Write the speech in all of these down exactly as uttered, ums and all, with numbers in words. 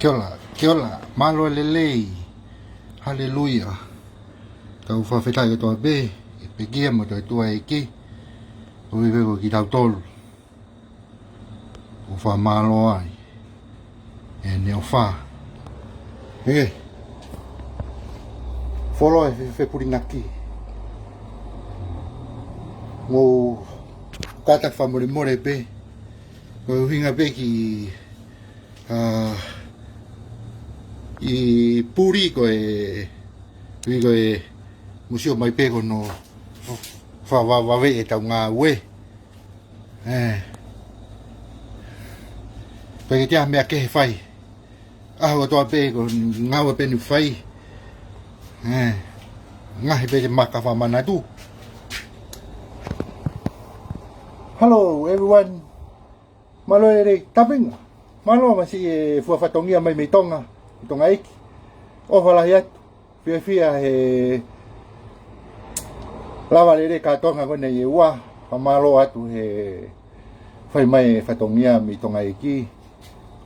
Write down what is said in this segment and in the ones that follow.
Kia ora, kia ora, mālō e lelei. Haleluia. Tau fakafetaʻi kotoa pē, ʻe pekia mo e ʻOtua ʻEiki. ʻOku ʻi ai pē ko kitautolu ʻoku fakamālō ai ʻene ʻofa. ʻE, fuoloa e fe-, fepulingaki. Mou kātaki fakamolemole pē. Ko e ʻuhinga pē ki ʻa, ʻi puli ko e, ʻi ko e musio mai pē ko hono fa-, fa-, vave ʻetau ngāue. ʻE. Pea ke tia meʻa kehe fai. ʻAho kotoa pē ko e ngāue pē ʻoku fai. ʻE. Ngaohi pē ke maka fakamanatu. Hello everyone. Mālō e lelei Tapinga. Mālō masiʻi e fua fatongia mai mei Tonga, mei Tonga ʻEiki. ʻOfa lahi atu. Fiefia he lava lelei kātoanga ko eni ʻi he ua. Fakamālō atu he fai mai e fatongia mei Tonga ʻEiki.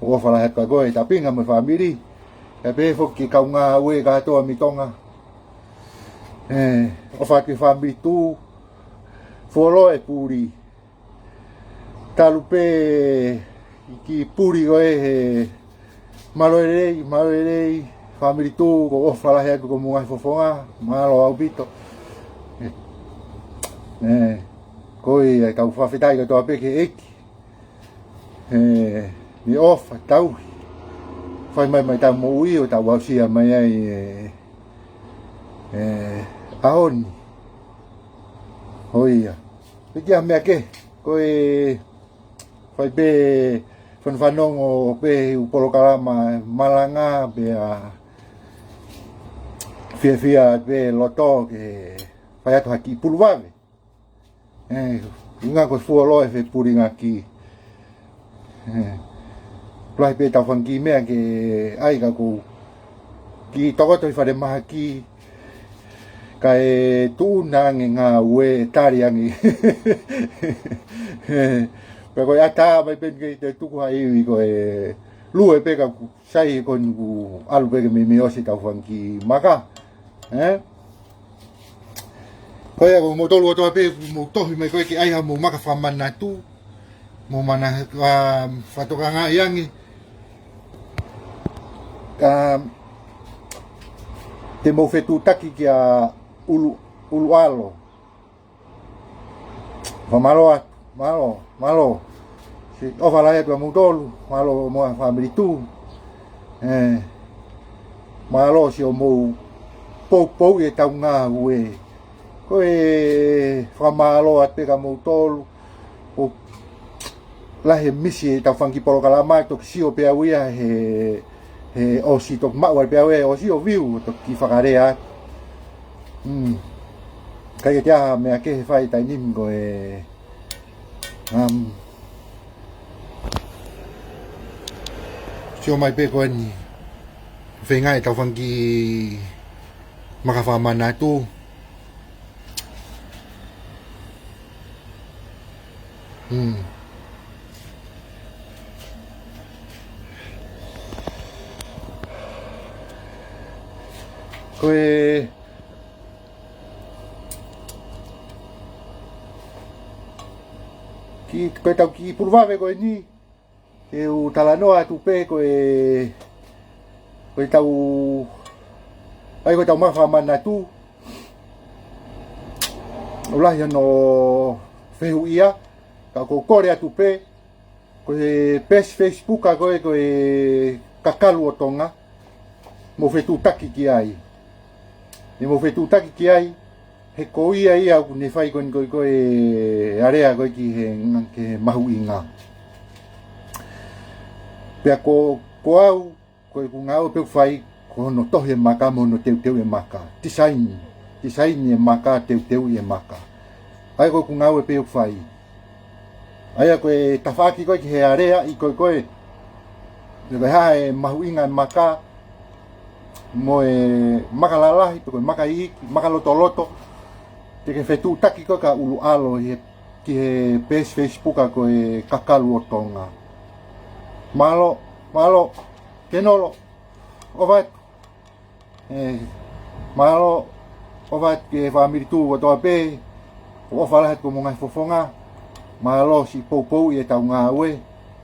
ʻOfa lahi atu kia koe Tapinga mo e fāmili. Pea pehē foki ki he kau ngāue kātoa mei Tonga. ʻE, ʻofa atu ki he fāmili Tū. Fuoloa e puli. Talu pē ki he puli ko ē he mālō e lelei, mālō e lelei, fāmili Tū, ʻoku ou ʻofa lahi atu ki hoʻomou ngaahi fofonga, mālō ʻaupito. ʻE, ko ia, tau fakafetaʻi kotoa pē ki he ʻEiki. ʻE, ʻene ʻofa, tauhi. Fai mai mei heʻetau moʻui ʻo tau aʻusia mai ai e, e ʻaho ni. Ko ia. Pea tia meʻa kehe, ko e fai pē fanofanongo pē ʻū polokalama malanga pea fiefia pē loto ke fai atu ha kiʻi pulu vave. ʻE, ʻuhinga ko e fuoloa e fepulingaki. ʻE, lahi pē ʻetau fanga kiʻi meʻa ke ʻai ka ʻoku ou kiʻi tokoto ʻi falemahaki. Kae tuʻu ange ngāue, tali ange. Pea ko e ʻatā mai pē ke te tuku ha ivi ko e lue pē ka ʻoku sai ko eni ʻoku ʻalu pē ke meimei ʻosi ʻetau fanga kiʻi maka. ʻE? Ko ia ko moutolu kotoa pē, mou tohi mai ko ē ke ʻai haʻamou maka fakamanatu. Mou mana, ʻa, fakatokangaʻi ange. ʻA, te mou fetuʻutaki kia ʻUlu, ʻUluʻalo. Fakamālō atu, mālō, mālō. Siʻi ʻofa lahi atu kia moutolu, mālō mo e fāmili Tū. ʻE, mālō siʻomou poupou ʻetau ngāue. Ko e fakamālō atu pē kia moutolu. ʻOku lahi e misi ʻetau fanga kiʻi polokalama, toki sio pē au ia he, he ʻosi, toki maʻu ai pē au ia he ʻosi ʻo view, toki fakalea atu. Mm. ʻIkai ke ʻi ai ha meʻa kehe fai he taimi ni ko e, um, sio mai pē ko eni. Feinga ʻetau fanga kiʻi maka fakamanatu. Hmm. Ko e kiʻi, ko ʻetau kiʻi pulu vave ko eni. Te u talanoa atu pē ko e, ko ʻetau, ʻai ko ʻetau maka fakamanatu. ʻOku lahi hono fehuʻia, ka ʻoku ou kole atu pē, ko e peesi Facebook ko ē ko e Kakalu ʻo Tonga, mou fetuʻutaki ki ai. ʻE mou fetuʻutaki ki ai, he ko ia ia ʻoku ne fai ko eni ko e, ko e alea ko ē ki he, ki he mahuʻinga. Pea ko, ko au, ko ʻeku ngāue pē ʻoku fai, ko hono tohi e maka mo hono teuteu e maka. Tisaini, tisaini e maka, teuteu e maka. ʻA ia ko ʻeku ngāue pē ʻoku fai. ʻA ia ko e tafaʻaki ko ē ki he alea ʻi ko ē ko e, ko e hā e mahuʻinga e maka, mo e maka lalahi, pe ko e maka iiki, maka lotoloto, te ke fetuʻutaki ko ē kia ʻUluʻalo ʻi he, ki he peesi Facebook ko e Kakalu ʻo Tonga. Mālō, mālō. Kenolo, ʻofa atu. ʻE, mālō, ʻofa atu ki he fāmili Tū kotoa pē, ʻofa lahi atu ki homou ngaahi fofonga, mālō siʻi poupouʻi ʻetau ngāue,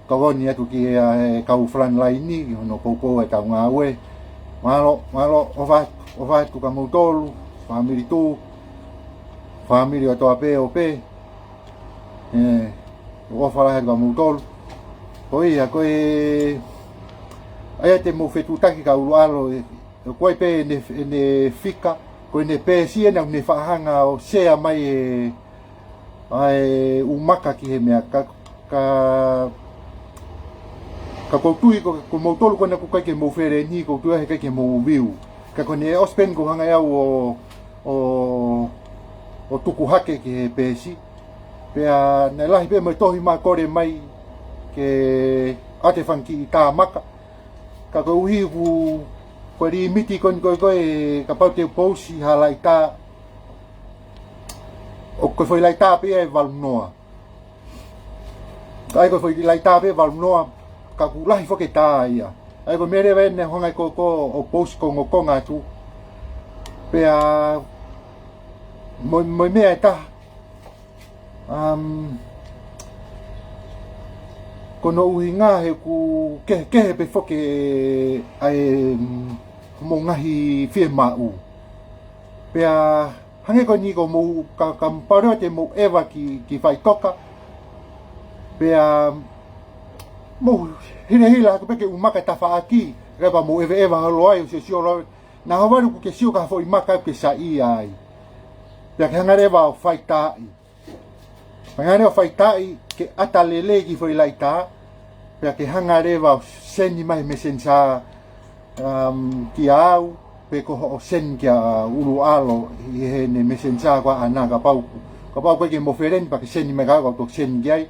tokoni atu ki he, ʻa e kau frontline ni, ki hono poupou ʻetau ngāue. Mālō, mālō, ʻofa atu, ʻofa atu kia moutolu, fāmili Tū, fāmili kotoa pē ʻo pē, ʻe, ʻofa lahi atu kia moutolu. Ko ia, ko e, ʻa ia te mou fetuʻutaki kia ʻUluʻalo, ʻe, ʻoku ʻi ai pē ʻene, ʻene fika, ko ʻene peesi ʻena ʻoku ne faʻa hanga ʻo sea mai e, ʻa e ʻū maka ki he meʻa, ka, ka, ka ʻoku ou tui ko, ko moutolu ko ena ʻoku ʻikai ke mou feleni, ʻoku ou tui ʻe ʻikai ke mou view. Ka ko ʻene ʻosi pē eni ʻoku ou hanga ʻe au ʻo, ʻo, ʻo tuku hake ki he peesi. Pea naʻe lahi pē mo e tohi ʻoku ma kole mai ke ʻoatu e fanga kiʻi tā maka. Ka koeʻuhi ko e, ko e limiti ko eni ko e, ko e kapau te u pousi ha laʻitā, ʻoku ko e foʻi laʻitā pē ia ʻe valu noa. Ka ʻi ai ko e foʻi laʻitā pē ʻe valu noa, ka ʻoku lahi foki e tā ia. ʻA ia ko e meʻa leva ʻena ʻoku ou hanga ʻe au ko, ko, ʻo pousi kongokonga atu. Pea mo, mo e meʻa ʻe taha, Um, ko hono ʻuhinga he ʻoku kehekehe pē foki ʻa e, um, mo e ngaahi fiemaʻu. Pea hangē ko eni ko mou ka, ka mou pāleo te mou ʻeva ki, ki faʻitoka. Pea mou hilahila hake pē ki he ʻū maka ʻe tafaʻaki. Kae pea mou ʻeveʻeva holo ai, ʻo siosio holo ai. Naʻa havalu ʻoku ke sio ki ha foʻi maka ʻoku ke saiʻia ai. Pea ke hanga leva ʻo faitaaʻi. Hanga leva ʻo faitaaʻi ke ʻata lelei e kiʻi foʻi laʻitā, pea ke hanga leva ʻo send mai he messenger, um, kia au, pe ko hoʻo send kia ʻUluʻalo ʻi heʻene messenger ko ē ʻaʻana kapau, kapau ʻoku ʻikai ke mou feleni pea ke send mai kia au ka u toki send ki ai,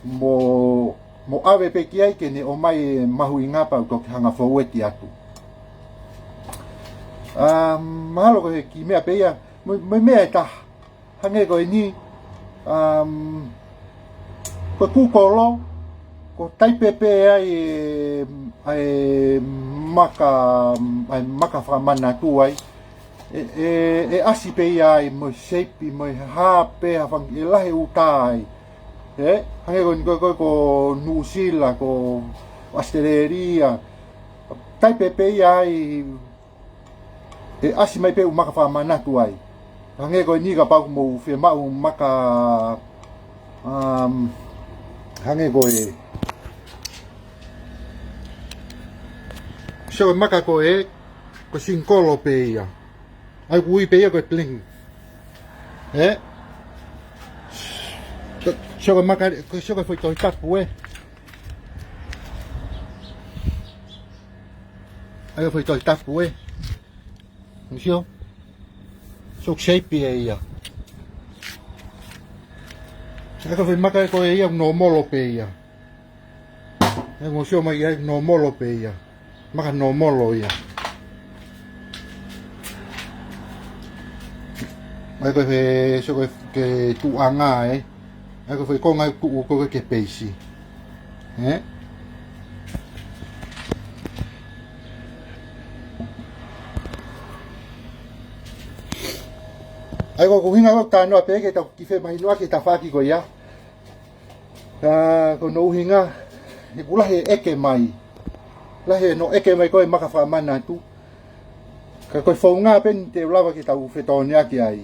mo, mo ʻave pē ki ai ke ne ʻomai e mahuʻinga pea u toki hanga ʻo forward atu. Um, mahalo ko e kiʻi meʻa pē ia, mo, mo e meʻa ʻe taha. Hangē ko eni, um, ko e kūkolo, ko e taipe pē ʻa e, ʻa e maka, ʻa e maka fakamanatu ai. ʻE, ʻe, ʻe ʻasi pē ia ai mo e shape, mo e hā pē ha fanga, ʻe lahi e ʻū tā ai. ʻE, hangē ko eni ko, ko, ko Nuʻusila, ko ʻAositelēlia. Taipe pē ia ai, ʻe ʻasi mai pē ʻū maka fakamanatu ai. Hangē ko eni kapau ʻoku mou fiemaʻu maka, um, hangē ko e, sio ko e maka ko ē, ko e singikolo pē ia. ʻA ia ʻoku ui pē ia ko e bling. ʻE? Sio ko e maka, sio ko e foʻi Tohi Tapu ē. ʻA ia ko e foʻi Tohi Tapu ē. Mou sio? Sio ko e shape ia ia. ʻA ia ko e foʻi maka ko ē ia, nōmolo pē ia. ʻA ia mou sio mai ia, nōmolo pē ia. Maka nōmolo ia. ʻA ia ko e, sio ko e, ko e tuʻuʻanga ē. ʻA ia ko e foʻi konga ʻoku tuʻu ko ē ki he peesi. ʻE? ʻA ia ko ʻeku ʻuhinga ʻoku ou talanoa pē ke tau kiʻi femahinoʻaki e tafaʻaki ko ia. Ka ko hono ʻuhinga, he ʻoku lahi e ʻeke mai. Lahi hono ʻeke mai ko e maka fakamanatu. Ka ko e founga pē eni te u lava ke tau fetōneaki ai.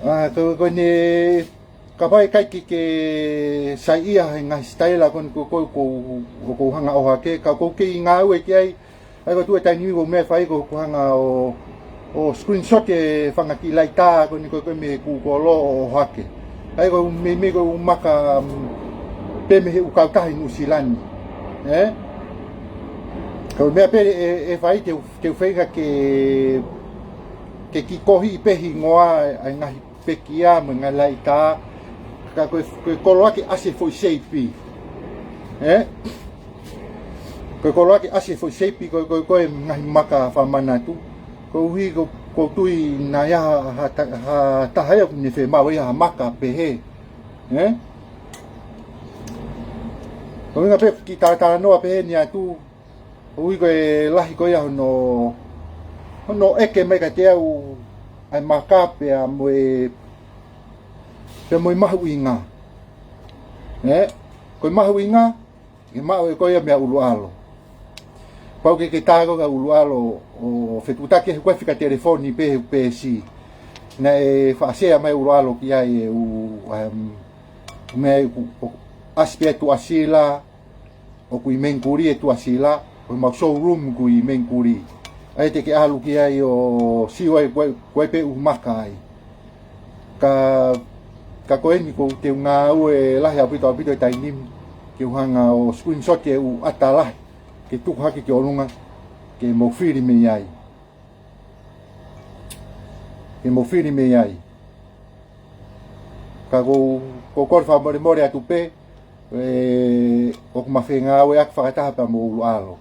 ʻA, ko, ko ʻene kapau ʻe ʻikai ke, ke saiʻia he ngaahi sitaila ko eni ko, ko, ko, ko, ko hanga ʻo hake, ka ʻoku ou kei ngāue ki ai, ʻa ia ko e tuʻu e taimi ni ko e meʻa ʻe fai ko, ko hanga ʻo, ʻo screenshot e fanga kiʻi laʻitā ko eni ko, ko e mei he kūkolo ʻo, ʻo hake. ʻA ia ko e meimei ko e ʻū maka, um, pē mei he ʻū kautaha ʻi Nuʻusila ni. ʻE? Ko e meʻa pē ʻe, ʻe fai te u, te u feinga ke, ke kiʻi kohiʻi pē hingoa ʻa e ngaahi pekia mo e ngaahi laʻitā, ka ko e, ko e koloa ke ʻasi e foʻi seipi. ʻE? Ko e koloa ke ʻasi e foʻi seipi, ko, ko, ko e ngaahi maka fakamanatu. Koeʻuhi ko, ʻoku ou tui naʻe ʻi ai ha, ha, ha, ha taha ia ʻoku ne fiemaʻu ia ha maka pehē. ʻE? ʻUhinga pē ki he talatalanoa pehē ni atu, ʻoku ʻi ai ko e lahi ko ia hono, hono ʻeke mai kiate au ʻa e maka pea mo e, pea mo e mahuʻinga. Ē, ko e mahuʻinga, ke maʻu ʻe koe ia meia ʻUluʻalo. Pau ke ke tā ko ē kia ʻUluʻalo ʻo fetuʻutaki he ʻoku ʻikai fika telefoni pē he peesi. Naʻe faʻa sea mai ʻUluʻalo ki ai e ʻū, um, meʻa ʻoku, ʻoku ʻasi pē ʻa Tuʻasila, ʻoku ʻi Mengikuli ʻa Tuʻasila, ʻoku mau showroom ʻoku ʻi Mengikuli. ʻA ia te ke ʻalu ki ai ʻo sio ai ko e, ko e pē ʻoku maka ai. Ka, ka ko eni ʻoku ou ngāue lahi ʻaupito ʻaupito he taimi ni, ke u hanga ʻo screenshot e ʻū ʻata lahi, ke tuku hake ki ʻolunga, ke mou fili mei ai. Ke mou fili mei ai. Ka ʻoku ou, ʻoku ou kole fakamolemole atu pē, ē, ʻoku ma fengāueʻaki fakataha pea mo ʻUluʻalo.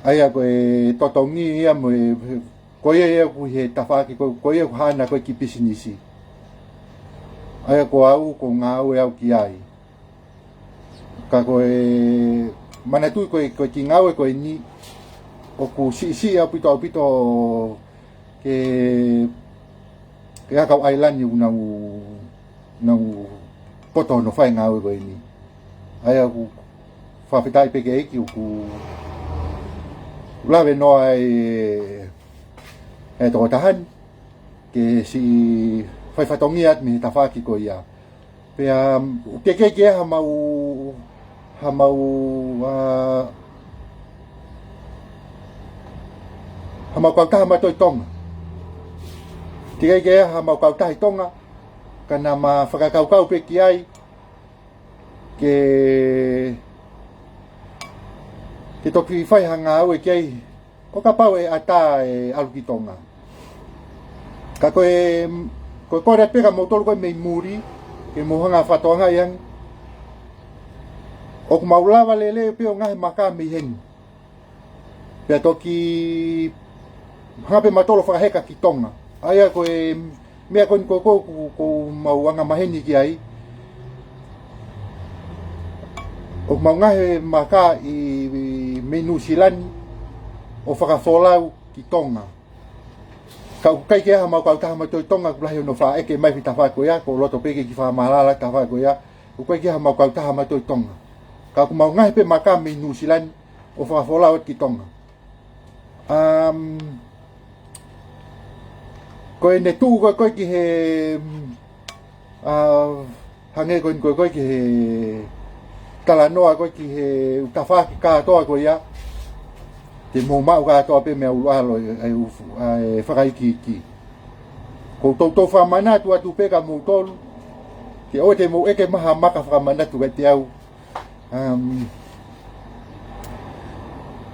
ʻA ia ko e totongi ia mo e, ko ia ia ʻoku ʻi he tafaʻaki, ko, ko ia ʻoku haʻana ko e kiʻi pisinisi. ʻA ia ko au, ʻoku ou ngāue au ki ai. Ka ko e manatuʻi ko e, ko e kiʻi ngāue ko eni, ʻoku siʻisiʻi ʻaupito ʻaupito ke, ke ʻa e kau ʻailani ʻoku nau, nau poto hono fai e ngāue ko eni. ʻA ia ʻoku fakafetaʻi pē ki he ʻEiki ʻoku lave noa e, e tokotaha ni, ke siʻi fai fatongia atu mei he tafaʻaki ko ia. Pea, um, ʻoku teʻeki ke ʻi ai ha mau, ha mau, ā, ha mau kautaha mautolu ʻi Tonga. Teʻeki ke ʻi ai ha mau kautaha ʻi Tonga, ka naʻa ma fakakaukau pē ki ai, ke, ke toki fai ha ngāue ki ai, ʻo kapau ʻe ʻatā e ʻalu ki Tonga. Ka ko e, ko e kole pē kia moutolu ko ē mei muli, ke mou hanga ʻo fakatokangaʻi ange, ʻoku mau lava lelei pē ʻo ngaohi e maka mei heni. Pea toki hanga pē mautolu ʻo fakaheka ki Tonga. ʻA ia ko e meʻa ko eni ko ē ʻoku, ʻoku mau angamaheni ki ai. ʻOku mau ngaohi e maka ʻi, ʻi mei Nuʻusila ni ʻo fakafolau ki Tonga. Ka ʻoku ʻikai ke ʻi ai ha mau kautaha mautolu ʻi Tonga, ʻoku lahi hono faʻa ʻeke mai he tafaʻaki ko ia, ʻoku ou loto pē ke kiʻi fakamaʻalaʻala e tafaʻaki ko ia, ʻoku ʻikai ke ʻi ai ha mau kautaha mautolu ʻi Tonga. Ka ʻoku mau ngaohi pē e maka mei Nuʻusila ni ʻo fakafolau atu ki Tonga. Um, ko ʻene tuʻu ko ē ko ē ki he, um, ā, hangē ko eni ko ē ko ē ki he talanoa ko ē ki he ʻū tafaʻaki kātoa ko ia, te mou maʻu kātoa pē meia ʻUluʻalo e, e, ʻū, ā, e fakaikiiki. ʻOku ou toutou fakamanatu atu pē kia moutolu, ke ʻoua te mou ʻeke mai ha maka fakamanatu kiate au. Um,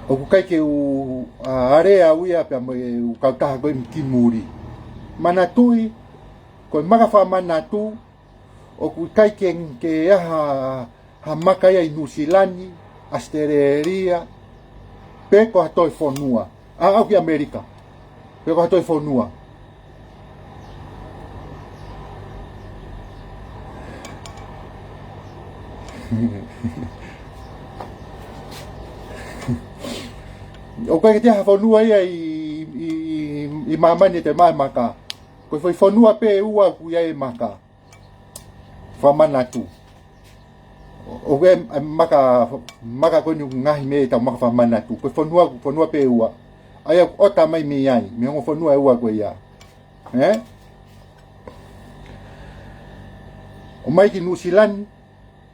ʻoku ʻikai ke u, ā, alea au ia pea mo e ʻū kautaha ko ē ki muli. Manatuʻi, ko e maka fakamanatu, ʻoku ʻikai ke, ke ʻi ai ha, ha maka ia ʻi Nuʻusila ni, ʻAositelēlia, pe ko ha toe fonua. Ā, ʻalu ki ʻAmelika. Pe ko ha toe fonua. ʻOku ʻikai ke ʻi ai ha fonua ia ʻi, ʻi, ʻi, ʻi māmani ʻe toe maʻu e maka. Ko e foʻi fonua pē ʻe ua ʻoku ʻi ai e maka. Fakamanatu. ʻO, ʻo e, e maka, maka ko eni ʻoku ngaohi mei ai ʻetau maka fakamanatu. Ko e fonua, fonua pē ʻe ua. ʻA ia ʻoku ʻota mai mei ai, mei he ongo fonua ʻe ua ko ia. Ē? ʻOmai ki Nuʻusila ni,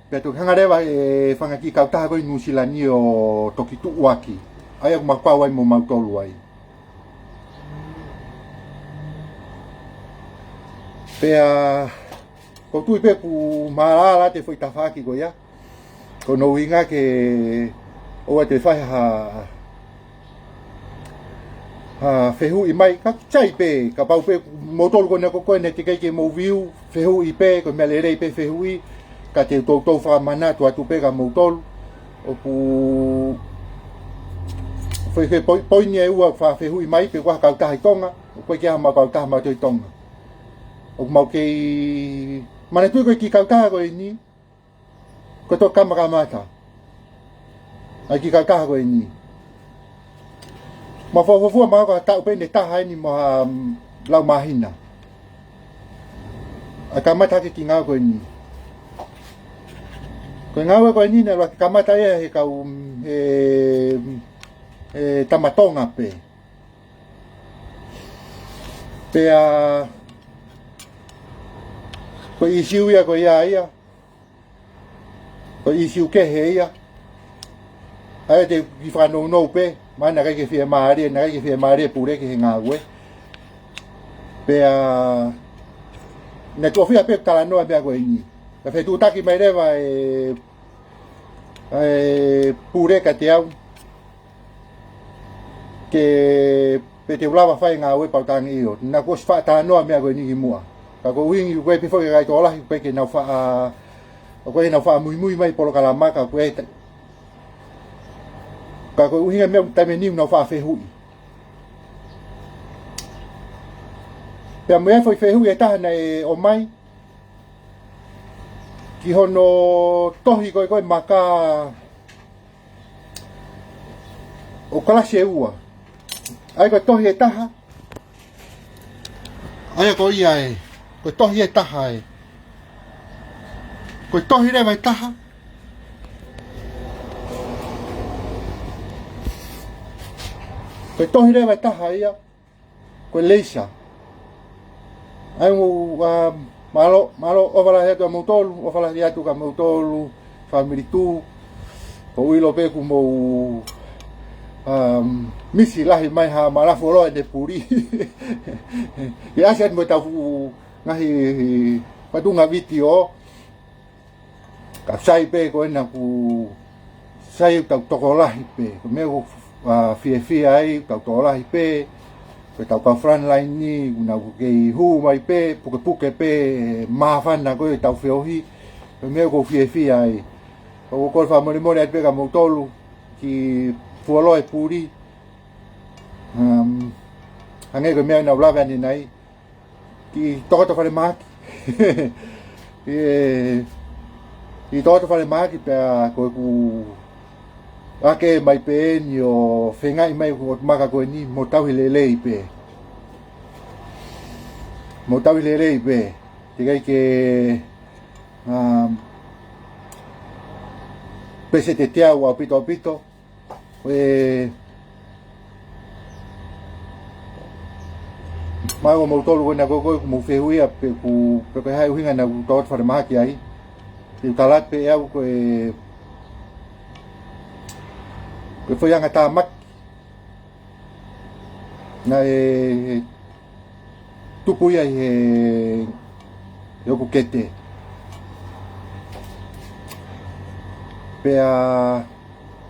pea toki hanga leva e fanga kiʻi kautaha ko ē ʻi Nuʻusila ni ʻo toki tuʻuaki. ʻA ia ʻoku mau kau ai mo mautolu ai. Pea, ʻoku ou tui pē ʻoku maʻalaʻala atu e foʻi tafaʻaki ko ia. Ko hono ʻuhinga ke ʻoua te fai ha, ha fehuʻi mai, ka ʻoku sai pē, kapau pē moutolu ko ena ko ē ko ē naʻe teʻeki ai ke mou view, fehuʻi pē, ko e meʻa lelei pē fehuʻi, ka te u toutou fakamanatu atu pē kia moutolu. ʻOku foʻi, foʻi poi-, poini ʻe ua ʻoku faʻa fehuʻi mai, pe ko e hā e kautaha ʻi Tonga, ʻoku ʻikai ke ʻi ai ha mau kautaha mautolu ʻi Tonga. ʻOku mau kei manatuʻi ko e kiʻi kautaha ko eni, Ko e toki kamakamata ʻa e kiʻi kautaha ko eni. Mau fuofua maʻu ka taʻu pē ʻe taha eni mo ha, mm, lau māhina. ʻA e kamata hake ki he ngāue ko eni. Ko e ngāue ko eni naʻe ʻuluaki kamata ia he kau, mm, he, mm, he tama Tonga pē. Pea ko e ʻīsiu ia ko ia ia. Ko e ʻīsiu kehe ia. ʻA ia te u kiʻi fakanounou pē, mahalo naʻe ʻikai ke fiemālie, naʻe ʻikai ke fiemālie e pule ki he ngāue. Pea naʻe tuʻo fiha pē ʻeku talanoa e meʻa ko eni. Ka fetuʻutaki mai leva e, e pule kiate au ke pe te u lava fai e ngāue pau tangi io. Naʻá ku ʻosi faʻa talanoa e meʻa ko eni kimuʻa. Ka ko e ʻuhinga ko e pē foki e kakai tokolahi, ko e ke nau faʻa, ko e nau faʻa muimui mai polokalama ka ko e ta-, ka ko e ʻuhinga e meʻa taimi ni nau faʻa fehuʻi. Pea mo e foʻi fehuʻi ʻe taha naʻe ʻomai ki hono tohi ko e ko e maka ʻo kalasi ʻe ua. ʻA ia ko e tohi ʻe taha. ʻA ia ko ia ē. Ko e tohi ʻe taha ē. Ko e tohi leva ʻe taha. Ko e tohi leva ʻe taha ia. Ko e leisa. ʻA ia mo, ā, mālō, mālō, ʻofa lahi atu kiate kimoutolu, ʻofa lahi atu kiate kimoutolu, fāmili Tū, ʻoku ou ʻilo pē kuo mou, ā, misi lahi mai ha mālō fuoloa ʻene puli. ʻI he ʻasi atu mo ʻetau fuʻu ngaahi faʻunga vitiō, ka sai pē ko ena kuo sai ʻetau tokolahi pē. Ko e meʻa ʻoku, ā, fiefia ai ʻetau tokolahi pē. Ko ʻetau kau frontline ni, kuo nau kei hū mai pē, pukepuke pē, māfana ko ē ʻetau feohi. Ko e meʻa ʻoku ou fiefia ai. ʻOku ou kole fakamolemole atu pē kiate kimoutolu, kiʻi fuoloa e puli. Um, hangē ko e meʻa naʻá ku lave ʻanenai. Kiʻi tokoto falemahaki. ʻE, kiʻi tokoto falemahaki pea ko ʻeku ʻake mai pē eni ʻo feingaʻi mai ʻeku ʻotu maka ko eni mo tauhi lelei pē. Mo tauhi lelei pē. Teʻeki ai ke, um, pēseti ʻe teau ʻaupito ʻaupito. Ko e, maʻu ʻe moutolu ko ena ko ē ʻoku mou fehuʻia pe ʻoku, pe ko e hā e ʻuhinga naʻá ku tokoto falemahaki ai. Te u tala pē ʻe au ko e, ko e foʻi angatāmaki naʻe tupu ia ʻi he, ʻi hoku kete. Pea,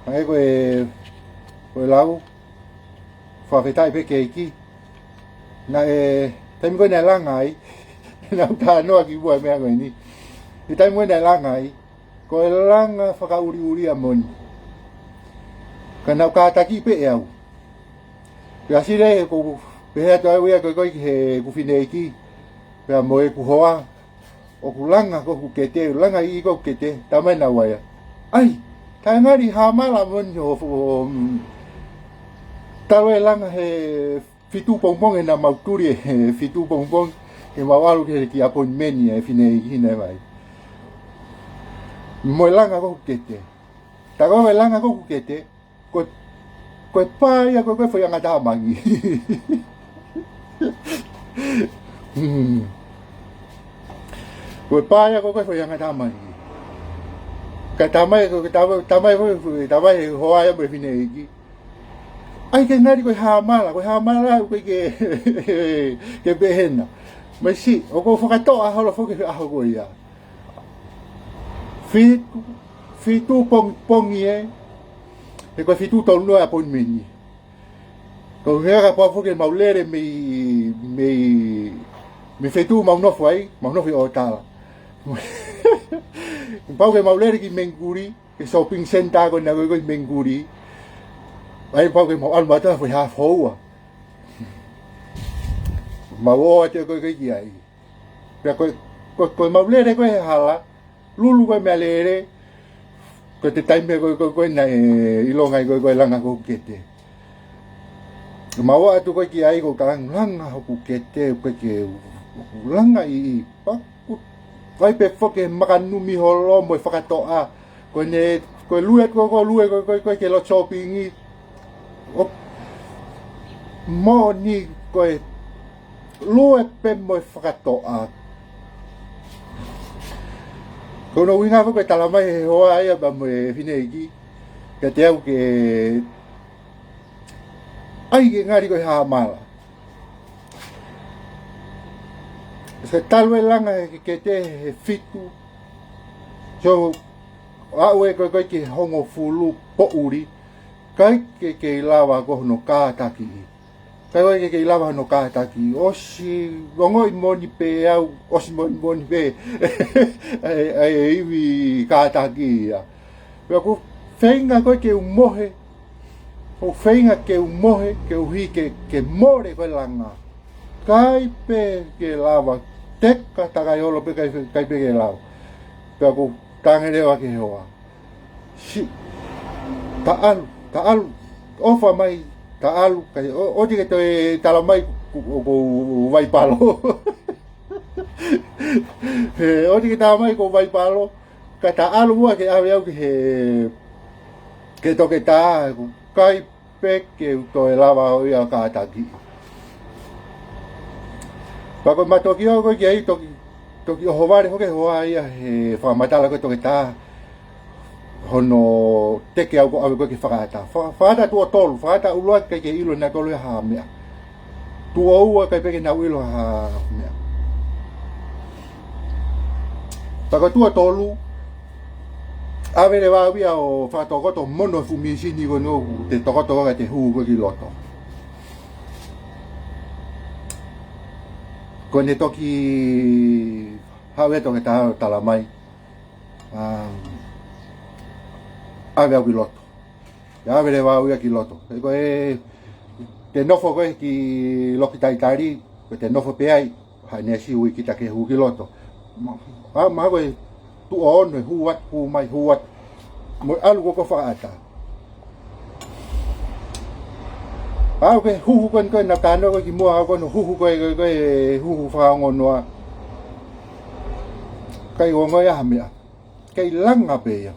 hangē ko e, ko e lau, fakafetaʻi pē ki he ʻEiki. Naʻe, taimi ko ē naʻe langa ai, naʻá ku talanoa kimuʻa e meʻa ko eni. ʻI he taimi ko ē naʻe langa ai, ko e langa fakaʻuliʻulia moʻoni. Ka naʻá ku kātaki pē ʻe au. Pea sile ʻeku pehē atu au ia ko e ko e ki heʻeku fineʻeiki. Pea mo ʻeku hoa. ʻOku langa ko ʻeku kete, langa ʻi ko ʻeku kete, talamai ʻe naua ia. ʻAi, taʻe ngali hāmala moʻoni ʻo, ʻo, mm, talu e langa he fitu pongipongi naʻa mau tuli he fitu pongipongi, ke mau ʻalu ki he kiʻi appointment ʻa e fineʻeiki naʻe ʻi ai. Mo e langa ko ʻeku kete. Tā ko e langa ko ʻeku kete, ko, ko e pā ia ko e, ko e foʻi angatāmaki. Hmm. Ko e pā ia ko e, ko e foʻi angatāmaki. Ka talamai, ko e talamai, talamai, ko e talamai ʻe he hoa ia mo e fineʻeiki. ʻAi ke ngali ko e hāmala, ko e hāmala ʻoku ʻikai ke, ke pehē na. Mei siʻi, ʻoku ou fakatoʻa holo foki he ʻaho ko ia. Fitu, fitu pongipongi ē, he ko e fitu tolu noa e appointment ni. Ko e ʻuhinga kapau foki ʻe mau lele mei, mei, mei he feituʻu ʻoku mau nofo ai, mau nofo ʻi ʻOtala. Pau ke mau lele ki Mengikuli, ki he shopping center ko ena ko e ko e Mengikuli. ʻAi pau ke mau ʻalu mātuʻa foʻi hā foua. Mau ō atu ko e ko e ki ai. Pea ko e, ko e, ko e mau lele ko e he hala, lulu ko e meʻalele, Ko e taimi ko ē, ko ē, ko ē naʻe ʻilonga ai ko ē, ko e langa ko ē hoku kete. Mau ō atu ko ē ki ai ʻoku ou talaange langa hoku kete, ko e ke langa ʻi, ʻi paku. Ko e pē foki e makanumi holo mo e fakatoʻa. Ko ʻene, ko e lue ko ē, ko e lue ko ē, ko e, ko e ke loto sōpingi. ʻO moʻoni ko e lue pē mo e fakatoʻa. Ko hono ʻuhinga foki ko e talamai ʻe he hoa ia pea mo e fineʻeiki kiate au ke ʻai ke ngali ko e hāmala. Sai, talu e langa he kete he fitu. So, aʻu ē ko ē, ko ē ki he hongofulu poʻuli. ʻIkai ke kei lava ko hono kātakiʻi. ʻIkai ke kei lava hono kātakiʻi. ʻOsi ongoʻi moʻoni pē au, ʻosi moʻoni moʻoni pē ʻa e, ʻa e ivi kātakiʻi ia. Pea ʻoku ou feinga ko ē ke u mohe, ʻoku ou feinga ke u mohe, ke u hiki, ke mole ko e langa. ʻIkai pē ke lava, teka takai holo pē, ʻikai, ʻikai pē ke lava. Pea ʻoku ou talaange leva ki he hoa, si, taʻalu, taʻalu, ʻofa mai, taʻalu, kae ʻo, ʻoua te ke toe talamai ʻoku, ʻoku ou vaipalo. He, ʻoua te ke talamai ʻoku ou vaipalo, kae taʻalu muʻa ke ʻave au ki he, ki he toketā, ʻikai pē ke u toe lava ʻo ia kātakiʻi. Pea ko e ma toki ō ko ē ki ai, toki, toki ʻohovale foki e hoa ia he fakamatala ko ē toketā hono teke au ko ē ʻo ʻave ko ē ki he fakaʻatā. Fa-, fakaʻatā tuʻo tolu, fakaʻatā ʻuluaki ʻikai ke ʻilo nautolu ia ha meʻa. Tuʻo ua ʻikai pē ke nau ʻilo ha meʻa. Pea ko e tuʻo tolu, ʻave leva au ia ʻo fakatokoto mono e fuʻu mīsini ko eni ʻoku te tokoto ko ē kae te hū ko ē ki loto. Ko ʻene toki haʻu e toketā ʻo talamai, um, ʻave au ki loto. Pea ʻave leva au ia ki loto. He ko e, te nofo ko ē ki loki taitali, ko e te nofo pē ai ha neesi ui kita ke hū ki loto. Ma, ma, ma ko e tuʻo ono e hū atu, hū mai, hū atu. Mo e ʻalu ko ē ko e fakaʻatā. Aʻu ki he huhu ko eni ko ē naʻa tau ō ko ē kimuʻa, aʻu ko ē hono huhu ko ē, ko ē, ko ē huhu fakaongonoa. ʻIkai ongo ia ha meʻa. Kei langa pē ia.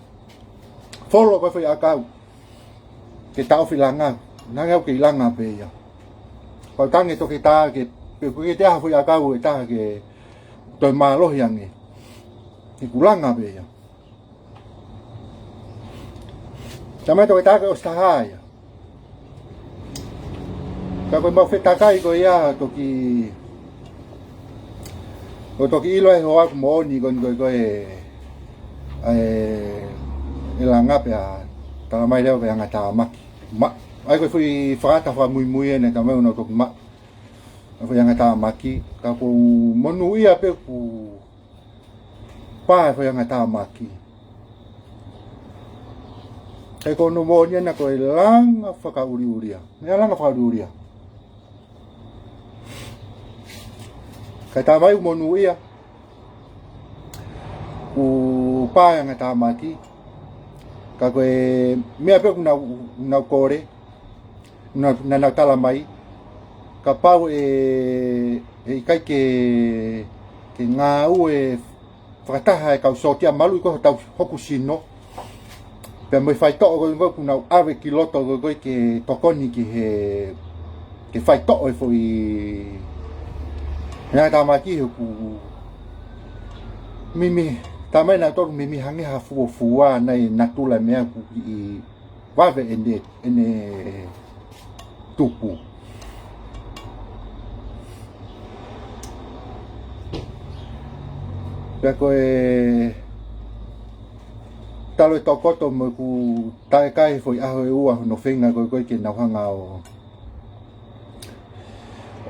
Folo ko ē foʻi ʻakau ke taʻofi langa. Naʻe ʻikai ke langa pē ia. Pea u talaange ki he toketā ke, pe ʻoku ʻikai ke toe ʻi ai ha foʻi ʻakau ʻe taha ke toe mālohi ange. He ʻoku langa pē ia. Talamai ʻe he toketā ke ʻosi taha ia. Ka ko e mau fetakai ko ia toki, ʻo toki ʻilo ʻe he hoa ʻoku moʻoni ko eni ko ē, ko ē, ʻa e, e langa pea talamai leva ko e angatāmaki. Ma, ʻa ia ko e foʻi fakaʻatā fakamuimui eni talamai ʻoku nau toki maʻu ʻa e foʻi angatāmaki, ka ʻoku ou monūʻia pē ʻoku pā e foʻi angatāmaki. He ko hono moʻoni ena ko e langa fakaʻuliʻulia. Meʻa langa fakaʻuliʻulia. Kae talamai ʻoku monūʻia ʻoku pā e angatāmaki. Ka ko e meʻa pē ʻoku nau, nau kole, naʻa, naʻa nau talamai, kapau ʻe, ʻe ʻikai ke, ke ngāue fakataha e kau sōtia maluʻi ko ē hotau, hoku sino. Pea mo e faitoʻo ko ē ʻoku nau ʻave ki loto ko ē ke tokoni ki he, ke faitoʻo e foʻi angatāmaki, he ʻoku mimi, talamai ʻe nautolu mimi hangē ha fuofua, naʻe natula e meʻa ʻoku kiʻi vave ʻene, ʻene tupu. Pea ko e talu e tokoto mo ʻeku taʻekai foʻi ʻaho ʻe ua hono feinga ko ē ko ē ke nau hanga ʻo,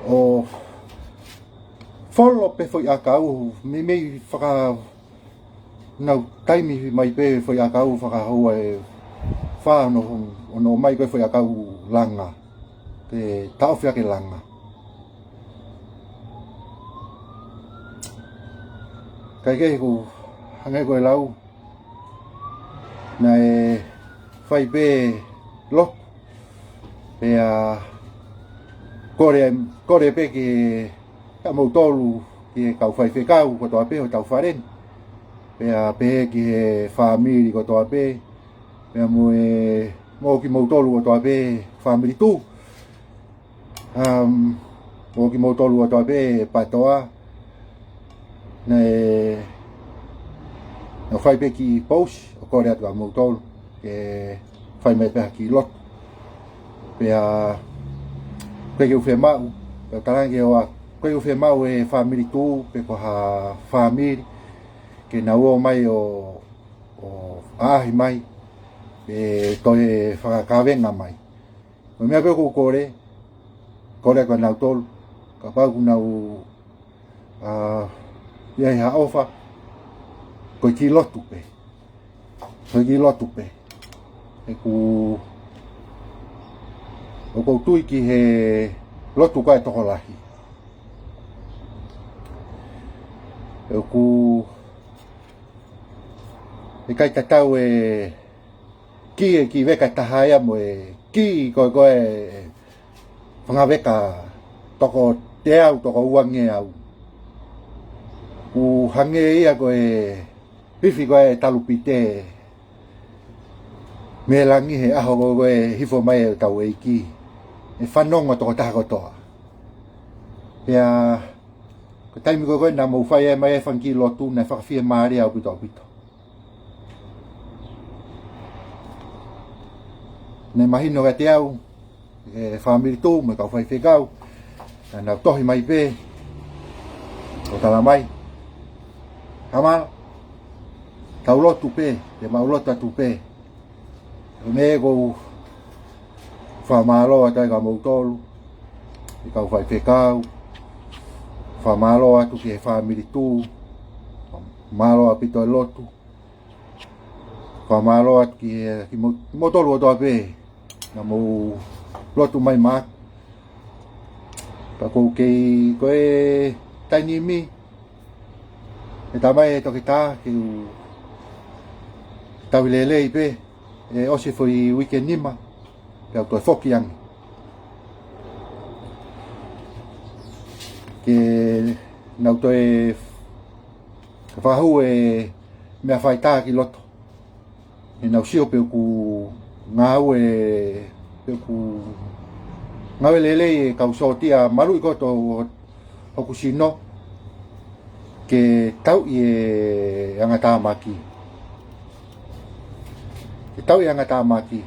ʻo folo pē foʻi ʻakau, meimei faka, nau taimi mai pē foʻi ʻakau fakahoua ʻe fā hono, hono ʻomai ko ē foʻi ʻakau langa. Ke taʻofi ʻaki e langa. Kae kehe ʻoku hangē ko e lau, Naʻe fai pē lotu. Pea kole, kole pē ke, kiate kimoutolu, ki he kau faifekau kotoa pē ʻo hotau fale ni. Pea pehē ki he fāmili kotoa pē. Pea mo e, mo kimoutolu kotoa pē, fāmili tuʻu. Um, mo kimoutolu kotoa pē, PATOA. Naʻe, naʻe fai pē kiʻi pousi ʻo kole atu kiate kimoutolu ke fai mai pē ha kiʻi lotu. Pea ʻoku ʻikai ke u fiemaʻu, pea u talaange ʻe au, ʻoku ʻikai ke u fiemaʻu e fāmili tuʻu pe ko ha fāmili ke nau ō mai ʻo, ʻo ʻaʻahi mai, pe toe fakakavenga mai. Ko e meʻa pē ʻoku ou kole, kole kiate kinautolu, kapau ʻoku nau, ʻa, ʻi ai ha ʻofa, ko e kiʻi lotu pē. Ko e kiʻi lotu pē. ʻOku, ʻoku ou tui ki he lotu ko ē ʻa e tokolahi. ʻOku, ʻikai tatau e kiʻi, e kiʻi veka ʻe taha ia mo e kiʻi ko ē, ko ē fanga veka toko teau, toko uangeau. ʻOku hangē ia ko e pifi ko ē ʻa e talupite mei langi he ʻaho ko ē ʻe hifo mai ai hotau ʻEiki. ʻE fanongo e tokotaha kotoa. Pea ko e taimi ko ē, ko ē naʻa mou fai ai mai e fanga kiʻi lotu, naʻe fakafiemālie ʻaupito ʻaupito. Naʻe mahino kiate au, e fāmili tuʻu mo e kau faifekau, naʻa nau tohi mai pē ʻo talamai, Hamala, tau lotu pē, te mau lotu atu pē. Ko e meʻa ʻoku ou fakamālō atu ai kiate kimoutolu, e kau faifekau, fakamālō atu ki he fāmili tuʻu, mālō ʻaupito e lotu. Fakamālō atu ki he, kimo-, kimoutolu kotoa pē naʻa mou lotu mai maʻaku. Pea ʻoku ou kei, ko e taimi ni, ʻe tā mai e toketā ke u tauhi lelei pē, ʻe ʻosi e foʻi uike nima, pea u toe foki ange. Ke nau toe fakahū e meʻa faitā ki loto. ʻE nau sio pe ʻoku ngāue, pe ʻoku ngāue lelei e kau sōtia maluʻi ko ē ʻo hoku sino ke tauʻi e angatāmaki. Ke tauʻi e angatāmaki.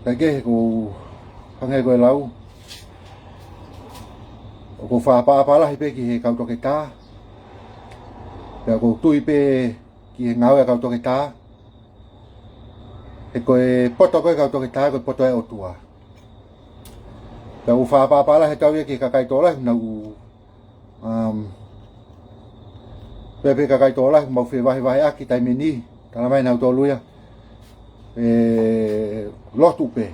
Kae kehe, ʻoku ou hangē ko e lau, ʻoku ou fakaʻapaʻapa lahi pē ki he kau toketā. Pea ʻoku ou tui pē ki he ngāue ʻa e kau toketā. He ko e poto ko ē ʻa e kau toketā, ko e poto ʻa e ʻOtua. Pea ʻoku ou fakaʻapaʻapa lahi atu au ia ki he kakai tokolahi naʻa nau, um, pea pē kakai tokolahi ʻoku mau fevahevaheʻaki he taimi ni, talamai ʻe nautolu ia, ʻe lotu pē.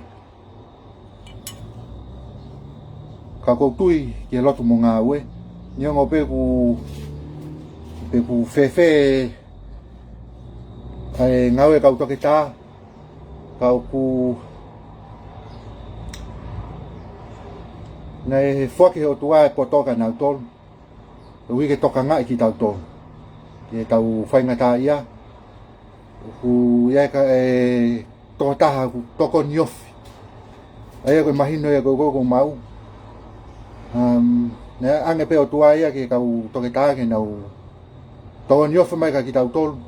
Ka ʻoku ou tui ki he lotu mo e ngāue, neongo pe ʻoku, pe ʻoku fēfē ʻa e ngāue ʻa e kau toketā, ka ʻoku, naʻe foaki ʻe he ʻOtua e poto kiate kinautolu. ʻOku ʻikai ke tokangaʻi kitautolu ke tau faingataʻaʻia. ʻOku ʻi ai e ka, e tokotaha ʻoku tokoni ofi. ʻA ia ko e mahino ia ko ē ʻoku ou maʻu. Um, naʻe ʻoange pē ʻe he ʻOtua ia ki he kau toketā ke nau tokoni ofi mai kiate kitautolu.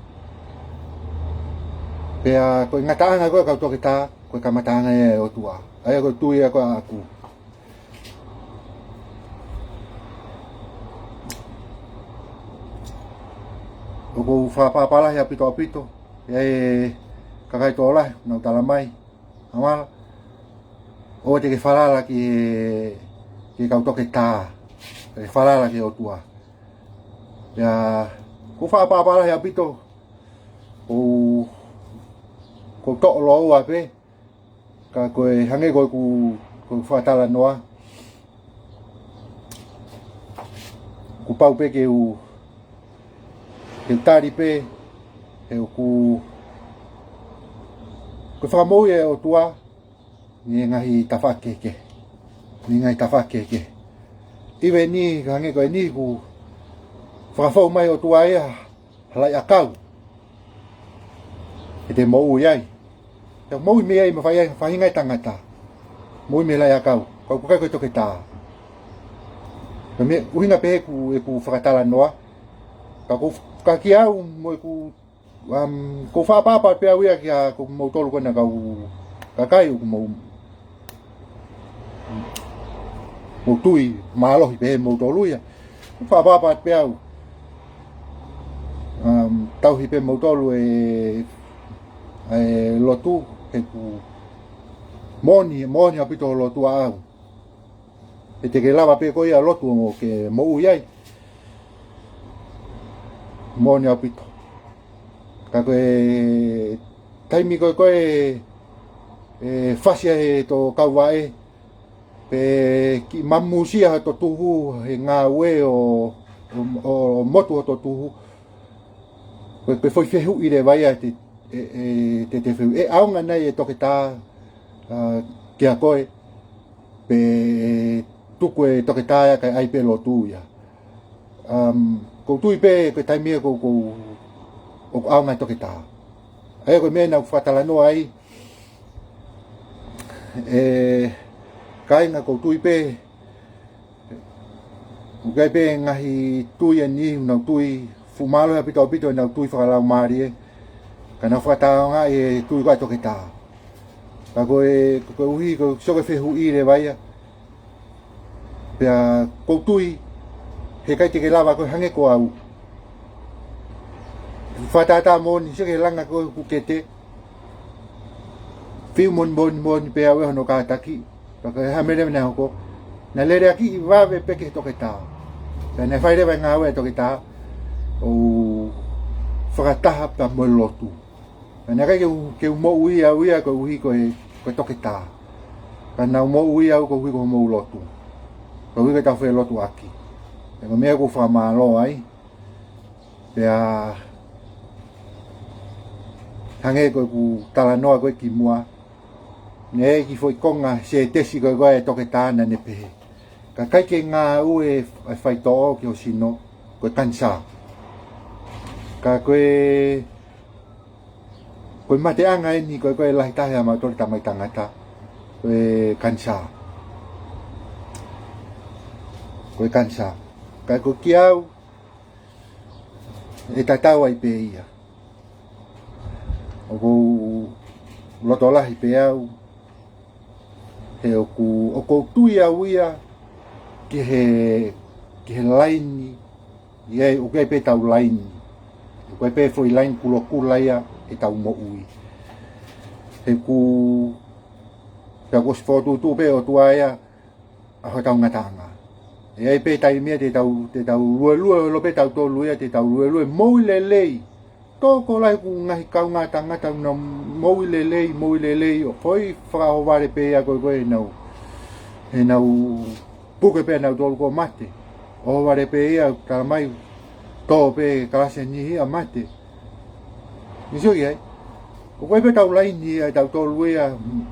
Pea ko e ngataʻanga ko ē ʻa e kau toketā, ko e kamataʻanga ia ʻo e ʻOtua. ʻA ia ko e tui ia ko ē ʻaʻaku. ʻOku ou fakaʻapaʻapa lahi ʻaupito ʻaupito, ʻa e kakai tokolahi naʻa nau talamai, Hamala, ʻoua te ke falala ki he, ki he kau toketā, ke falala ki he ʻOtua. Pea ʻoku ou fakaʻapaʻapa lahi ʻaupito, ʻoku ou, ʻoku ou toʻo lōua pē, ka ko e hangē ko ʻeku, ko ʻeku fakatalanoa. Kuo pau pē ke u, ke u tali pē, he ʻoku, ko e fakamoʻui ʻa e ʻOtua ʻi he ngaahi tafaʻaki kehekehe. ʻI he ngaahi tafaʻaki kehekehe. ʻIve ni, ka hangē ko eni kuo fakafou mai ʻOtua ia ha laʻi ʻakau ke te moʻui ai. Te moʻui mei ai mo e faʻahinga, faʻahinga ʻo e tangata. Moʻui mei he laʻi ʻakau. Ka ʻoku ʻikai ko e toketā. Ko e meʻa, ʻuhinga pē ʻeku, ʻeku fakatalanoa. Ka ko, ka kiate au mo ʻeku, um, ʻoku ou fakaʻapaʻapa pē au ia kiate kimoutolu ko ena kau kakai ʻoku mou, mou tui mālohi pē moutolu ia. Fakaʻapaʻapa pē au. Um, tauhi pē moutolu e, e lotu, he ʻoku moʻoni, moʻoni ʻaupito lotu ʻaʻau. He te ke lava pē koe ia ʻo lotu ʻo ke moʻui ai. Moʻoni ʻaupito. Ka ko e taimi ko ē ko ē ʻe fasi ai ʻe he tō kauvaʻe, pe kiʻi mamusia hoto tuhu he ngāue ʻo, ʻo, ʻo, ʻo motu hoto tuhu. Ko e, ko e foʻi fehuʻi leva ia te, ʻe, ʻe, te, te fehuʻi. ʻE ʻaonga nai e toketā, ā, kiate koe, pe tuku e toketā ia kae ʻai pē lotu ia. Um, ʻoku ou tui pē ko e taimi ia ʻoku, ʻoku, ʻoku ʻaonga e toketā. ʻA ia ko e meʻa naʻá ku fakatalanoa ai, ʻe kāinga, ʻoku ou tui pē, ʻoku ʻi ai pē ngaahi tui ʻe niʻihi ʻoku nau tui, fuʻu mālohi ʻaupito ʻaupito ʻenau tui fakalaumālie, ka nau fakatāongaʻi e tui ko ē ʻa e toketā. Ka ko e, ko e ʻuhi, ko e sio ko e fehuʻi leva ia. Pea ʻoku ou tui, he ʻikai te ke lava koe hangē ko au. Fakatātā moʻoni, sio ki he langa ko ē ʻoku kete. Fiu moʻoni, moʻoni, moʻoni pē au ʻi hono kātaki. Pea ko e hā e meʻa leva naʻe hoko? Naʻe lele ʻaki ʻi vave pē ki he toketā. Pea naʻe fai leva e ngāue ʻa e toketā ʻo fakataha pea mo e lotu. Naʻe ʻikai ke u, ke u moʻui au ia koeʻuhi ko e, ko e toketā. Ka naʻá ku moʻui au koeʻuhi ko hoʻomou lotu. Koeʻuhi ko ʻetau felotuʻaki. He ko e meʻa ʻoku ou fakamālō ai. Pea hangē ko ʻeku talanoa ko ē kimuʻa. Naʻe ʻi ai e kiʻi foʻi konga sētesi ko ē ko ē ʻa e toketā naʻá ne pehē: Ka ʻikai ke ngāue e faitoʻo ki ho sino, ko e kanisā. Ka ko e, ko e mateʻanga eni ko ē ko ē ʻe lahi taha ʻia mautolu tamai tangata. Ko e kanisā. Ko e kanisā. Ka ko kiate au, ʻe tatau ai pē ia. ʻOku ou loto lahi pē au, he ʻoku, ʻoku ou tui au ia ki he, ki he laini, ʻi ai, ʻoku ʻi ai pē ʻetau laini. ʻOku ʻi ai pē foʻi laini kulokula ia ʻetau moʻui. He ʻoku, he ʻoku ʻosi fokotuʻutuʻu pē ʻe he ʻOtua ia ʻa hotau ngataʻanga. ʻE ʻi ai pē taimi ia te tau, te tau luelue, ʻo lō pē tautolu ia, te tau luelue moʻui lelei. Tokolahi ʻoku ngaahi kaungā tangata ʻoku nau moʻui lelei, moʻui lelei, ʻo foʻi fakaʻohovale pē ia ko ē ko ē ʻenau, ʻenau puke pē ʻanautolu kuo mate. ʻOhovale pē ia, talamai, tō pē kalasi ʻe niʻihi ia mate. Ni sio ki ai. ʻOku ʻi ai pē ʻetau laini ia ʻe tautolu ia, mm,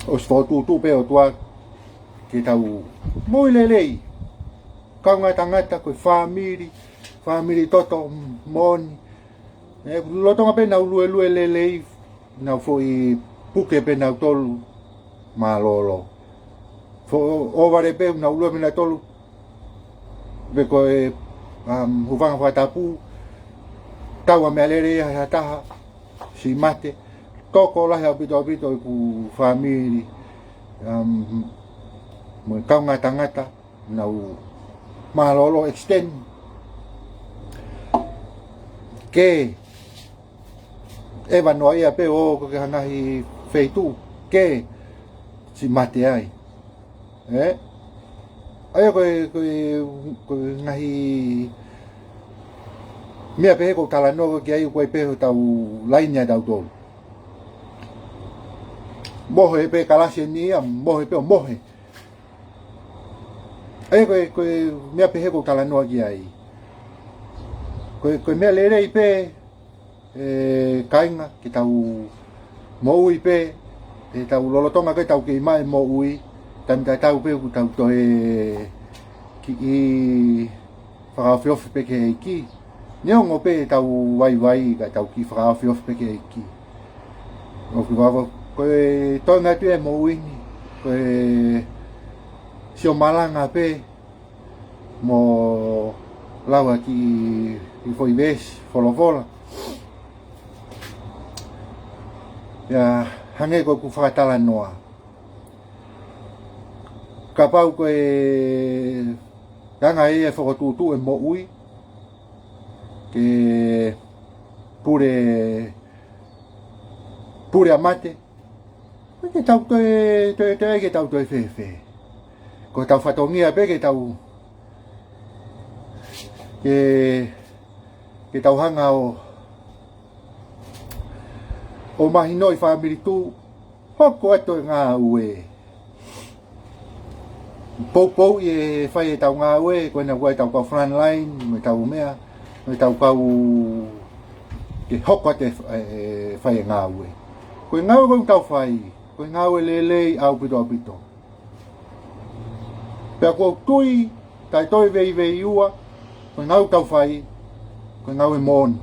ʻosi fokotuʻutuʻu pē ʻe he ʻOtua ke tau moʻui lelei. Kaungā tangata, ko e fāmili, fāmili toto, mm, moʻoni. ʻE, lolotonga pē ʻenau luelue lelei, nau foʻi puke pē ʻanautolu mālōlō. Foʻi ʻohovale pē, nau lue pē ʻanautolu, pe ko e, um, hūfanga he fakatapu, tau ʻa e meʻalele ia ʻe ha taha, siʻi mate. Tokolahi ʻaupito ʻaupito ʻeku fāmili, um, mo e kaungā tangata, nau mālōlō extend. Ke ʻeva noa ia pē ʻo ko ē ki ha ngaahi feituʻu ke siʻi mate ai. Ē? ʻA ia ko e, ko e, ko e ngaahi meʻa pē ʻoku ou talanoa ko ē ki ai, ʻoku ʻi ai pē hotau laini ʻa tautolu. Mohe pē kalasi ʻe niʻihi ia, mohe pē ʻo mohe. ʻE, ko e, ko e meʻa pehē ʻoku ou talanoa ki ai. Ko e, ko e meʻa lelei pē, ʻe kāinga, ke tau moʻui pē, ʻe tau lolotonga ke tau kei maʻu e moʻui, taimi tatau pē ʻoku tau toe kiʻi fakaofiofi pē ki he ʻEiki. Neongo pē ʻetau vaivai ka tau kiʻi fakaofiofi pē ki he ʻEiki. ʻOku ou vava, ko e toenga atu e moʻui ni, ko e sio malanga pē, mo lau ha kiʻi, kiʻi foʻi veesi folofola. ʻIo, hangē ko ʻeku fakatalanoa. Kapau ko e anga ia e fokotuʻutuʻu e moʻui, ke pule, pule ʻa mate, ke tau toe, toe, toe, ke tau toe fēfē. Ko ʻetau fatongia pē ke tau, ke, ke tau hanga ʻo, ʻo mahinoʻi fāmili tuʻu, hoko atu e ngāue. Poupouʻi e fai ʻetau ngāue, ko ena ʻoku ʻi ai ʻetau kau frontline, mo ʻetau meʻa, mo ʻetau kau ke hoko atu e, e fai e ngāue. Ko e ngāue ko ē ʻoku tau fai, ko e ngāue lelei ʻaupito ʻaupito. Pea ʻoku ou tui, taʻe toe veiveiua, ko e ngāue ʻoku tau fai, ko e ngāue moʻoni.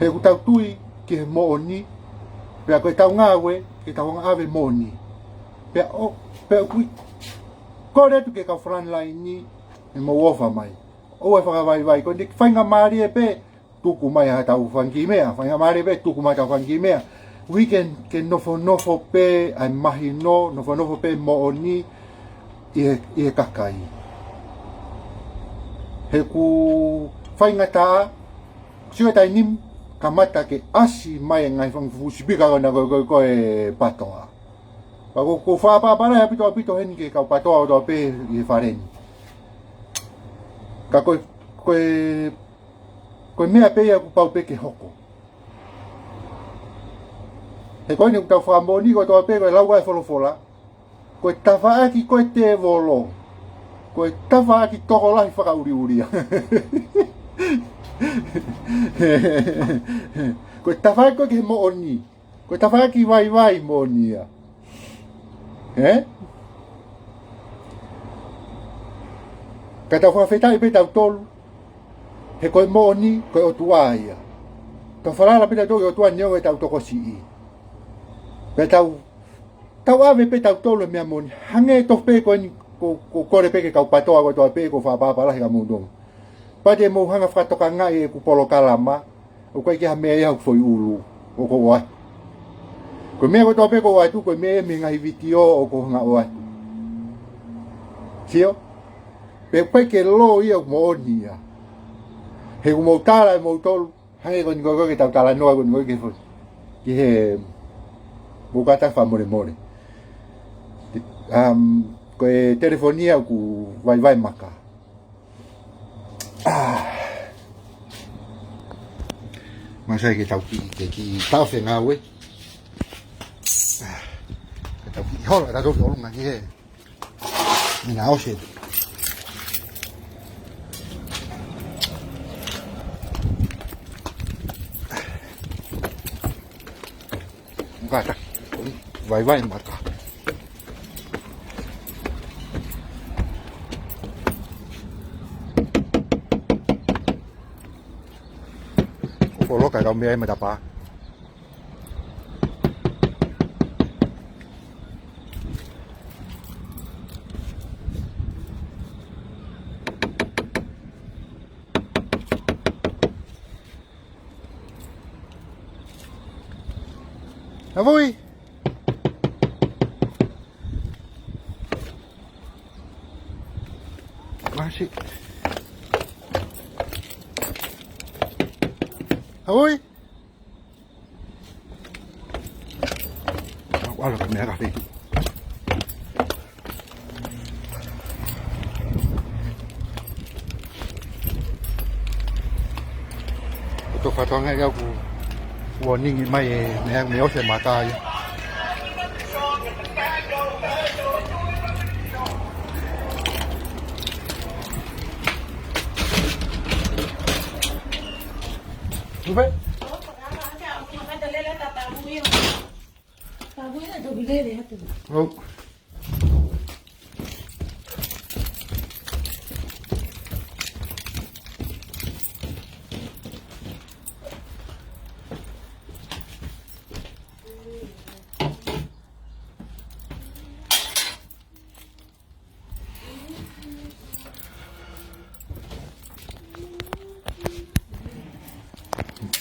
He ʻoku tau tui ki he moʻoni, pea ko ʻetau ngāue, ke tau hanga ʻave moʻoni. Pea ʻo, pea ʻoku ou kole atu ki he kau frontline ni, ʻe mou ʻofa mai. ʻOua ʻe fakavaivai, ko ʻene faingamālie pē, tuku mai haʻatau fanga kiʻi meʻa, faingamālie pē, tuku mai haʻatau fanga kiʻi meʻa. We can, ke nofonofo pē ʻa e mahino, nofonofo pē moʻoni ʻi he, ʻi he kakai. He ʻoku faingataʻa, sio e taimi ni, kamata ke ʻasi mai e ngaahi fanga fuʻu sipika ko ena ko, ko, ko e PATOA. Pea ʻoku ou, ʻoku ou fakaʻapaʻapa lahi ʻaupito ʻaupito heni ki he kau PATOA kotoa pē ʻi he fale ni. Ka ko e, ko e, ko e meʻa pē ia ʻoku pau pē ke hoko. He ko eni ʻoku tau fakamoʻoni kotoa pē ko e lau ʻa e folofola. Ko e tafaʻaki ko e tēvolo. Ko e tafaʻaki tokolahi fakaʻuliʻulia. Ko e tafaʻaki ko ē ki he moʻoni. Ko e tafaʻaki vaivai moʻoni ia. Ē? Ka tau fakafetaʻi pē tautolu. He ko e moʻoni, ko e ʻOtua ia. Tau falala pē tautolu ki he ʻOtua neongo ʻetau tokosiʻi. Pea tau, tau ʻave pē tautolu e meʻa moʻoni. Hangē tofu pē ko eni, ʻoku, ʻoku ou kole pē ki he kau PATOA kotoa pē, ʻoku ou fakaʻapaʻapa lahi kia moutolu. Pea te mou hanga fakatokangaʻi ʻeku polokalama, ʻoku ʻikai ke ʻi ai ha meʻa ia ʻoku foʻi ʻulu, ʻoku ou ʻoatu. Ko e meʻa kotoa pē ʻoku ou ʻoatu, ko e meʻa ia mei he ngaahi vitiō ʻoku ou hanga ʻo ʻoatu. Sio? Pea ʻoku ʻikai ke lō ia ʻoku moʻoni ia. He ʻoku mou tala ʻe moutolu, hangē ko eni ko ē ke tau talanoa ko eni ko ē ki he foʻi, ki he, mou kātaki fakamolemole. Um, ko e telefoni ia ʻoku vaivai maka. Ah. Masai ke tau kiʻi, ke kiʻi taʻofi e ngāue. Ah. Ke tau kiʻi hola, tau toki ʻolunga ki he. Mina ose. Mou kātaki. Vaivai maka. Ko e loka kau meʻa ʻi matapā. Havui. Masi. Havui. Au ala ka meʻa ka fei. Ko e tō fatongia ʻoku, ʻoku warning mai e meʻa, meʻa ose maka ia. Ufe? Oh.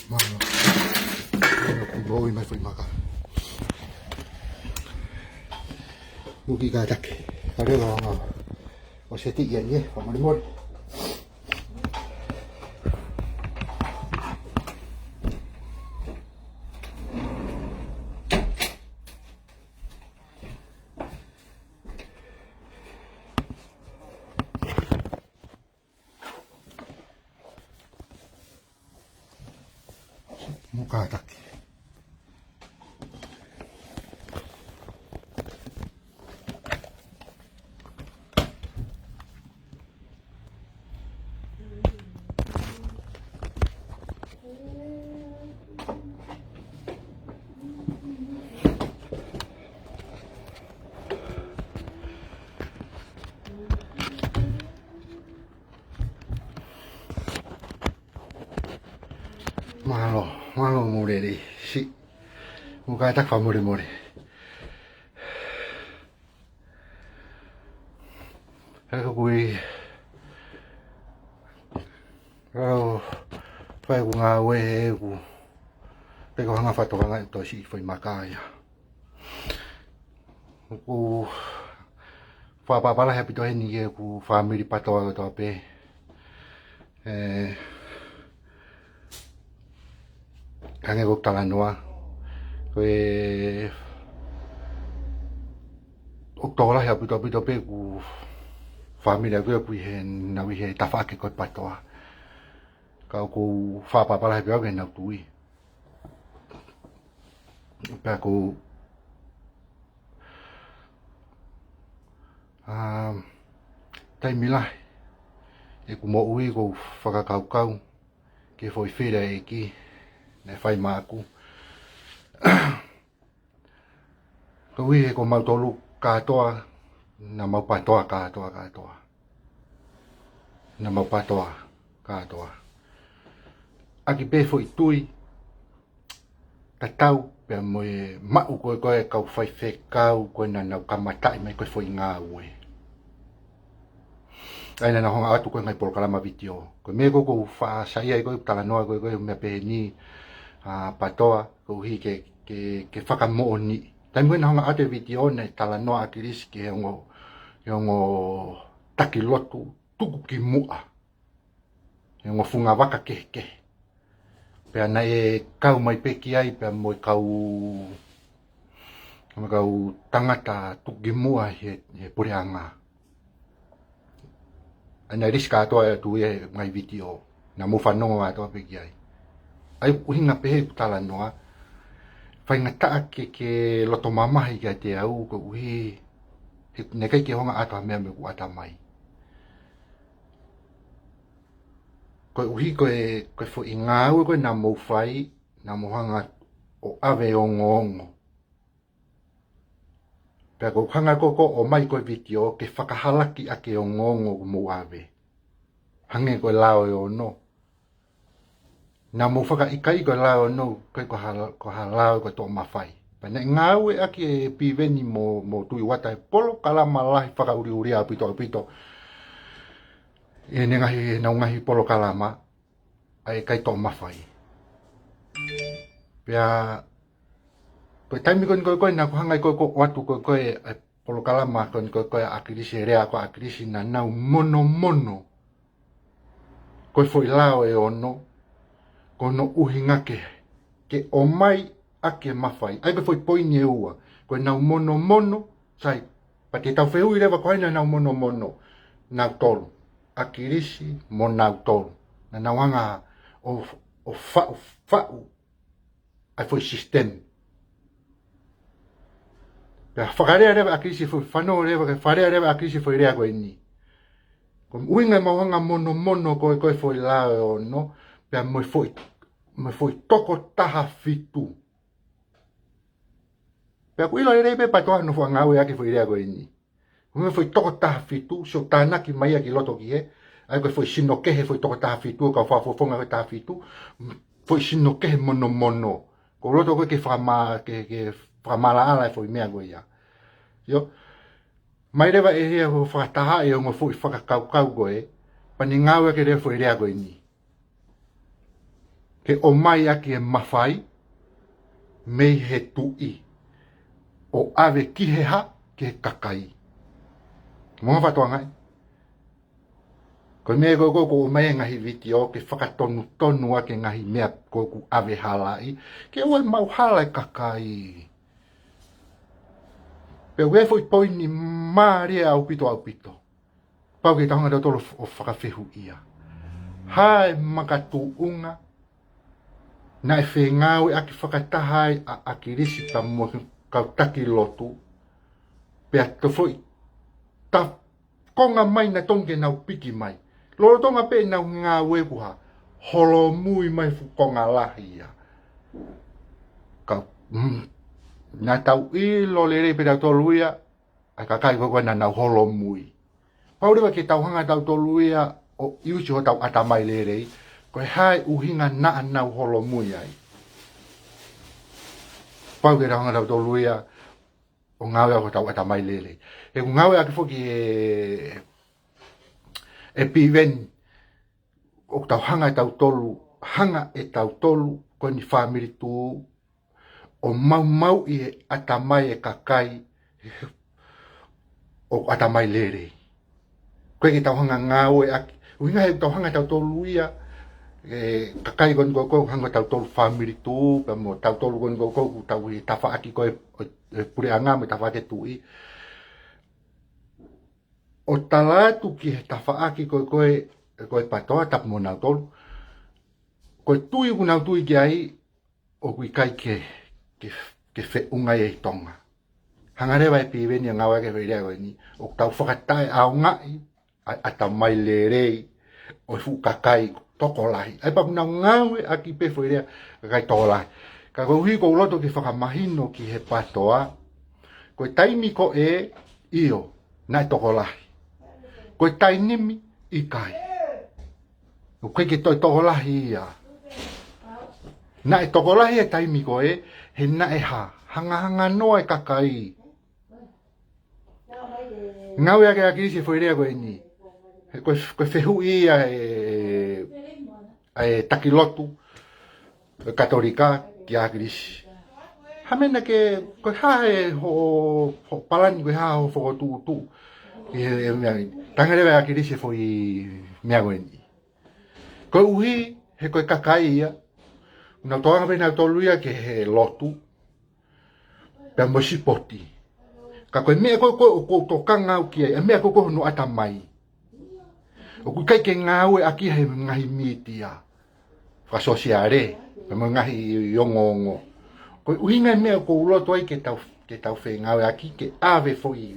Mālō. Mālō, kuo moʻui mai foʻi maka. Muki kātaki. Ka leva anga. ʻO seti ia ni, ē, fakamolemole. Mo kātaki. Mālō, mālō mo lelei. Siʻi. Mo kātaki fakamolemole. He ko kui. Kau fai ʻeku ngāue he ʻoku. Pea ko e hanga fakatokangaʻi ʻoku tau siʻi foʻi maka ia. ʻOku fakapapau lahi ʻaupito heni ki heʻeku fāmili PATOA kotoa pē. ʻE, hangē ko ʻeku talanoa. Ko e, ʻoku tokolahi ʻaupito ʻaupito pē ʻeku fāmili ʻaʻaku ʻoku ʻi he, nau ʻi he tafaʻaki ko e PATOA. Ka ʻoku ou fakapapau lahi pē au ke nau tui. Pea ko, um, taimi lahi ʻeku moʻui ʻoku ou fakakaukau ki he foʻi fili ʻa e ʻEiki naʻe fai maʻaku. Koeʻuhi he ko mautolu kātoa, naʻa mau PATOA kātoa, kātoa. Naʻa mau PATOA kātoa. ʻAki pē foʻi tui, tatau pea mo e maʻu ko ē ko ē kau faifekau ko ē naʻa nau kamataʻi mai ko ē foʻi ngāue. ʻA ia naʻa nau hanga ʻoatu ko ē ngaahi polokalama vitiō. Ko e meʻa ko ē ʻoku ou faʻa saiʻia ai ko ē talanoa ko ē ko ē meʻa pehē ni, ʻa, PATOA, koeʻuhi ke, ke, ke fakamoʻoniʻi. Taimi ko ē naʻa nau hanga ʻoatu e vitiō naʻe talanoa ʻa ʻAkilisi ki he ongo, he ongo taki lotu tuku ki muʻa. He ongo fungavaka kehekehe. Pea naʻe kau mai pē ki ai, pea mo e kau, mo e kau tangata tuku ki muʻa he, he puleʻanga. ʻA ia naʻe lisi kātoa ʻe ʻOtua ia he ngaahi vitiō. Naʻa mou fanongo kātoa pē ki ai. ʻA ia ʻuhinga pē he ʻeku talanoa. Faingataʻa ke, ke loto mamahi kiate au koeʻuhi he naʻe ʻikai ke u hanga ʻoatu ha meʻa mei heʻeku ʻatamai. Koeʻuhi ko e, ko e foʻi ngāue ko ē naʻa mou fai, naʻa mou hanga ʻo ʻave ongoongo. Pea ko e hanga ko ē ʻo ʻomai ko ē vitiō ke fakahalaki ʻaki e ongoongo ʻoku mou ʻave. Hangē ko e lao ʻe ono. Naʻa mou fakaʻikaiʻi ko e lao ʻe ono, ko e ko ha, ko ha lao ko e toʻomafai. Pea naʻe ngāueʻaki ʻe Piveni mo, mo Tuʻi Uata e polokalama lahi fakaʻuliʻulia ʻaupito ʻaupito. ʻI heʻene ngaahi, ʻenau ngaahi polokalama, ʻa e ʻikai toʻomafai. Pea, ko e taimi ko eni ko ē ko ē, naʻa ku hanga ai ko ē ʻo ʻoatu ko ē ko ē, e polokalama ko eni ko ē ko ē ʻa ʻAkilisi, e lea ko ē ʻa ʻAkilisi naʻa nau monomono. Ko e foʻi lao ʻe ono, ko hono ʻuhinga ke, ke ʻomai ʻaki e mafai. ʻA ia ko e foʻi poini ʻe ua, ko ʻenau monomono, sai, pea te tau fehuʻi leva ko hai naʻa nau monomono, nautolu. ʻAkilisi mo nautolu. Naʻa nau hanga ʻo, ʻo faʻu, faʻu ʻa e foʻi sisitemi. Pea fakalea leva ʻe ʻAkilisi foʻi fanongo leva, ke fakalea leva ʻe ʻAkilisi foʻi lea ko eni. Ko e ʻuhinga ʻemau hanga monomono ko ē ko e foʻi lao ʻe ono, pea mo e foʻi mo e foʻi toko taha fitu. Pea ʻoku ʻilo lelei pē PATOA hono faʻa ngāueʻaki e foʻi lea ko eni. Mo e foʻi toko taha fitu, sio tānaki mai ia ki loto ki hē, ʻa ia ko e foʻi sino kehe foʻi toko taha fitu, kau fakafofonga ko e taha fitu, foʻi sino kehe monomono. ʻOku ou loto ko ē ke fakama-, ke, ke fakamaʻalaʻala e foʻi meʻa ko ia. ʻIo. Mai leva ʻe hē ʻo fakataha e ongo foʻi fakakaukau ko ē, pea ne ngāueʻaki leva e foʻi lea ko eni. Ke ʻomai ʻaki e mafai mei he tuʻi ʻo ʻave ki he hā, ki he kakai. Mo e fatongia ia. Ko e meʻa ko ē ʻoku ʻomai e ngaahi vitiō ke fakatonutonu ʻaki e ngaahi meʻa ko ē ʻoku ʻave halaʻi, ke ʻoua ʻe maʻu hala e kakai. Pea ʻoku ʻi ai e foʻi poini mālie ʻaupito ʻaupito. Pau ke tau hanga ʻe tautolu ʻo fakafehuʻia. Hā e makatuʻunga naʻe fengāueʻaki fakataha ai ʻa ʻAkilisi pea mo e kau taki lotu. Pea toe foʻi ta konga mai naʻe tonu ke nau piki mai. Lolotonga pē ʻenau ngāue kuo hā, holomui mai fuʻu konga lahi ia. Ka, mm, naʻa tau ʻilo lelei pē tautolu ia, ʻa e kakai ko ē naʻa nau holomui. Pau leva ke tau hanga ʻe tautolu ia ʻo ʻiusi hotau ʻatamai lelei, ko e hā e ʻuhinga naʻa nau holomui ai. Pau ke tau hanga ʻe tautolu ia ʻo ngāueʻaki hotau ʻatamai lelei. He ʻoku ngāueʻaki foki ʻe, ʻe Piveni, ʻoku tau hanga ʻe tautolu, hanga ʻe tautolu, ko eni fāmili tuʻu, ʻo maumauʻi e ʻatamai e kakai, ʻo ʻatamai lelei. Ko e ke tau hanga ngāueʻaki. ʻUhinga he tau hanga ʻe tautolu ia, e, kakai ko eni ko ē ʻoku hanga ʻe tautolu fāmili tuʻu, pea mo tautolu ko eni ko ē ʻoku tau ʻi he tafaʻaki ko ē, ʻo, e, puleʻanga mo e tafaʻaki tuʻi. ʻO tala atu ki he tafaʻaki ko ē, ko ē, ko ē PATOA tapu mo nautolu. Ko e tui ʻoku nau tui ki ai, ʻoku ʻikai ke, ke, ke feʻunga ia ʻi Tonga. Hanga leva ʻe Piveni ʻo ngāueʻaki e foʻi lea ko eni, ʻoku tau fakataʻeʻaongaʻi ʻa e ʻatamai lelei ʻo e fuʻu kakai tokolahi. ʻA ia pea ʻoku nau ngāueʻaki pē foʻi lea kakai tokolahi. Ka koeʻuhi ʻoku ou loto ke fakamahino ki he PATOA, ko e taimi ko ē, ʻio, naʻe tokolahi. Ko e taimi ni, ʻikai. ʻOku ʻikai ke toe tokolahi ia. Naʻe tokolahi e taimi ko ē, he naʻe hā, hangahanganoa e kakai. Ngāueʻaki ʻe ʻAkilisi e foʻi lea ko eni. He ko e, ko e fehuʻi ia ʻe, ʻa e taki lotu, ʻa e Katolika kia ʻAkilisi. Hā e meʻa ke, ko e hā e hoʻo, hoʻo palani, ko e hā hoʻo fokotuʻutuʻu. ʻI he, he meʻa ni. Talaange leva ʻe ʻAkilisi e foʻi meʻa ko eni. Koeʻuhi, he ko e kakai ia, ʻoku nau tokanga pē nautolu ia ki he lotu, pea mo e sipoti. Ka ko e meʻa ko ē ʻoku ou tokanga au ki ai, ʻa e meʻa ko ē ʻoku hono ʻatamai. ʻOku ʻikai ke ngāueʻaki ia he ngaahi mītia fakasōsiale, pea mo e ngaahi ongoongo. Ko e ʻuhinga e meʻa ʻoku ou loto ai ke tau, ke tau fengāueʻaki, ke ʻave foʻi.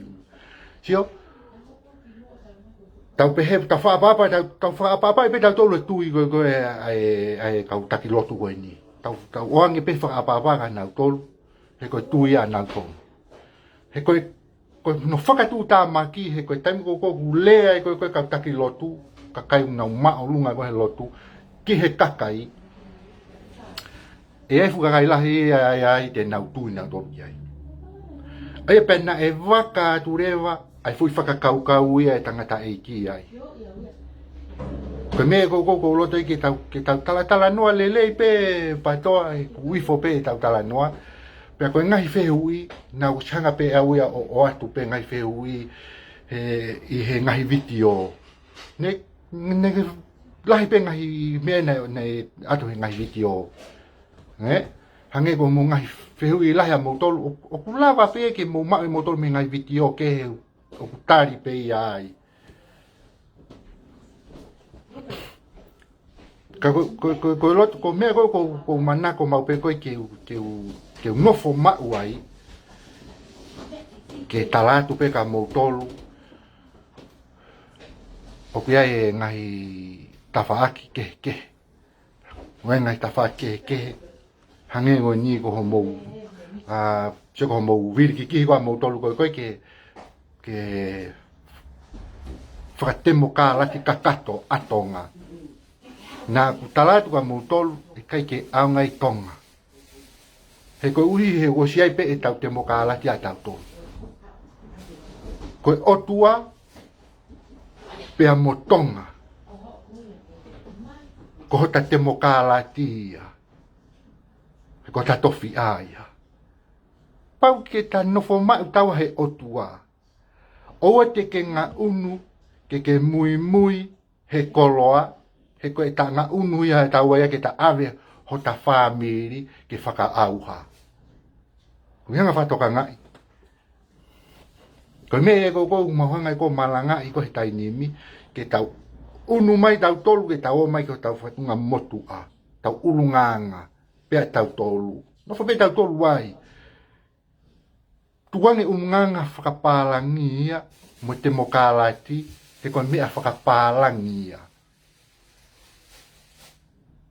Sio, tau pehē, tau fakaʻapaʻapa, tau, tau fakaʻapaʻapa pē tautolu e tui ko ē, ko ē, ʻa e, ʻa e kau taki lotu ko eni. Tau, tau ʻoange pē fakaʻapaʻapa kia nautolu, he ko e tui ʻanautolu. He ko e, ko hono fakatuʻutāmaki, he ko e taimi ko ē ʻoku lea ai ko ē, ko ē kau taki lotu, kakai ʻoku nau māʻolunga ko ē he lotu, ki he kakai, ʻe ʻi ai e fuʻu kakai lahi ia, ia, ia te nau tui nautolu ki ai. ʻA ia pea naʻe vaka atu leva ʻa e foʻi fakakaukau ia ʻa e tangataʻeiki ai. Ko e meʻa ko ē ʻoku ou loto ai ke tau, ke tau talatalanoa lelei pē PATOA, he ʻoku ifo pē ʻetau talanoa. Pea ko e ngaahi fehuʻi, naʻa ku hanga pē au ia ʻo, ʻoatu pē ngaahi fehuʻi he, ʻi he ngaahi vitiō. Ne, ne lahi pē ngaahi meʻa naʻe, naʻe ʻoatu he ngaahi vitiō. Ē? Hangē ko hoʻomou ngaahi fehuʻi lahi ʻamoutolu, ʻo, ʻoku lava pē ke mou maʻu ʻe moutolu mei he ngaahi vitiō kehe ʻoku tali pē ia ai. Ka ko, ko, ko, ko e loto, ko e meʻa ko ē ʻoku ou, ʻoku ou manako maʻu pē ko ē ke u, ke u, ke u nofo maʻu ai, ke tala atu pē kia moutolu, ʻoku ʻi ai e ngaahi tafaʻaki kehekehe. Mo e ngaahi tafaʻaki kehekehe, hangē ko eni ko hoʻomou, ʻa, sio ko hoʻomou vili kikihi ko ē ʻamoutolu ko ē ko ē ke, ke fakatemokālati kakato ʻa Tonga. Naʻá ku tala atu kia moutolu, ʻikai ke ʻaonga ʻi Tonga. He koeʻuhi he ʻosi ʻi ai pē ʻetau temokālati ʻatautolu. Ko e ʻOtua pea mo Tonga, ko hota temokālati ia. He ko hota tofiʻa ia. Pau ke ta nofo maʻu taua he ʻOtua. ʻOua te ke ngaʻunu, ke ke muimui he koloa, he ko ʻeta ngaʻunu ia ʻe taua ia ke ta ʻave hota fāmili ke fakaʻauha. Ko e anga fakatokangaʻi. Ko e meʻa ē ko ē ʻoku mau hanga ʻe ko ē ʻo malangaʻi ko ē he taimi ni, ke tau ʻunu mai tautolu, ke tau ō mai ki hotau fatunga motuʻa, tau ʻulungaanga pē ʻatautolu. Nofo pē tautolu ai. Tukuange ʻulungaanga fakapālangi ia mo e temokālati, he ko e meʻa fakapālangi ia.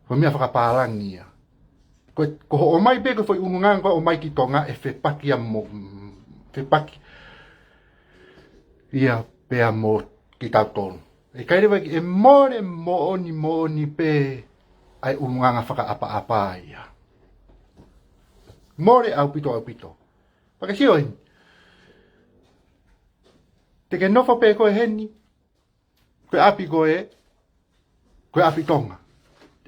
Ko e meʻa fakapālangi ia. Ko, ko hoʻo ʻomai pē ko e foʻi ʻulungaanga ko ē ʻomai ki Tonga ʻe fepaki ia mo, fepaki ia pea mo kitautolu. ʻIkai leva ke, ʻe mole moʻoni moʻoni pē ʻa e ʻulungaanga fakaʻapaʻapa ia. Mole ʻaupito ʻaupito. Pea ke sio heni. Te ke nofo pē koe heni. Ko e ʻapi ko ē, ko e ʻapi Tonga.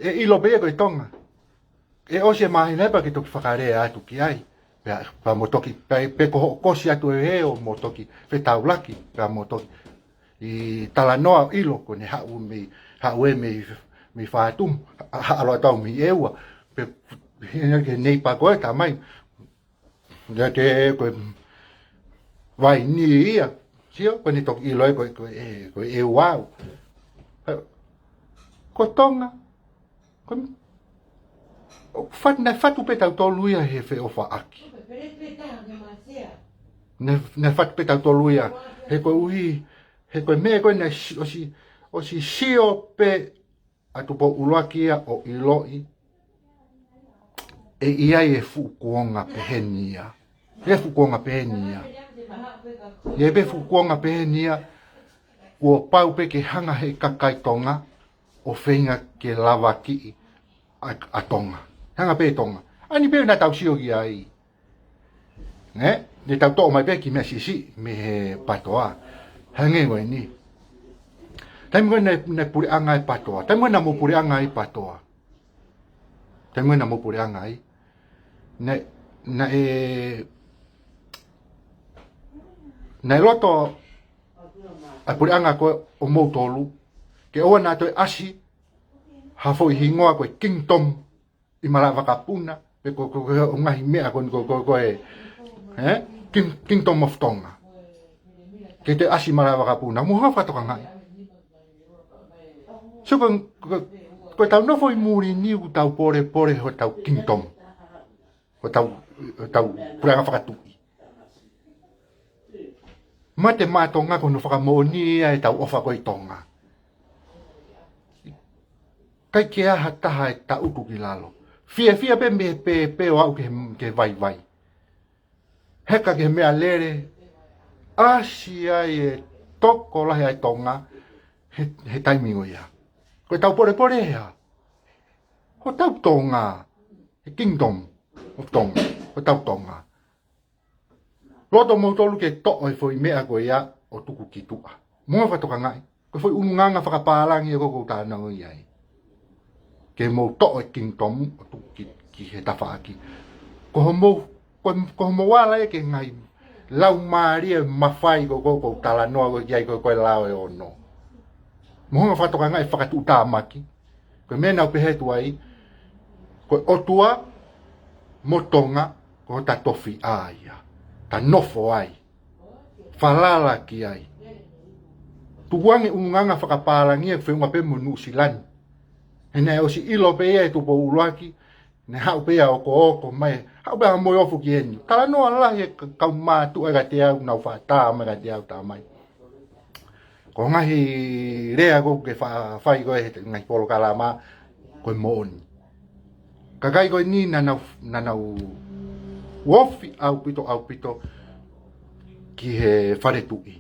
ʻE ʻilo pē ia ko e Tonga. ʻE ʻosi e māhina pea ke toki fakalea atu ki ai. Pea, pea mo toki, pea, pe ko hoʻo kosi atu ʻe he ʻEiki ʻo mo toki fetaulaki, pea mo toki ʻi talanoa ʻilo ko ʻene haʻu mei, haʻu ē mei, mei Fatumu, ha-, ha-, ʻalu atu mei ʻEua. Pea, hena ke neipa ko ē, tā mai. Ia te ko e vai ni ia. Sio, ko ʻene toki ʻilo ē ko e, ko e, ko e ʻEua au. Ko Tonga. Ko e, ʻo fat-, naʻe fatu pē tautolu ia he feʻofaʻaki. Naʻe, naʻe fatu pē tautolu ia. He koeʻuhi, he ko e meʻa ko ē naʻe si-, ʻosi, ʻosi sio pē ʻa Tupou ʻUluaki ia ʻo ʻiloʻi ʻe ʻi ai e fuʻu kuonga pehē ni ia. ʻE fuʻu kuonga pehē ni ia. ʻE pē fuʻu kuonga pehē ni ia, kuo pau pē ke hanga he kakai Tonga ʻo feinga ke lavakiʻi ʻa, ʻa Tonga. Hanga pē Tonga. ʻA eni pē naʻa tau sio ki ai. Ē? Naʻa tau toʻo mai pē kiʻi meʻa siʻisiʻi mei he PATOA. Hangē ko eni. Taimi ko ē naʻe, naʻe puleʻanga ai e PATOA. Taimi ko ē naʻa mou puleʻanga ai e PATOA. Taimi ko ē naʻa mou puleʻanga ai. Naʻe, naʻe, naʻe loto ʻa e puleʻanga ko ē ʻo moutolu ke ʻoua naʻa toe ʻasi ha foʻi hingoa ko e Kingdom ʻi Malaʻevakapuna, pe ko, ko, ko e ngaahi meʻa ko eni ko, ko, ko e, ē? King-, Kingdom of Tonga. Ke toe ʻasi Malaʻevakapuna, mou hanga fakatokangaʻi. So ko, ko, ko ʻetau nofo ʻi muli ni ʻoku tau polepole hotau kingdom. Hotau, hotau puleʻanga fakatuʻi. Mate maʻa Tonga ko hono fakamoʻoni ia ʻetau ʻofa ko ē ʻi Tonga. ʻIkai ke ʻi ai ha taha ʻe taʻutu ki lalo. Fiefia pē mei he pēpē ʻo aʻu ki he, ki he vaivai. Heka ki he meʻalele, ʻasi ai e tokolahi ʻa e Tonga he, he taimi ko ia. Ko ʻetau polepole ē hā? Hotau Tonga, he Kingdom of Tonga, hotau Tonga. Loto moutolu ke toʻo e foʻi meʻa ko ia ʻo tuku ki tuʻa. Mou fakatokangaʻi, ko e foʻi ʻulungaanga fakapālangi ē ko ē ʻoku ou talanoa ai. Ke mou toʻo e Kingdom ʻo tuku ki, ki he tafaʻaki. Ko hoʻomou, ko, ko hoʻomou ala ē ki he ngaahi laumālie mafai ko ē ʻoku ou talanoa ko ē ki ai ko ē, ko e lao ʻe ono. Mou hanga fakatokangaʻi e fakatuʻutāmaki. Ko e meʻa naʻa ku pehē atu ai, ko e ʻOtua mo Tonga, ko hota tofiʻa ia. Ta nofo ai. Falala ki ai. Tukuange ʻulungaanga fakapālangi ʻoku feʻunga pē mo Nuʻusila ni. He naʻe ʻosi ʻilo pē ia ʻe Tupou ʻUluaki, naʻe haʻu pē ia ʻo okooko mai, haʻu pē ia mo e ofu ki heni. Talanoa lahi e ka-, kau mātuʻa ʻiate au, nau faʻa tā mai kiate au, tā mai. Ko e ngaahi lea ko ē ʻoku ke fa-, fai ko ē he ngaahi polokalama, ko e moʻoni. Kakai ko eni naʻa nau, naʻa nau ofi ʻaupito, ʻaupito ki he fale tuʻi.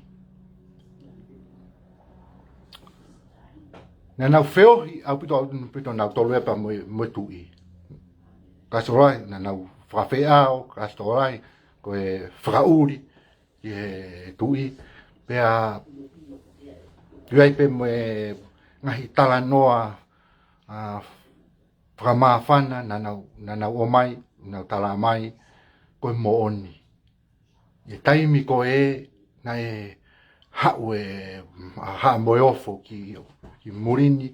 Naʻa nau feohi ʻaupito, ʻaupito nautolu ia pea mo e, mo e tuʻi. Kae ʻosi lahi, naʻa nau fakafeʻao, kae ʻosi lahi, ko e fakaʻuli ki he tuʻi. Pea, ʻi ai pē mo e ngaahi talanoa, ʻa, fakamāfana, naʻa nau, naʻa nau ʻomai, nau tala mai, ko e moʻoni. ʻI he taimi ko ē, naʻe haʻu e, ʻa, Haʻa-mohe-ofo ki, ki muli ni,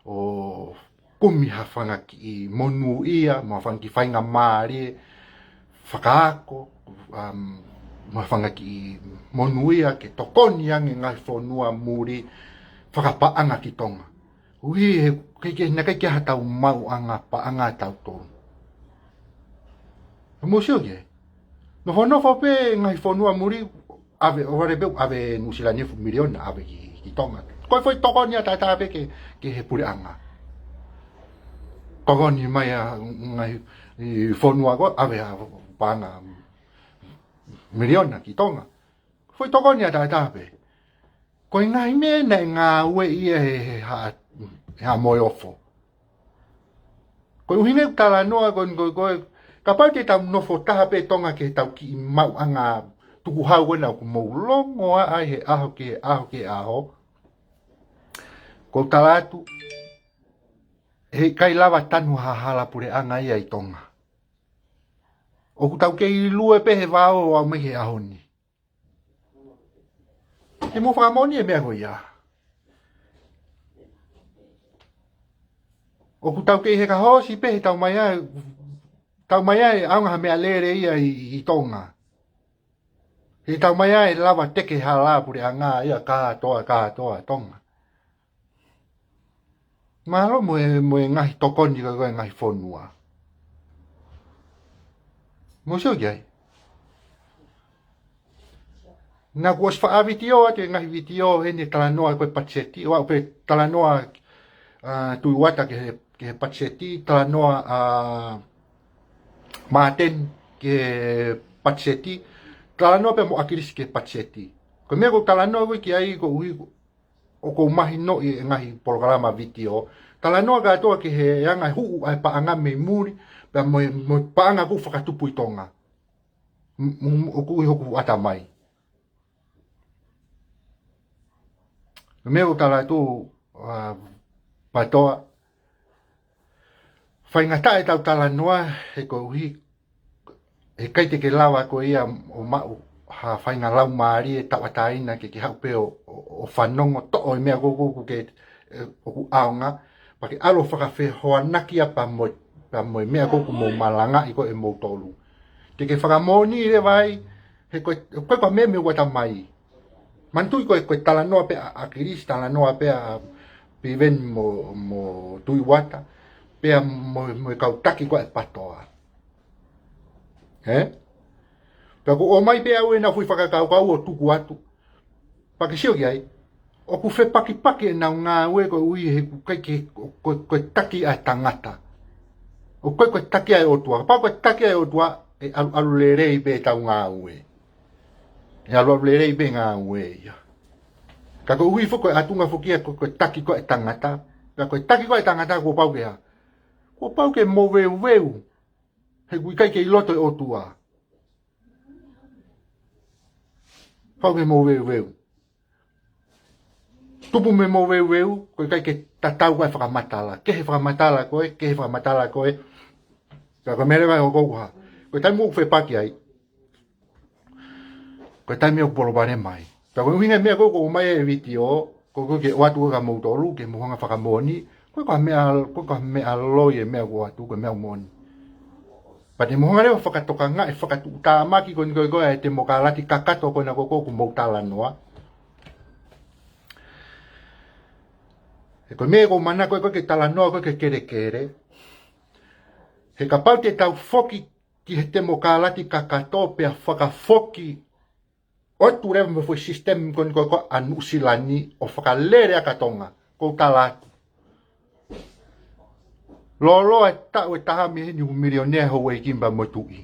ʻo kumi ha fanga kiʻi monūʻia, mo ha fanga kiʻi faingamālie fakaako, um, mo ha fanga kiʻi monūʻia ke tokoni ange ngaahi fonua muli fakapaʻanga ki Tonga. Ui, he, ke, ke, naʻe ʻikai ke ʻi ai haʻatau maʻuʻanga paʻanga ʻatautolu. Mou sio ki ai. Nofonofo pē ngaahi fonua muli, ʻave, ʻo vale pē, ʻave Nuʻusila ni fuʻu miliona, ʻave ki, ki Tonga. Ko e foʻi tokoni ʻataʻatā pē ki, ki he puleʻanga. Tokoni mai ʻa ngaahi fonua ko ē, ʻave ʻa paʻanga miliona ki Tonga. Foʻi tokoni ʻataʻatā pē. Ko e ngaahi meʻa naʻe ngāueʻi ia he, he Haʻa, he Haʻa-mohe-ofo. Ko e ʻuhinga ʻeku talanoa ko eni ko e, ko e, kapau te tau nofo taha pē Tonga ki heʻetau kiʻi maʻuʻanga tukuhau ko ena ʻoku mou longoaʻa ai he ʻaho ki he ʻaho ki he ʻaho. ʻOku ou tala atu, heʻikai lava tanu ha hala puleʻanga ia ʻi Tonga. ʻOku tau kei lue pē he vao ʻo aʻu mai he ʻaho ni. Te mou fakamoʻoni e meʻa ko ia. ʻOku tau kei heka hoosi pē he tau mai ai, tau mai ai ʻaonga ha meʻalele ia ʻi, ʻi Tonga. He tau mai ai lava teke hala puleʻanga ia kātoa, kātoa Tonga. Mālō mo e, mo e ngaahi tokoni ko ē ko ē ngaahi fonua. Mou sio ki ai. Naʻa ku ʻosi faʻa vitiō atu e ngaahi vitiō ʻi heʻene talanoa ko e patiseti, ʻo aʻu pē talanoa, ʻa, Tuʻi Uata ki he, ki he patiseti, talanoa, ʻa, Māteni ki he patiseti, talanoa pē mo ʻAkilisi ki he patiseti. Ko e meʻa ʻoku ou talanoa ko ē ki ai koeʻuhi ʻoku ou mahinoʻi e ngaahi polokalama vitiō. Talanoa kātoa ki he anga e huʻu ʻa e paʻanga mei muli, pea mo e, mo e paʻanga ʻoku fakatupu ʻi Tonga. M-, m-, ʻoku ʻi hoku ʻatamai. Meʻa ʻoku ou tala atu, ʻa, Patoa, faingataʻa ʻetau talanoa he koeʻuhi heʻikai te ke lava koe ia ʻo maʻu ha faʻahinga laumālie tauʻatāina ke ke haʻu pē ʻo, ʻo, ʻo fanongo toʻo e meʻa ko ē ʻoku ke, ē, ʻoku ʻaonga, pea ke ʻalu ʻo fakafehoanaki ia pea mo, pea mo e meʻa ko ē ʻoku mou malangaʻi ko ē ʻe moutolu. Te ke fakamoʻoni leva ai, he ko e, ko e, ko e meʻa mei hoku ʻatamai. Manatuʻi ko e, ko e talanoa pē ʻa, ʻAkilisi, talanoa pē ʻa Piveni mo, mo Tuʻi Uata, pea mo, mo e kau taki ko ē ʻa Patoa. Ē? Pea ʻoku ʻomai pē au ʻenau foʻi fakakaukau ʻo tuku atu. Pea ke sio ki ai. ʻOku fepakipaki ʻenau ngāue koeʻuhi he ʻoku ʻikai ke, ko, ko, ko e taki ʻa e tangata. ʻOku ʻikai ko e taki ʻa e ʻOtua. Kapau ko e taki ʻa e ʻOtua, ʻe ʻalu, ʻalu lelei pē ʻetau ngāue. ʻE ʻalu, ʻalu lelei pē ngāue ia. Ka koeʻuhi foki ko e ʻatunga foki ia ko, ko e taki ko ē ʻa e tangata. Ka ko e taki ko ē ʻa e tangata kuo pau ke hā? Kuo pau ke moveuveu. He ʻoku ʻikai ke ʻi loto e ʻOtua. Pau ke moveuveu. Tupu mei he moveuveu, ko e ʻikai ke tatau ko ē e fakamatala. Kehe e fakamatala ko ē, kehe e fakamatala ko ē. Ka ko e meʻa leva ʻoku ou hā. Ko e taimi ʻoku fepaki ai. Ko e taimi ʻoku palopalema ai. Ka ko e ʻuhinga e meʻa ko ē ʻoku ʻomai e vitiō, ko ē ke ʻoatu ko ē kia moutolu, ke mou hanga ʻo fakamoʻoni, ko e ko e meʻa, ko e ko e meʻa loi e meʻa ʻoku ʻoatu, ko e meʻa moʻoni. Pea te mou hanga leva ʻo fakatokangaʻi, fakatuʻutāmaki ko eni ko ē ko ē e temokalati kakato ko ena ko ē ʻoku mou talanoa. He ko e meʻa ʻoku ou manako ko ē ke talanoa ko ē ki he kelekele. He kapau te tau foki ki he temokalati kakato pea fakafoki ʻo ʻoatu leva mo e foʻi sisitemi ko eni ko ē ko ē ʻa Nuʻusila ni ʻo fakalele ʻa Tonga, ʻoku ou tala atu. Lōloa e taʻu ʻe taha mei heni ʻoku milionea houʻeiki pea mo e tuʻi.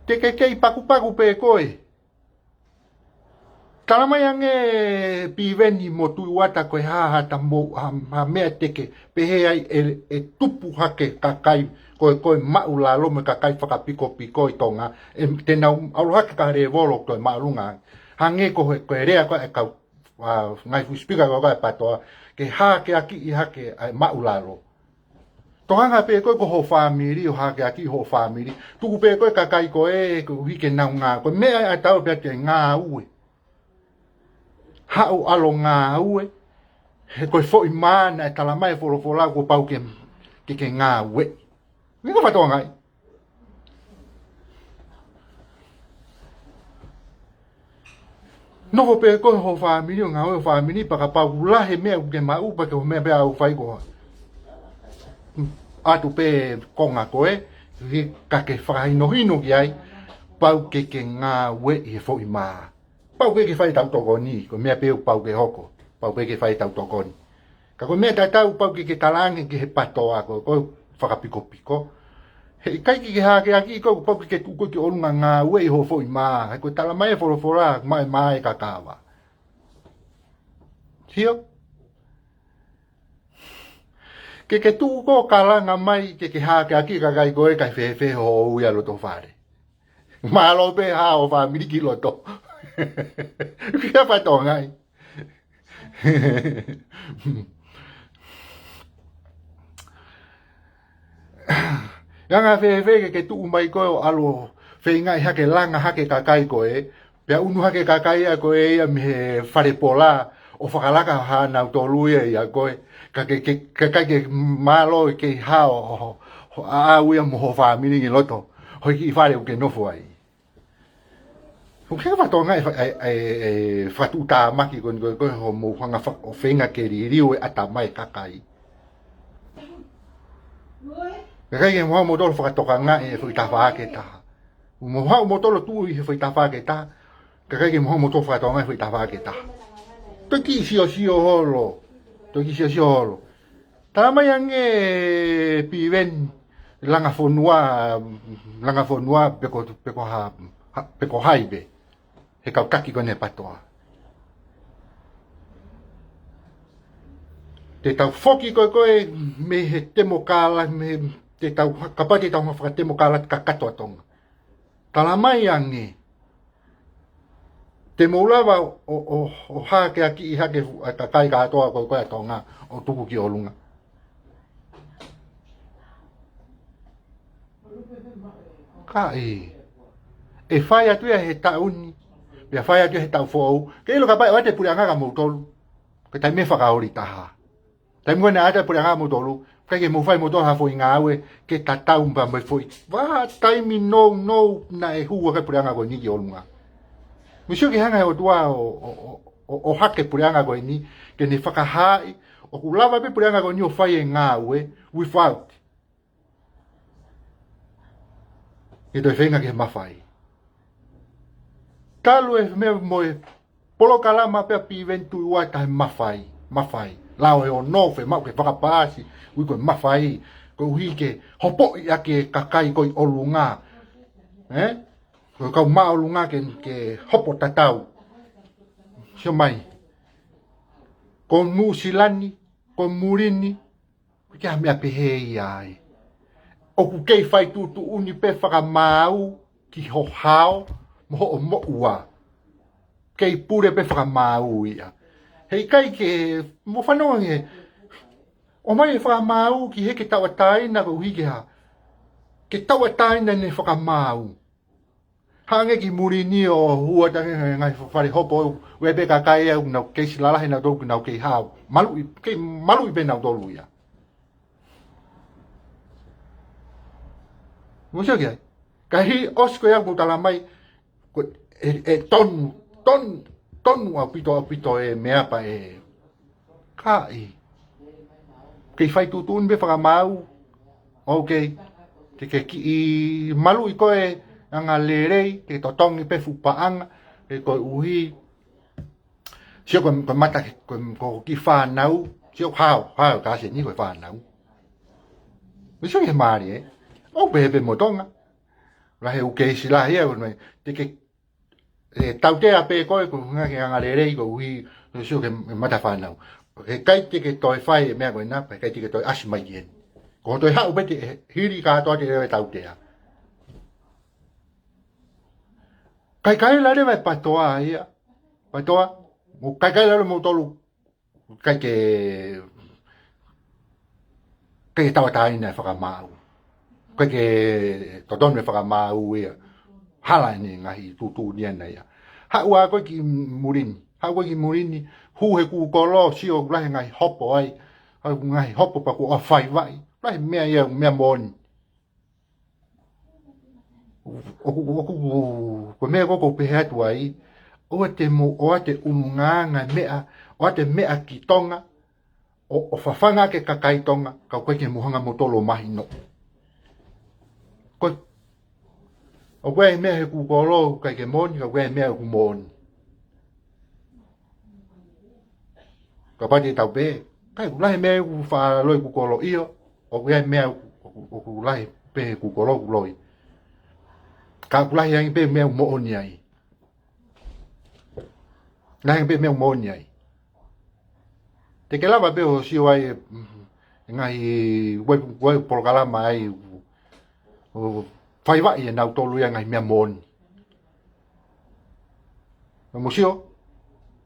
Te ke kei pakupaku pē koe. Tala mai ange Piveni mo Tuʻiuata ko e hā haʻata mo ha, ha meʻa te ke pehē ai ʻe, ʻe tupu hake kakai ko e, ko e maʻulalo mo e kakai fakapikopiko ʻi Tonga, ʻe te nau ʻalu hake ki ha lēvolo ko e māʻolunga. Hangē ko e, ko e lea ko ē ʻa e kau, ʻa, ngaahi fuʻu sipika ko ē ʻa e PATOA, ke hākeakiʻi hake ʻa e maʻulalo. Tokanga pē koe ki ho fāmili, ʻo hākeakiʻi ho fāmili. Tuku pē koe kakai ko ē, koeʻuhi ke nau ngā-, ko e meʻa ʻe ʻatā pē ʻa e ngāue. Haʻu ʻo ʻalu ʻo ngāue, he ko e foʻi mā naʻe tala mai ʻe he folofola kuo pau ke, ke, ke ngāue. Meʻa ka fatonga ai. Nofo pē koe ho fāmili ʻo ngāue ho fāmili pea kapau ʻoku lahi e meʻa ʻoku ke maʻu pea ko e meʻa pē ʻoku fai ko ē. ʻAtu pē konga ko ē, he ka ke fakahinohino ki ai, pau ke ke ngāueʻi he foʻi mā. Pau ke ke fai ʻetau tokoni, ko e meʻa pē ʻoku pau ke hoko, pau ke ke fai ʻetau tokoni. Ka ko e meʻa tatau pau ke ke talaange ki he PATOA ko, ko e fakapikopiko. He ʻikai ke ke hākeakiʻi koe, pau ke ke tuʻu koe ki ʻolunga ngāueʻi ho foʻi mā. He ko e tala mai ʻe he folofola, maʻu e mā ʻe kakava. Sio? Ke ke tuʻu koe ʻo kalanga mai, ke ke hākeakiʻi kakai ko ē kae fēfē hoʻo ui ʻa loto fale. Mālō pē hao fāmili ki loto. Kia fatonga ai. Ia ngā fēfē ke ke tuʻu mai koe ʻo ʻalu ʻo feingaʻi hake langa hake kakai ko ē, pea unu hake kakai ia ko ē ia mei he fale pola ʻo fakalaka hanautolu ia ia ko ē, ka ke, ke, ke, ka ke mālō ke hao, ho, ho, ʻa, ʻa, ia mo ho fāmili ki loto, hoi ki fale ʻoku ke nofo ai. ʻOku ke fatonga e fa-, e, e, e, fatuʻutāmaki ko eni ko ē, ko ē hoʻomou hanga fa-, ʻo feinga ke liliu e ʻatamai kakai. Kakai ke mou haʻu moutolu fakatokangaʻi e foʻi tafaʻaki ʻe taha. Mou haʻu moutolu tuʻu ʻi he foʻi tafaʻaki ʻe taha. Kakai ke mou haʻu moutolu fakatokangaʻi e foʻi tafaʻaki ʻe taha. Toki siosio holo. Toki siosio holo. Tala mai ange Piveni, langa fonua, langa fonua pe ko, pe ko ha, ha, pe ko hai pē he kau taki ko eni ʻa e PATOA. Te tau foki ko ē ko ē mei he temokālati, mei he, te tau, kapau te tau hanga fakatemokālati kakato ʻa Tonga. Tala mai ange, te mou lava ʻo, ʻo, ʻo hākeakiʻi hake fu-, ʻa e kakai kātoa ko ē ko ē ʻa Tonga ʻo tuku ki ʻolunga. Ka ʻi, ʻe fai atu ia he taʻu ni, pea fai atu ia he taʻu foʻou, ke ʻilo kapau ʻe ʻoatu e puleʻanga kia moutolu, ko e taimi fakaoli taha. Taimi ko ē naʻe ʻoatu e puleʻanga kia moutolu, ʻikai ke mou fai moutolu ha foʻi ngāue ke tatau pea mo e foʻi, ʻa e taimi nounou naʻe hū hake e puleʻanga ko eni ki ʻolunga. Mou sio ki he hanga ʻe he ʻOtua ʻo, ʻo, ʻo, ʻo, ʻo hake e puleʻanga ko eni, ke ne fakahaaʻi ʻoku lava pē puleʻanga ko eni ʻo fai e ngāue without ke toe feinga ki he mafai. Talu e meʻa mo e polokalama pē ʻa Piveni Tuʻiuata he mafai, mafai. Lao ʻe ono, fiemaʻu ke fakapaasi, ui ko e mafai, koeʻuhi ke hopoʻi ʻaki e kakai ko ē ʻi ʻolunga. Ē? Ko e kau māʻolunga ke, ke hopo tatau. Sio mai. Ko Nuʻusila ni, ko muli ni, ʻikai ha meʻa pehē ia ai. ʻOku kei fai tuʻutuʻuni pē fakamaau ki ho hao mo hoʻo moʻua. Kei pule pē fakamaau ia. He ʻikai ke, mou fanongo ange, ʻomai e fakamaau ki he ke tauʻatāina koeʻuhi ke hā. Ke tauʻatāina ʻene fakamaau. Hangē ki muli ni ʻo hū atu ange he ngaahi fale hopo, ʻoku ʻi ai pē kakai ia ʻoku nau kei siʻi lalahi nautolu ʻoku nau kei hao. Maluʻi, kei maluʻi pē nautolu ia. Mou sio ki ai. Ka hili ʻosi ko ia ʻoku tala mai, ko e, e tonu, tonu, tonu ʻaupito, ʻaupito e meʻa pea ʻe Ka ʻi. Kei fai tuʻutuʻuni pē fakamaau. Ok. Ke ke kiʻi maluʻi ko e anga lelei, ke totongi pē fuʻu paʻanga, ke koeʻuhi. Sio ko e, ko e mata, ko e, ko e kiʻi fānau, sio hao, hao, ka se ni ko e fānau. Mou sio ki he mālie, ē? ʻOku pehē pē mo Tonga. Lahi e ʻū keisi lahi ia, ko e meʻa, te ke, ʻe tautea pē koe, ko e ʻuhinga ke anga lelei, ko e ʻuhi, mou sio ki he mata fānau. Heʻikai te ke toe fai e meʻa ko ena, heʻikai te ke toe ʻasi mai ki heni. Ko hoʻo toe haʻu pē te hili kātoa te lele e tautea. Kaikaila leva e PATOA ia. PATOA, mou kaikaila leva moutolu, ʻikai ke, ʻikai ke tauʻatāina e fakamaau. ʻIkai ke totonu e fakamaau ia. Hala eni e ngaahi tuʻutuʻuni ʻana ia. Haʻu ā koe ki muli ni. Haʻu koe ki muli ni. Hū he kūkolo, sio lahi e ngaahi hopo ai. Haʻu ngaahi hopo pea kuo ʻosi faivaʻi. Lahi e meʻa ia, meʻa moʻoni. ʻOku, ʻoku, ko e meʻa ko ē ʻoku ou pehē atu ai, ʻoua te mou, ʻoua te ʻulungaanga e meʻa, ʻoua te meʻa ki Tonga, ʻo, ʻo fafanga ʻaki e kakai Tonga, ka ʻoku ʻikai ke mou hanga moutolu ʻo mahino. Ko e, ʻoku ʻi ai e meʻa he kūkolo ʻoku ʻikai ke moʻoni, ka ʻoku ʻi ai e meʻa ʻoku moʻoni. Kapau te tau pehē, ʻikai, ʻoku lahi e meʻa ʻoku faʻa loi kūkolo, ʻio, ʻoku ʻi ai e meʻa ʻoku, ʻoku, ʻoku lahi pē he kūkolo ʻoku loi. Ka ʻoku lahi ange pē e meʻa ʻoku moʻoni ai. Lahi ange pē e meʻa ʻoku moʻoni ai. Te ke lava pē ʻo sio ai, mm, e ngaahi web, web polokalama ai, ʻo faivaʻi ʻe nautolu ia e ngaahi meʻa moʻoni. Mou sio,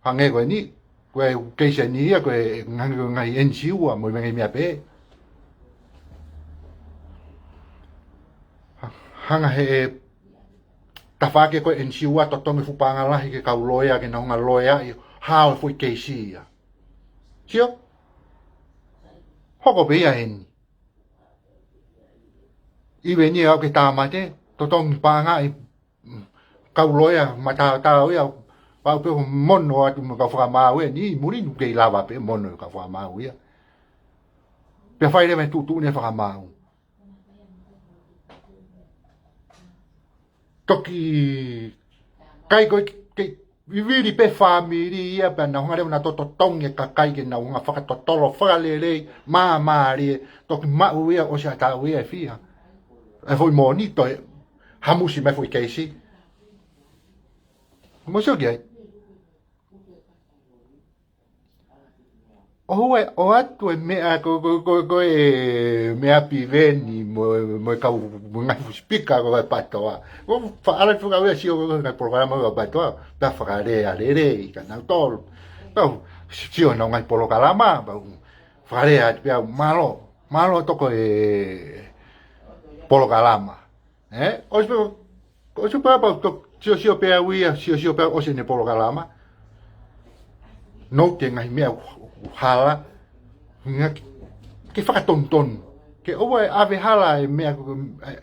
hangē ko eni, ko e keisi eni ia, ko e ngaahi, ko e ngaahi N G O ʻa mo e ngaahi meʻa pē. Ha-, hanga he tafaʻaki ko e N G O ʻa totongi fuʻu paʻanga lahi ki he kau loea, ke nau hanga loea ʻi hao foʻi keisi ia. Sio? Hoko pē ia heni. ʻIve ni au ke tāmate, totongi paʻanga ʻi, mm, kau loea, mataotao ia, pau pē ʻo mono atu mo e kau fakamaau eni, muli ni ʻoku kei lava pē mono e kau fakamaau ia. Pea fai leva e tuʻutuʻuni e fakamaau. Toki kai ko e ke vivili pē fāmili ia pea nau hanga leva ʻo totongi e kakai ke nau hanga fakatotolo, fakalelei, māmālie, toki maʻu ia ʻosi ʻa e taʻu ia ʻe fiha. E foʻi moʻoni toe hamusi mai e foʻi keisi. Mou sio ki ai. ʻOua ʻe ʻoatu e meʻa ko, ko, ko, ko e meʻa Piveni mo, mo e kau, mo e ngaahi fuʻu sipika ko e PATOA. Ko e faʻa ala tu kau ia sio ko e ngaahi polokalama ko e PATOA. Pea fakalea lelei kia nautolu. Pea u sio ʻenau ngaahi polokalama. Pea u fakalea atu pea u mālō. Mālō toko e polokalama. Ē? ʻOsi pē, ʻosi pē pau tok, sio sio pē au ia, sio sio pē au ʻosi ʻene polokalama. Nau te ngaahi meʻa ʻoku, ʻoku hala. Ngaahi ke, ke fakatonutonu. Ke ʻoua ʻe ʻave hala e meʻa,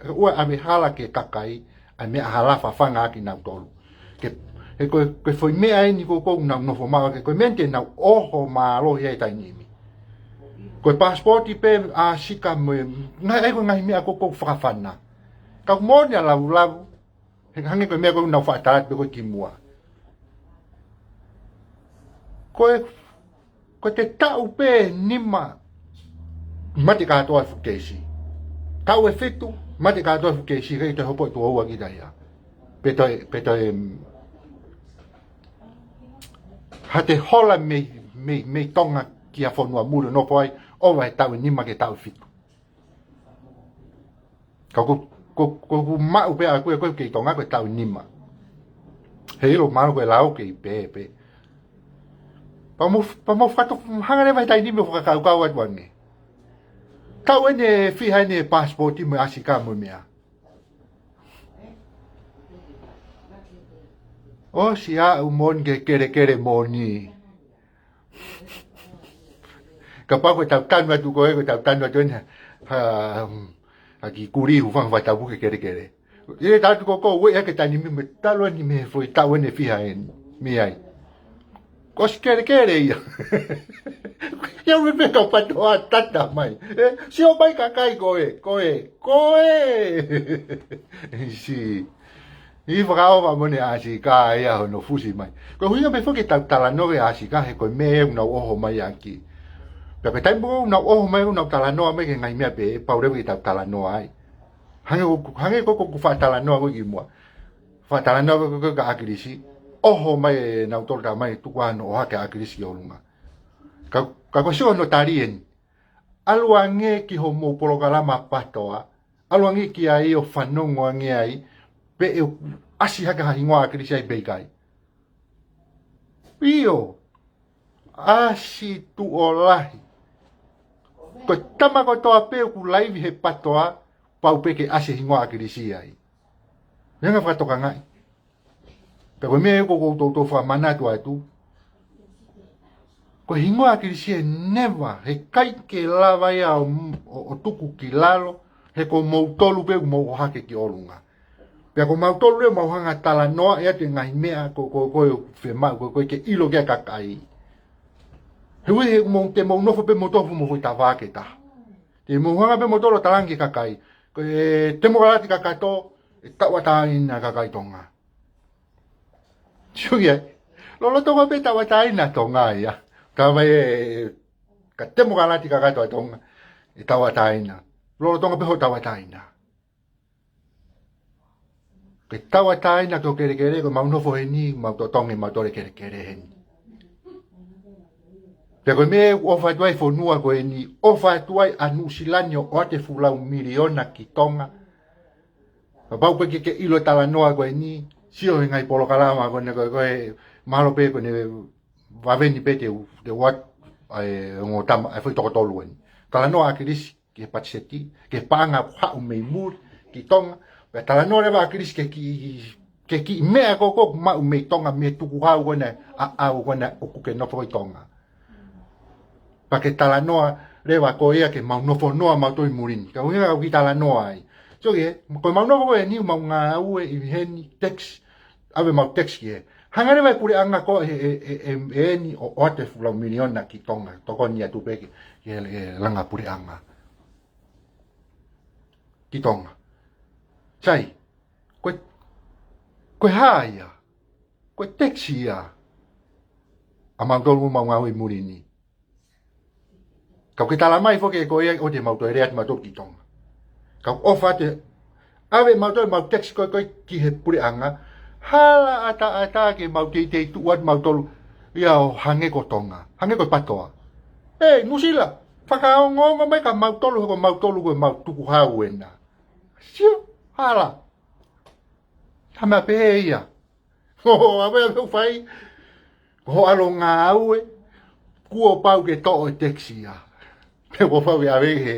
ʻoua ʻe ʻave hala ki he kakai, ʻa e meʻa hala fafanga ʻaki nautolu. Ke, he ko e, ko e foʻi meʻa eni ko ē ʻoku nau nofo maʻu ʻaki, ko e meʻa te nau ʻoho mālohi ai he taimi ni. Ko e pasipoti pē ʻa Sika mo e, ngaahi, ʻa ia ko e ngaahi meʻa ko ē ʻoku fakafana. Ka ʻoku moʻoni ʻa e lavulavu, he hangē ko e meʻa ko ē ʻoku nau faʻa tala atu pē ko ē kimuʻa. Ko e, ko e taʻu pē ʻe nima, mate kātoa e fuʻu keisi. Taʻu ʻe fitu, mate kātoa e fuʻu keisi, ʻikai toe hopo ʻe tuʻo ua kita ia. Pe toe, pe toe, mm, ha te hola mei, mei, mei Tonga ki ha fonua muli ʻo nofo ai, ʻova e taʻu ʻe nima ki he taʻu ʻe fitu. Ka ko, ko, ko, ko maʻu pē ʻa e kui ko ē kei Tonga ko e taʻu ʻe nima. He ʻilo mālō ko e lao kei pē, pē. Pea mou, pea mou fakato, hanga leva he taimi ni mou fakakaukau atu ange. Taʻu ʻeni ʻe fiha ʻeni e pasipoti mo e ʻasi kā mo e meʻa. ʻOsi aʻu moʻoni ki he kelekele moʻoni. Kapau ko e tau tanu atu ko ē, ko e tau tanu atu ʻeni, ha, ha kiʻi kulī hūfanga fakatapu ki he kelekele. ʻE tau atu ko ē, ko e ueʻi ʻaki e taimi ni mei he talu ʻeni mei he foʻi taʻu ʻeni ʻe fiha ʻeni, mei ai. Kuo ʻosi kelekele ia. Ia me me kau PATOA tata mai. Ē, sio mai kakai ko ē, ko ē, ko ē. ʻIsi. ʻI fakaʻofa mo ʻene ʻasi kā ia hono fusi mai. Ko e ʻuhinga pē foki ʻetau talanoa ki he ʻasi kā he ko e meʻa ʻoku nau ʻoho mai ʻaki. Pea ko e taimi ko ē ʻoku nau ʻoho mai, ʻoku nau talanoa mai ki he ngaahi meʻa pehē, pau leva ke tau talanoa ai. Hangē ko, hangē ko, ko, ko e faʻa talanoa ko ē kimuʻa. Faʻa talanoa ko, ko, ko, kia ʻAkilisi. ʻOho mai ʻe nautolu, talamai tuku hono ʻohake ʻa ʻAkilisi ki ʻolunga. Ka, ka ko e sio hono tali eni. ʻAlu ange ki hoʻomou polokalama PATOA. ʻAlu ange ki ai ʻo fanongo ange ai. Pe ʻe ʻasi hake ha hingoa ʻa ʻAkilisi ai pe ʻikai. ʻIo, ʻasi tuʻo lahi. Ko e tama kotoa pē ʻoku laivi he PATOA, pau pē ke ʻasi e hingoa ʻa ʻAkilisi ai. Meʻa ngā fakatokangaʻi. Pea ko e meʻa ʻoku ou toutou fakamanatu atu. Ko e hingoa ʻa ʻAkilisi ʻe never, heʻikai ke lava ia ʻo, ʻo, ʻo tuku ki lalo, he ko moutolu pē ʻoku mou ʻohake ki ʻolunga. Pea ko mautolu leva ʻoku mau hanga ʻo talanoaʻi atu e ngaahi meʻa ko, ko, ko, ʻoku fiemaʻu ko, ko ē ke ʻilo ki ai e kakai. He ʻuhi he mou, te mou nofo pē moutolu mo foʻi tavake taha. Te mou hanga pē moutolu ʻo talaange ki he kakai. Ko e temokalati kakato, ʻe tauʻatāina e kakai Tonga. Sio ia. Lolotonga pē tauʻatāina Tonga ia. Ka mai e, ka temokalati kakato ʻa Tonga, ʻe tauʻatāina. Lolotonga pē hoʻo tauʻatāina. Ke tauʻatāina ki hoʻo kelekele, ko ʻemau nofo heni, mau totongi, mau tole kelekele heni. Pea ko e meʻa ʻoku ʻofa atu ai e fonua ko eni, ʻofa atu ai ʻa Nuʻusila ni ʻo ʻoatu e fuʻu lau miliona ki Tonga. Kapau pē ke ke ʻilo e talanoa ko eni, sio he ngaahi polokalama ko eni ko e, ko e, mahalo pē ko eni vave ni pē te u, te u ʻoatu, ʻa e ongo tama, ʻa e foʻi toko tolu eni. Talanoa ʻa ʻAkilisi ki he patiseti, ki he paʻanga ʻoku haʻu mei muli ki Tonga, pea talanoa leva ʻa ʻAkilisi ki he kiʻi, ki he kiʻi meʻa ko ē ʻoku maʻu mei Tonga, mei he tukuhau ko ena, ʻaʻau ko ena ʻoku ke nofo ʻi Tonga. Pea ke talanoa leva ko ia ke mau nofo noa mautolu ʻi muli ni. Ka ʻuhinga ʻoku ke talanoa ai. Sio ki he, ko ʻemau nofo ko eni, mau ngāue ʻi heni, tax, ʻave ʻemau tax ki he. Hanga leva e puleʻanga ko ē, e, e, e, e, eni ʻo, ʻoatu e fuʻu lau miliona ki Tonga, tokoni atu pē ki he, ki he, he langa puleʻanga. Ki Tonga. Sai, ko e, ko e hā ia, ko e tax ia, ʻa mautolu ʻoku mau ngāue ʻi muli ni. Ka ʻoku ke talamai foki ʻe koe ia ʻoua te mau toe lea atu mautolu ki Tonga. Ka ʻoku ʻofa atu ʻave mautolu ʻemau tax ko ē ko ē ki he puleʻanga. Hala ʻataʻatā ke mau teitei tuʻu atu mautolu ia ʻo hangē ko Tonga. Hangē ko e PATOA. ʻE, Nuʻusila, fakaongoongo mai kia mautolu he ko mautolu ko ʻemau tukuhau ena. Sio, hala. Tama pē ia. Ko hoʻo ʻave ʻave ʻoku fai, ko hoʻo ʻalu ʻo ngāue, kuo pau ke toʻo e tax ia. Pe kuo pau ke ʻave he,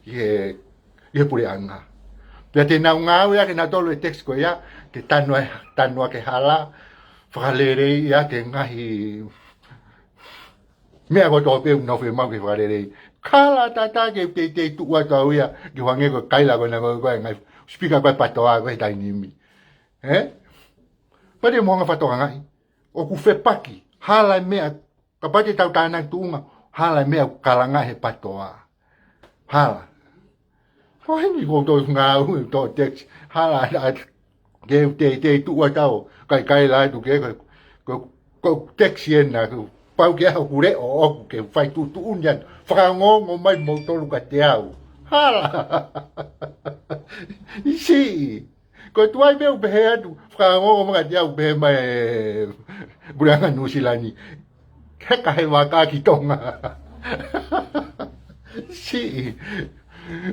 he, he puleʻanga. Pea te nau ngāueʻaki ʻe nautolu e tax ko ia, ke tanu ai, tanu ʻaki e hala, fakaleleiʻi ʻaki e ngaahi meʻa kotoa pē ʻoku nau fiemaʻu ke fakalelei. Hala ʻataʻatā ke teitei tuʻu atu au ia, ke u hangē ko e kaila ko ena ko ē, ko e ngaahi speaker ko ē ʻa e PATOA ko ē he taimi ni. Ē? Pea te mou hanga ʻo fakatokangaʻi. ʻOku fepaki. Hala e meʻa. Kapau te tau tānaki tuʻunga. Hala e meʻa ʻoku kalanga he PATOA. Hala. Ko heni ko ʻetau ngāue, ʻetau tax. Hala, hala. Ke u teitei tuʻu atu au. Kae kaila atu ke, ko, ko, ko e tax ena, ko e pau ke ʻaho ʻoku leʻo ʻoʻoku ke fai tuʻutuʻuni atu. Fakaongoongo mai moutolu kiate au. Hala. ʻIo. Ko e tuai pē ʻoku pehē atu, fakaongoongo mai kiate au pehē mai e puleʻanga Nuʻusila ni. Heka he vaka ki Tonga. ʻIo.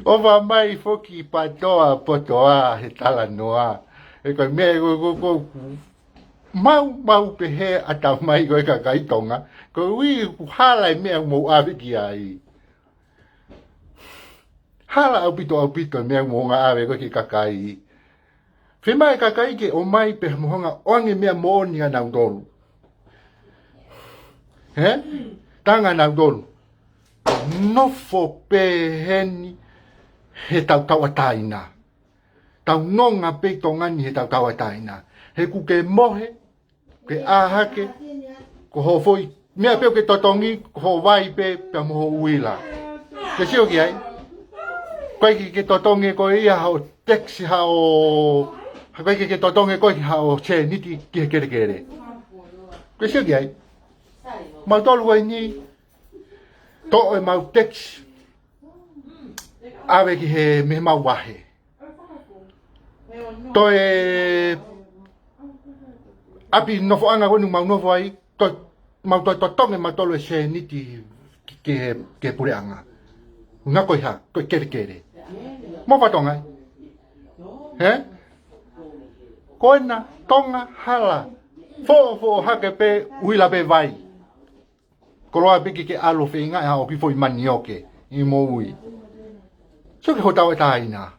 ʻOfa mai foki PATOA, POTOA he talanoa. He ko e meʻa ko, ko, ko, mau, mau pehē ʻatamai ko e kakai Tonga. Koeʻuhi ʻoku hala e meʻa ʻoku mou ʻave ki ai. Hala ʻaupito, ʻaupito e meʻa ʻoku mou hanga ʻo ʻave ko ē ki he kakai. Fiemaʻu e kakai ke ʻomai pē mo hanga ʻo ʻoange meʻa moʻoni kia nautolu. Hē? Tala kia nautolu. Nofo pē heni he tau tauʻatāina. Tau nonga pē ʻi Tonga ni he tau tauʻatāina. He ʻoku ke mohe, ke ʻā hake, ko hoʻo foʻi meʻa pē ʻoku ke totongi, ko hoʻo vai pē, pea mo hoʻo uila. Ke sio ki ai. ʻIkai ke, ke totongi ʻe koe ia haʻo tax, haʻo, ʻikai ke, ke totongi ʻe koe haʻo sēniti ki he kelekele. Ke sio ki ai. Mautolu ko eni, Toʻo ʻemau tax ʻave ki he mei heʻemau vahe. Toe ʻapi nofoʻanga ko eni ʻoku mau nofo ai, toe mau toe totongi ʻemau tolu e sēniti ki, ki he, ki he puleʻanga. Nga ko e hā, ko e kelekele. Mo fatonga ai. He? Ko ena Tonga hala. Foʻofoʻo hake pē, ʻuhila pē vai. Koloa pē ke ke ʻalu ʻo feinga ʻa ʻoku foʻi manioke ʻi moʻui. Sio ki he hotau e tāina.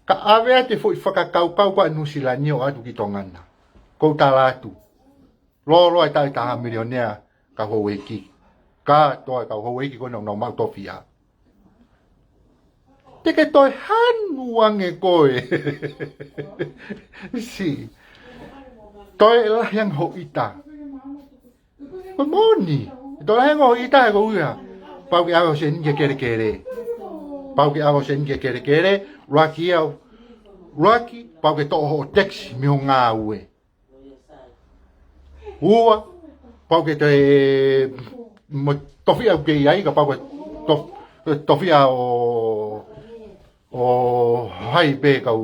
Ka ʻave atu e foʻi fakakaukau ko ia ʻa Nuʻusila ni ʻo ʻatu ki Tonga na. Ko u tala atu. Loloa e taʻu ʻe taha milionea kau houʻeiki. Kātoa e kau houʻeiki ko ena ʻoku nau maʻu tofiʻa. Te ke toe hanu ange koe. Si. Toe lahi ange hoʻo ʻita. Ko e moʻoni. Toe lahi ange hoʻo ʻita he ko ia. Pau ke ʻave hoʻo sēniti ki he kelekele. Pau ke ʻave hoʻo sēniti ki he kelekele. ʻUluaki ia. ʻUluaki, pau ke toʻo hoʻo tax mei hoʻo ngāue. Ua, pau ke toe mo e tofiʻa ʻoku ke ʻi ai, ka pau ke to-, tofiʻa ʻo, ʻo hai pē kau,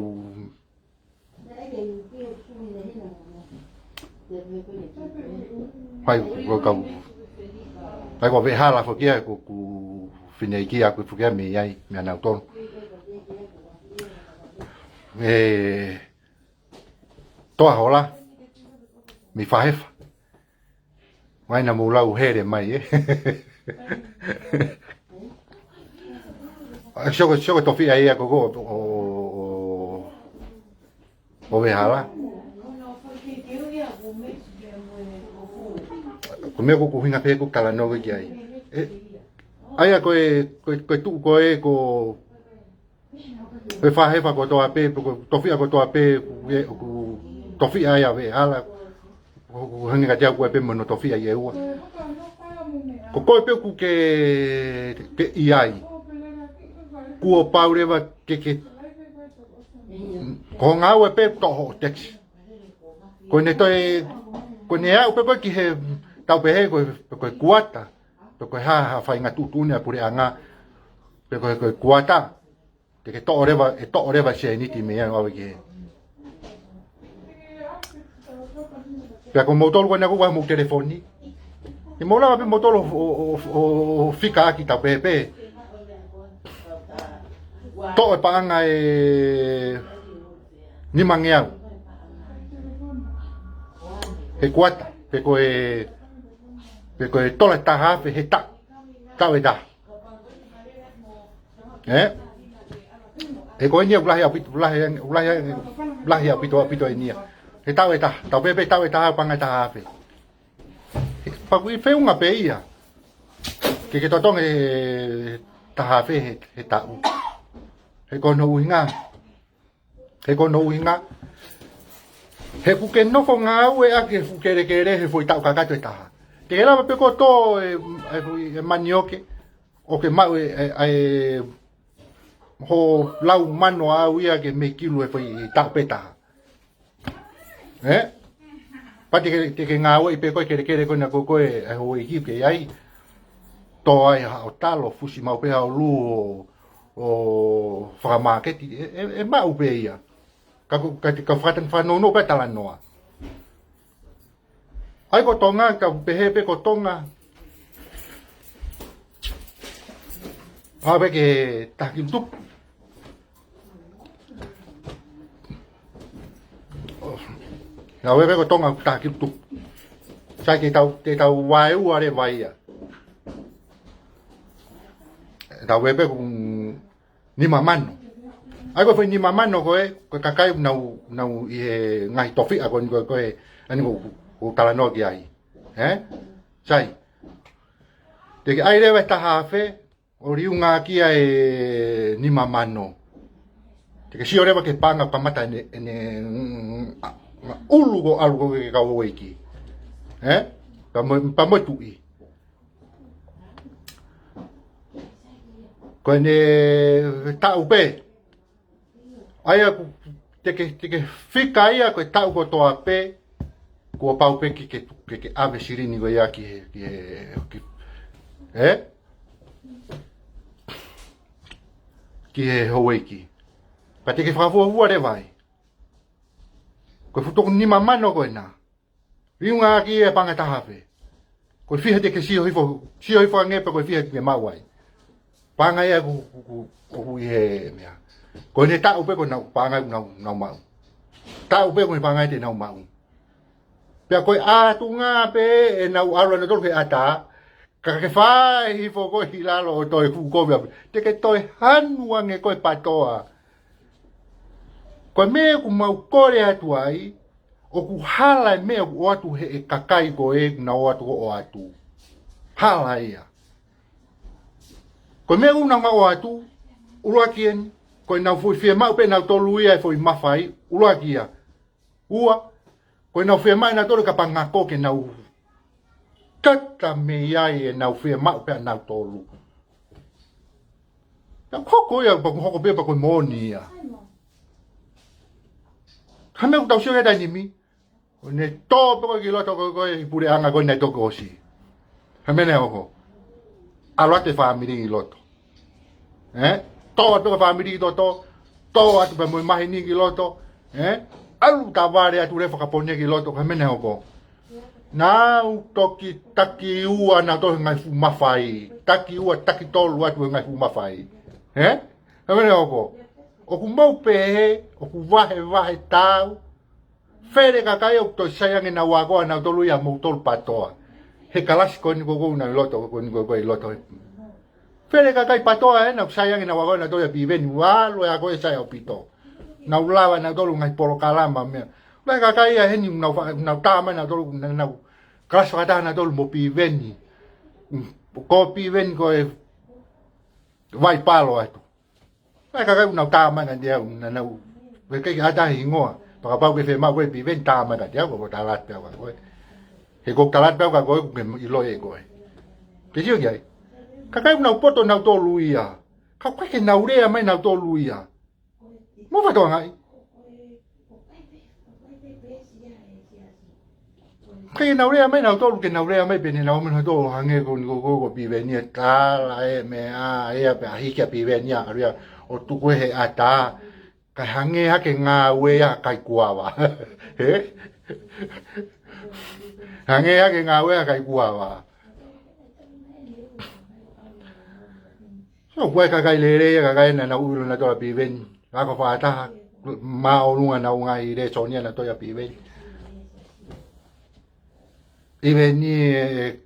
hai ko e kau, hai ko e veʻehala foki ia ʻoku, ʻoku fineʻeiki ʻaku foki ia mei ai, meia nautolu. ʻE, Toa hola, mei Fahefa. Mai na mou lau hele mai, ē. Sio ko e, sio ko e tofiʻa ia ko ē ʻo, ʻo, ʻo, ʻo veʻehala. Ko e meʻa ko ē ʻoku hinga pē ʻeku talanoa ki ai. ʻE, ʻa ia ko e, ko e, ko e tuʻu ko ē ko Pe Fahefa kotoa pē, pe ko e tofiʻa kotoa pē, ʻoku, ʻoku tofiʻa ia ʻa veʻehala, ʻoku hangē kiate au ko e pē mo hono tofiʻa ʻe ua. Ko koe pē ʻoku ke, ke ʻi ai. Kuo pau leva ke, ke, ko e ngāue pē toʻo hoʻo tax. Ko ʻene toe, ko ʻene aʻu pē koe ki he tau pehē ko e, ko e kuata, pe ko e hā ha faʻahinga tuʻutuʻuni ʻa e puleʻanga, pe ko e, ko e kuata. Te ke toʻo leva, ʻe toʻo leva sēniti mei ai ʻo ʻave ki he. Pea ko moutolu ko ena ʻoku ʻi ai homou telefoni. ʻE mou lava pē moutolu ʻo, ʻo, ʻo, ʻo fika ʻaki tau pehē pē. Toʻo e paʻanga ʻe nimangeau. He kuata, pe ko e, pe ko e tola taha afe he taʻu, taʻu ʻe taha. ʻE? He ko eni ia ʻoku lahi ʻaupito, lahi, lahi, lahi ʻaupito, ʻaupito eni ia. He taʻu ʻe taha, tau pehē pē taʻu ʻe taha paʻanga ʻe taha afe. Pea ʻoku ʻi feʻunga pē ia. Ke ke totongi e taha afe he, he taʻu. He ko hono ʻuhinga. He ko hono ʻuhinga. He ʻoku ke nofo ngāueʻaki e fuʻu kelekele he foʻi taʻu kakato ʻe taha. Te ke lava pē koe ʻo tō e, e, e manioke. ʻO ke maʻu e, e, e, hoʻo lau mano ʻaʻau ia ke mei kilu he foʻi taʻu pē taha. ʻE? Pea te ke, te ke ngāueʻi pē koe e kelekele ko ena ko ē ʻa e houʻeiki ʻoku ke ʻi ai. Tō ai haʻo talo, fusi maʻu pē haʻo lū ʻo, ʻo fakamāketi. ʻE, ʻe, ʻe maʻu pē ia. Ka ko, ka, ka fakatan fanongo pē talanoa. ʻAi ko Tonga, ka pehē pē ko Tonga. ʻAve ke taha kilu tupu. ʻAve pē ko Tonga taha kilu tupu. Sai ke tau, ke tau vaeua leva ia. Tau ʻave pē ko nima mano. ʻAi ko e foʻi nima mano ko ē, ko e kakai ʻoku nau, nau ʻi he ngaahi tofiʻa ko eni ko ē, ko ē, ʻa eni ko, ko talanoa ki ai. ʻE? Sai. Te ke ʻai leva e taha afe, ʻo liunga ki ai e nima mano. Te ke sio leva ki he paʻanga kamata ʻene, ʻene, mm, a, a, ʻulu ko ʻalu ko e kau houʻeiki. ʻE? Pea mo, pea mo e tuʻi. Ko ʻene taʻu pē. ʻAi ʻoku te ke, te ke fika ia ko e taʻu kotoa pē. Kuo pau pē ke, ke, ke, ke ʻave silini ko ia ki he, ki he, ki, ʻe? ki he houʻeiki. Pea te ke fakafuofua leva ai. Ko e fuʻu toko nima mano ko ena. Liunga ki he paʻanga ʻe taha afe. Ko e fiha te ke sio hifo, sio hifo ange pē ko e fiha te ke maʻu ai. Paʻanga ia ʻoku, ʻoku, ʻoku, ʻoku ʻi he meʻa. Ko ʻene taʻu pē ko ʻenau paʻanga ʻoku nau, nau maʻu. Taʻu pē ko e paʻanga te nau maʻu. Pea ko e ʻatunga pē ʻenau ʻalu ʻanautolu ki he ʻatā, ka ke fai hifo koe ʻi lalo ʻo toe kuʻu kovi ʻapi. Te ke toe hanu ange koe PATOA. Ko e meʻa ʻoku mau kole atu ai, ʻoku hala e meʻa ʻoku ʻoatu ʻe he kakai ko ē, ʻoku nau ō atu ʻo ʻoatu. Hala ia. Ko e meʻa ʻoku nau ō atu, ʻuluaki eni, ko ʻenau foʻi fiemaʻu pē ʻanautolu ia e foʻi mafai, ʻuluaki ia. Ua, ko ʻenau fiemaʻu ʻanautolu ka pangako ke nau kata mei ai ʻenau fiemaʻu pē ʻanautolu. Ia hoko ia, pea ʻoku hoko pē pea ko e moʻoni ia. Ka meʻa ʻoku tau sio ki ai he taimi ni, ʻo ne tō pē ko ē ki loto ko ē ʻi he puleʻanga ko ē naʻe toki ʻosi. Ka meʻa naʻe hoko. ʻAlu atu e fāmili ki loto. Ē? Tō atu e fāmili ki loto. Tō atu pē mo e maheni ki loto. Ē? ʻAlu tavale atu leva fakapō ni ki loto. Ka meʻa naʻe hoko. Nau toki taki ua ʻanautolu he ngaahi fuʻu mafai. Taki ua, taki tolu atu he ngaahi fuʻu mafai. Ē? Ka meʻa naʻe hoko. ʻOku mou pehē, ʻoku vahevahe tau. Fele kakai ʻoku toe sai ange ʻenau ako ʻanautolu ia moutolu PATOA. He kalasi ko eni ko ē ʻoku nau ʻi loto, ko eni ko ē ʻoku ʻi loto. Fele kakai PATOA ē, naʻa ku sai ange ʻenau ako ʻanautolu ia Piveni, ʻalu e ako ʻe sai ʻaupito. Nau lava ʻanautolu ngaahi polokalama meʻa. Lahi kakai ia heni nau fa-, nau tā mai ʻanautolu, nau, nau kalasi fakataha ʻanautolu mo Piveni. Ko Piveni ko e vaipalo atu. Lahi kakai ʻoku nau tā mai kiate au, naʻa nau, ʻoku ʻikai ke ʻatā e hingoa. Pea kapau ʻoku ke fiemaʻu koe Piveni tā mai kiate au, ʻoku ou tala atu pē au kia koe. He ʻoku ou tala atu pē au kia koe, ʻoku ke ʻiloʻi ʻe koe. Ke sio ki ai. Kakai ʻoku nau poto ʻanautolu ia. Ka ʻoku ʻikai ke nau lea mai ʻanautolu ia. Mou fakatokangaʻi. Ke nau lea mai ʻanautolu, ke nau lea mai pē ʻe nautolu ʻo hangē ko eni ko, ko, ko Piveni ʻe tala e meʻa, ʻa ē pē ʻa hiki ʻa Piveni ʻa ʻalu ia ʻo tuku he ʻatā, kae hangē hake ngāue ʻa kaikuava. Ē? Hangē hake ngāue ʻa kaikuava. So, ko e kakai lelei, kakai naʻa nau ʻilo ʻanautolu ʻa Piveni. Ako fakataha, māʻolunga ʻenau ngaahi lēsoni ʻanautolu ia Piveni. Piveni, e,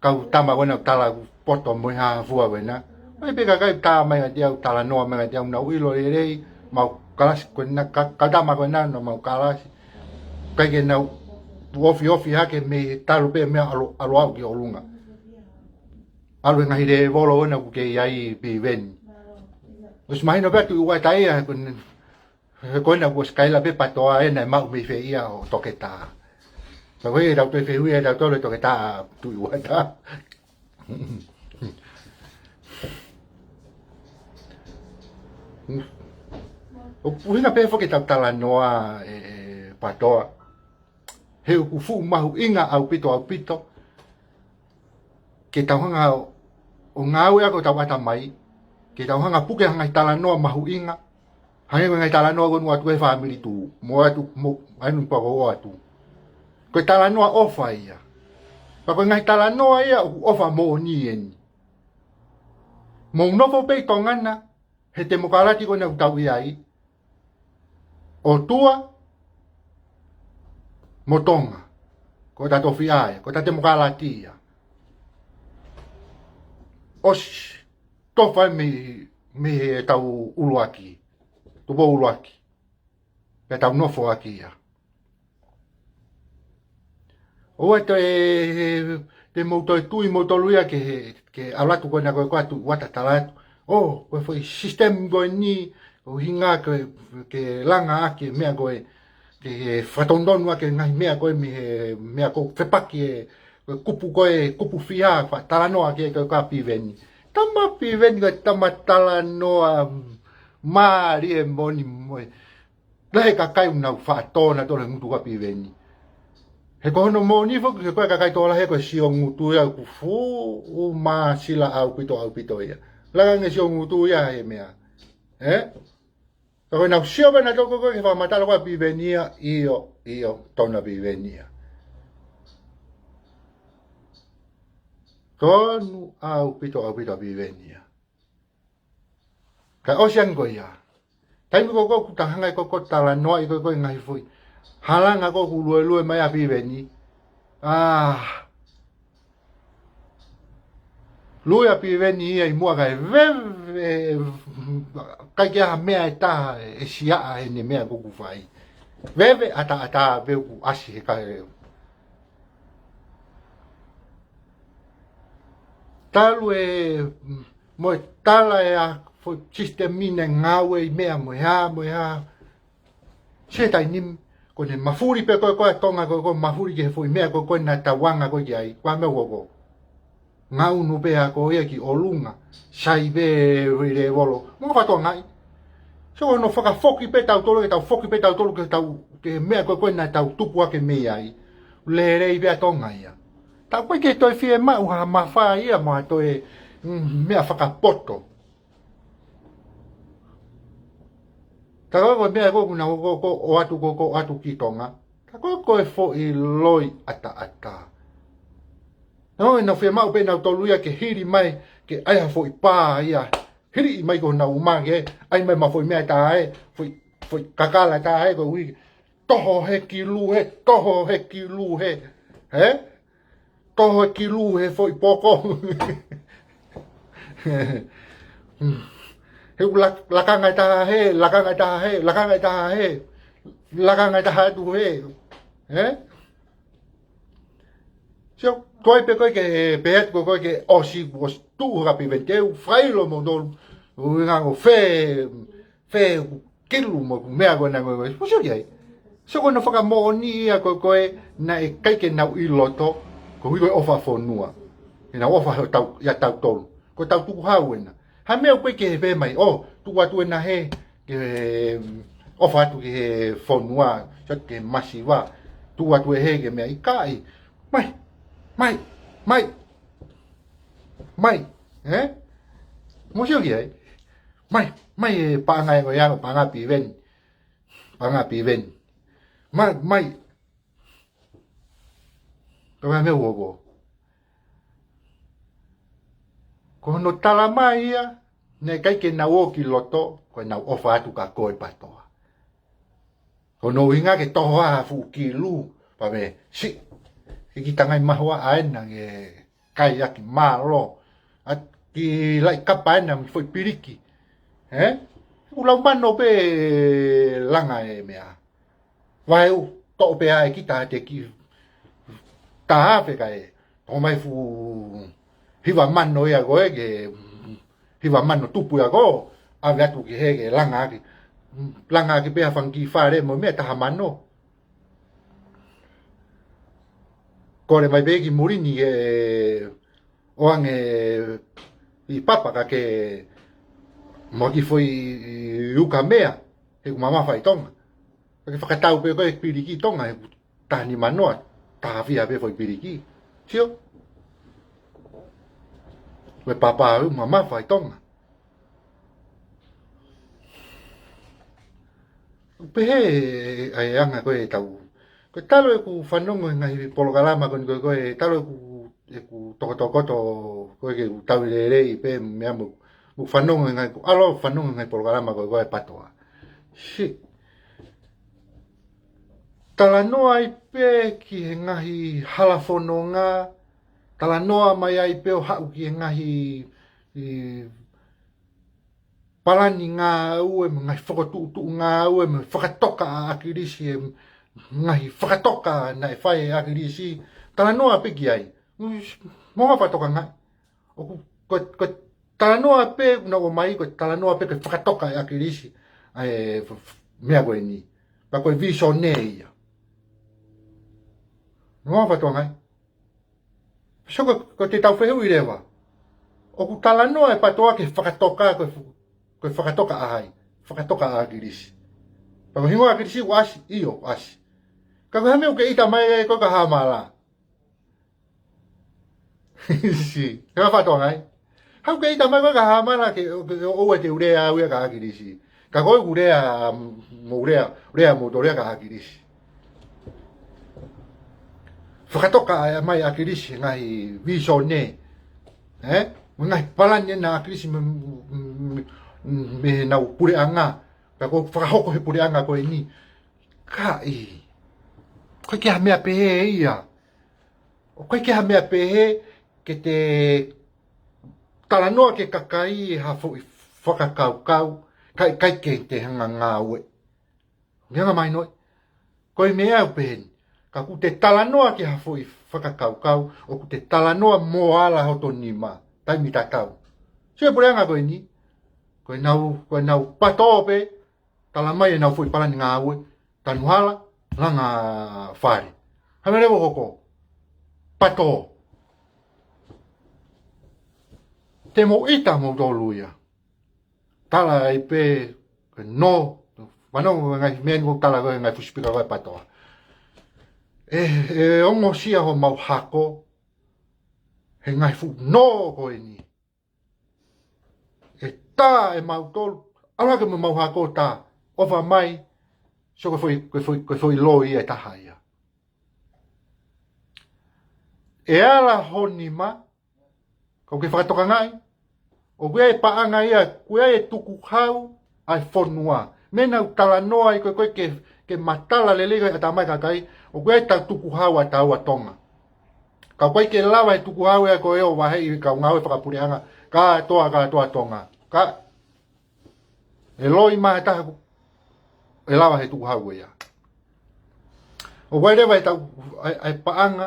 kau tama ko ena ʻoku tala ʻoku poto mo e hā fua ko ena. ʻOku ʻi ai pē kakai tā mai kiate au, talanoa mai kiate au, nau ʻilo lelei, mau kalasi ko ena, ka, kau tama ko ena, naʻa mau kalasi. ʻIkai ke nau ofiofi hake mei he talu pē meʻa ʻalu, ʻalu au ki ʻolunga. ʻAlu he ngaahi lēvolo ko ena ʻoku ke ʻi ai Piveni. ʻOsi mahino pē ʻa Tuʻi Uata ia, he ko ena, he ko ena kuo ʻosi kaila pē PATOA ʻe naʻe maʻu mei fē ia ʻo toketā. Pea ko e tau toe fehuʻi ʻe tautolu e toketā ʻa Tuʻi Uata. ʻOku ʻuhinga pē foki ʻetau talanoa ē, ē, PATOA. He ʻoku fuʻu mahuʻinga ʻaupito, ʻaupito. Ke tau hanga ʻo, ʻo ngāue ʻaki hotau ʻatamai. Ke tau hanga ʻo puke ha ngaahi talanoa mahuʻinga. Hangē ko e ngaahi talanoa ko eni ʻoatu ʻe he fāmili tuʻu. Mo ʻoatu, mo, ʻai nu pako ʻoatu. Ko e talanoa ʻofa ia. Pea ko e ngaahi talanoa ia ʻoku ʻofa moʻoni eni. Mou nofo pē ʻi Tonga na, he temokalati ko ena ʻoku tau ʻi ai. ʻOtua mo Tonga. Ko ʻeta tofiʻa ia, ko ʻeta temokalati ia. ʻOsi, tofa mei, mei heʻetau ʻuluaki. Tupou ʻuluaki. Pea tau nofo ʻaki ia. ʻOua te, te mou toe tui moutolu ia ke, ke ʻalu atu ko ena ko e ko atu ʻo tala atu. ʻŌ, ko e foʻi system ko eni, ʻoku ʻuhinga ke, ke langa ʻaki e meʻa ko ē, ke, ke fakatonutonu ʻaki e ngaahi meʻa ko ē mei he, meʻa ko ē fepaki e, ko e kupu ko ē, kupu fiha, fakatalanoa ʻaki e ko e ko ā Piveni. Tama Piveni ko e tama talanoa mālie moʻoni mo e. Lahi e kakai ʻoku nau faʻa tō ʻanautolu he ngutu ko ā Piveni. He ko hono moʻoni foki, he ko e kakai tokolahi ko e sio ngutu ia ʻoku fuʻu māsila ʻaupito, ʻaupito ia. Langa ange sio ngutu ia he meʻa. Ē? Ka ko ʻenau sio pē nautolu ko ē ki he fakamatala ko ē ʻa Piveni ia, ʻio, ʻio, tonu ʻa Piveni ia. Tonu ʻaupito, ʻaupito ʻa Piveni ia. Kae ʻosi ange ko ia. Taimi ko ē ʻoku ta hanga ai ko ē ʻo talanoaʻi ko ē ʻa e ngaahi foʻi halanga ko ē ʻoku luelue mai ʻa Piveni. ʻĀ. Lue ʻa Piveni ia ʻi muʻa kae veve, ʻikai ke ʻi ai ha meʻa ʻe taha ʻe siaʻa heʻene meʻa ko ē ʻoku fai. Veve ʻataʻatā pē ʻoku ʻasi he kae. Talu e, mo e tala ʻa e foʻi sisitemi naʻe ngāueʻi meʻa mo e hā, mo e hā. Sētane, ko ʻene mafuli pē ko ē ko ē ʻa Tonga ko ē, ko e mafuli ki he foʻi meʻa ko ē ko ē naʻa tau anga ko ē ki ai, ko e meʻa ko ē ko ē. Ngaunu pē ʻa ko ia ki ʻolunga, sai pē ʻi he lēvolo. Mo fakatonga ai. So ko hono fakafoki pē tautolu, ke tau foki pē tautolu, ke tau, ki he meʻa ko ē ko ē naʻa tau tupu hake mei ai. Lelei pē ʻa Tonga ia. Tau ʻikai ke toe fiemaʻu ha mafai ia mo ha toe, mm, meʻa fakapoto. Ka ko e meʻa ko ē ʻoku nau ko ē ko ē ʻoatu ko ē ko ē ʻoatu ki Tonga. Ka ko e ko e foʻi loi ʻataʻatā. Nau, nau fiemaʻu pē nautolu ia ke hili mai, ke ʻai ha foʻi pā ia. Hili mai ko ʻenau uma ke, ʻai mai mo ha foʻi meʻa ʻe taha ē, foʻi, foʻi kakala ʻe taha ē, ko e ui, toho he kilu he, toho he kilu he. Hē? Toho he kilu he foʻi poko. He ʻoku lak-, lakanga ʻe taha he, lakanga ʻe taha he, lakanga ʻe taha he, lakanga ʻe taha atu he. Hē? So, toe pē ko ē ke pehē atu ko ē ke ʻosi, ʻosi tuʻu hake pē venteu, fai lo mo tolu, ʻuhinga ko e fē, fē kilu mo e meʻa ko ē naʻe ngāueʻaki. Mo sio ki ai. So ko hono fakamoʻoni ia ko ē ko ē naʻe ʻikai ke nau ʻi loto, ko e ʻuhi ko e ʻofa fonua. ʻEnau ʻofa he tau, ia tautolu. Ko e tau tukuhau ena. Ha meʻa ʻoku ʻikai ke pehē mai, ʻo, tuku atu ena he, ke, mm, ʻofa atu ki he fonua, sio ki he masiva, tuku atu ʻe he ke meʻa ʻikai. Mai, mai, mai, mai, ē? Mo sio ki ai. Mai, mai e paʻanga ē ko ia, paʻanga Piveni. Paʻanga Piveni. Mai, mai. Ko e meʻa ʻoku. Ko hono tala mai ia, naʻe ʻikai ke nau ō ki loto, ko ʻenau ʻofa atu kia koe PATOA. Ko hono ʻuhinga ke toho ha fuʻu kilu, pea mei siʻi, ʻikai ke tangai mahuaʻa ena ke kai ʻaki mālō, ʻa e kiʻi laʻi kapa ena mei he foʻi piliki. Ē? ʻOku lau mano pē langa e meʻa. Vaeua, toʻo pē ʻa e kita te ki taha afe kae. Toko mai fuʻu hiva mano ia ko ē ke, hiva mano tupu ia ko ē, ʻave atu ki he ke langa ʻaki. Langa ʻaki pē ha fanga kiʻi fale mo e meʻa taha mano. Kole mai pē ki muli ni ke ʻoange ʻi papa ka ke mo e kiʻi foʻi ukamea, he ʻoku mamafa ʻi Tonga. Ka ke fakatau pē ko ē piliki ʻi Tonga, he ʻoku taha nima noa, taha fiha pē foʻi piliki. Sio? Ko e papa ʻoku mamafa ʻi Tonga. Pehē ʻa e anga ko ē ʻetau. Ko e talu ʻeku fanongo he ngaahi polokalama ko eni ko ē, ko e talu ʻeku, ʻeku tokotokoto ko ē ke u tau lelei pē meʻa mo, ʻeku fanongo he ngaahi, ʻalu ʻo fanongo he ngaahi polokalama ko ē, ko e PATOA. Siʻi. Talanoa ai pē ki he ngaahi hala fononga, talanoa mai ai pē ʻo haʻu ki he ngaahi, ʻi, palani ngāue, mo e ngaahi fokotuʻutuʻu ngāue, mo e fakatoka ʻa ʻAkilisi, e ngaahi fakatoka naʻe fai ʻe ʻAkilisi, talanoa pē ki ai. Mo ha fakatoka ngai. ʻOku, ko, ko e talanoa pē, naʻa ʻomai, ko e talanoa pē ko e fakatoka ʻe ʻAkilisi, ʻa e f-, f-, meʻa ko eni. Pea ko e visone ia. Mo ha fakatoka ngai. So ko, ko ʻete tau fehuʻi leva. ʻOku talanoa e PATOA ki he fakatoka, ko e fu-, ko e fakatoka ʻa hai. Fakatoka ʻa ʻAkilisi. Pea ko e hingoa ʻAkilisi ʻoku ʻasi, ʻio, ʻoku ʻasi. Ka ko e hā e meʻa ʻoku ke ʻita mai ai ko e ka hā mala. Siʻi, he fakatoka ngai. Haʻu ke ʻita mai koe kia Hāmana ke, ke ʻoua te u lea au ia kia ʻAkilisi. Ka ko ʻeku lea, mou lea, lea mou tō lea kia ʻAkilisi. Fakatoka mai ʻAkilisi ngaahi vīsone. Ē? Ngaahi palani ʻena ʻAkilisi mei, mei, mei heʻenau puleʻanga. Pea ko e fakahoko he puleʻanga ko eni. Ka ʻi. ʻOku ʻikai ke ha meʻa pehē ia. ʻOku ʻikai ke ha meʻa pehē ke te talanoa ki he kakai ha foʻi fakakaukau, kae ʻikai ke te hanga ngāue. Meʻa mahino ē. Ko e meʻa ʻoku pehē ni. Ka ʻoku te talanoa ki ha foʻi fakakaukau, ʻoku te talanoa mo ala hoto nima, taimi tatau. Sio ki he puleʻanga ko eni, ko ʻenau, ko ʻenau pato pē, tala mai ʻenau foʻi palani ngāue, tanu hala, langa fale. Hā e meʻa leva ʻoku hoko? Pato. Te mou ʻita moutolu ia. Tala ai pē, ko e nō, fanongo ki he ngaahi meʻa ni ʻoku tala ko ē he ngaahi fuʻu sipika ko ē pato. ʻE, ʻe ongosia homau hako, he ngaahi fuʻu nō ko eni. ʻE tā ʻe mautolu, ʻalu hake mo homau hako tā, ʻofa mai, sio ko e foʻi, ko e foʻi, ko e foʻi loi ʻe taha ia. ʻE ala ho nima, ka ʻoku ke fakatokangaʻi, ʻoku ʻi ai e paʻanga ia, ʻoku ʻi ai e tukuhau ʻa e fonua. Meʻa naʻa ku talanoa ai ko ē ko ē ke, ke matala lelei ko ē ʻatamai kakai, ʻoku ʻi ai ʻetau tukuhau ʻataua Tonga. Ka ʻoku ʻikai ke lava he tukuhau ia ko ē ʻo vaheʻi e kau ngāue fakapuleʻanga, kātoa, kātoa Tonga. Ka, ʻe loi mai ha taha ʻe lava he tukuhau ia. ʻOku ʻi ai leva ʻetau, ʻa e, ʻa e paʻanga,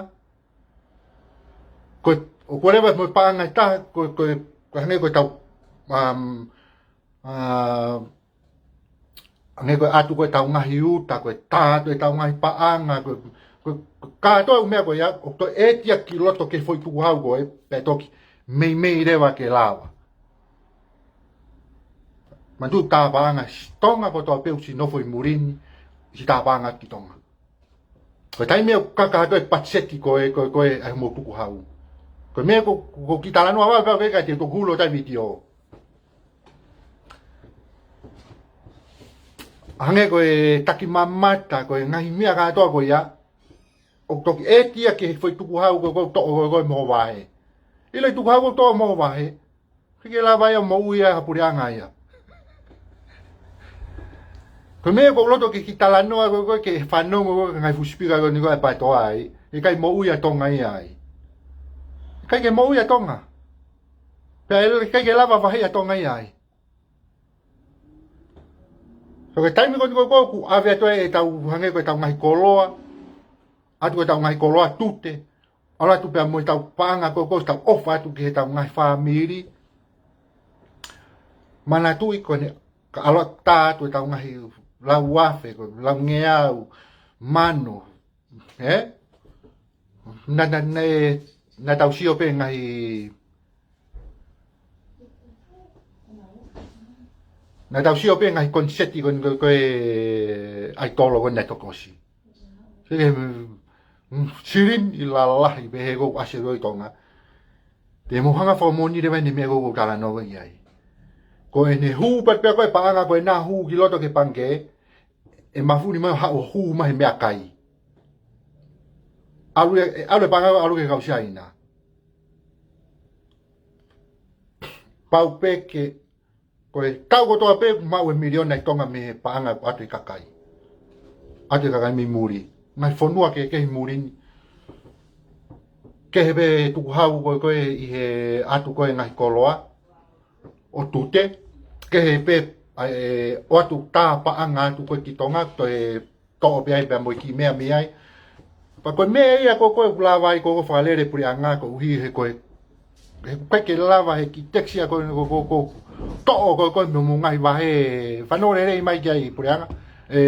ko e, ʻoku ʻi ai leva mo e paʻanga ʻe taha, ko e, ko e, ko e hangē ko ʻetau, um, uh, hangē ko e ʻatu ko ē ʻetau ngaahi uta, ko e tā atu ʻetau ngaahi paʻanga, ko e, ko e, ko e kātoa e ʻū meʻa ko ia, ʻoku toe ʻētia ki loto ki he foʻi tukuhau ko ē, pea toki meimei leva ke lava. Manatuʻi tā paʻanga ʻi Tonga kotoa pē ʻoku siʻi nofo ʻi muli ni, siʻi tā paʻanga ki Tonga. Ko e taimi ʻoku kaka atu e patiseti ko ē, ko ē, ko ē ʻa hoʻomou tukuhau. Ko e meʻa ko, ko, ko e kiʻi talanoa vave pē ko ē ka te u toki hulu ʻo tā e vitiō. Hangē ko e takimamata, ko e ngaahi meʻa kātoa ko ia, ʻoku toki ʻētia ki he foʻi tukuhau ko ē ʻoku toʻo ko ē, ko ē mo ho vahe. ʻIlo e tukuhau ʻoku toʻo mo ho vahe, ʻikai ke lava ia ʻo moʻui ʻa e puleʻanga ia. Ko e meʻa ʻoku ou loto ke kiʻi talanoa ko ē, ko ē ke fanongo ko ē ki he ngaahi fuʻu sipika ko eni ko ē ʻa e pato ai, ʻikai moʻui ʻa Tonga ia ai. ʻIkai ke moʻui ʻa Tonga. Pea ʻe ʻikai ke lava vaheʻi ʻa Tonga ia ai. So ko e taimi ko eni ko ē ʻoku ʻave atu ai ʻetau hangē ko ʻetau ngaahi koloa, ʻatu ko ʻetau ngaahi koloa tute, ʻalu atu pea mo ʻetau paʻanga ko ē ʻoku tau ʻofa atu ki heʻetau ngaahi fāmili. Manatuʻi ko eni ka ʻalu atu tā atu ʻetau ngaahi lau afe, ko e lau ngeau, mano, ē? Naʻa, naʻa, naʻe, naʻa tau sio pē ngaahi, naʻa tau sio pē ngaahi koniseti ko eni ko ē, ko ē ʻaitolo ko eni naʻe toki ʻosi. Sio ki he, mm, silini lalahi pehē ʻoku ʻasi ʻi Tonga. Te mou hanga fakamoʻoni leva ʻene meʻa ʻoku ou talanoa ki ai. Ko ʻene hū pē pea ko e paʻanga ko ena hū ki loto ki he pangikē, ʻe mafuli mai ʻo haʻu ʻo hū mai he meʻakai. ʻAlu e, ʻalu e paʻanga ʻalu ki he kau Siaina. Pau pē ke, ko e taʻu kotoa pē ʻoku maʻu e miliona ʻi Tonga mei he paʻanga ʻoku ʻatu ʻe he kakai. ʻAtu ʻe he kakai mei muli. Ngaahi fonua kehekehe ʻi muli ni. Kehe pē tukuhau ko ē, ko ē ʻi he ʻatu ko ē ngaahi koloa ʻo tute, kehe pē, ʻa e, ʻoatu tā paʻanga atu ko ē ki Tonga, toe toʻo pē ai pea mo e kiʻi meʻa mei ai. Pea ko e meʻa ia ko ē ʻoku lava ai ko ē ʻo fakalele puleʻanga koeʻuhi he ko e, he ʻikai ke lava he kiʻi tekisi ia ko ē ʻoku, ʻoku, ʻoku toʻo ko ē, ko ē mei hoʻomou ngaahi vahe, fanongo lelei mai ki ai puleʻanga, ē,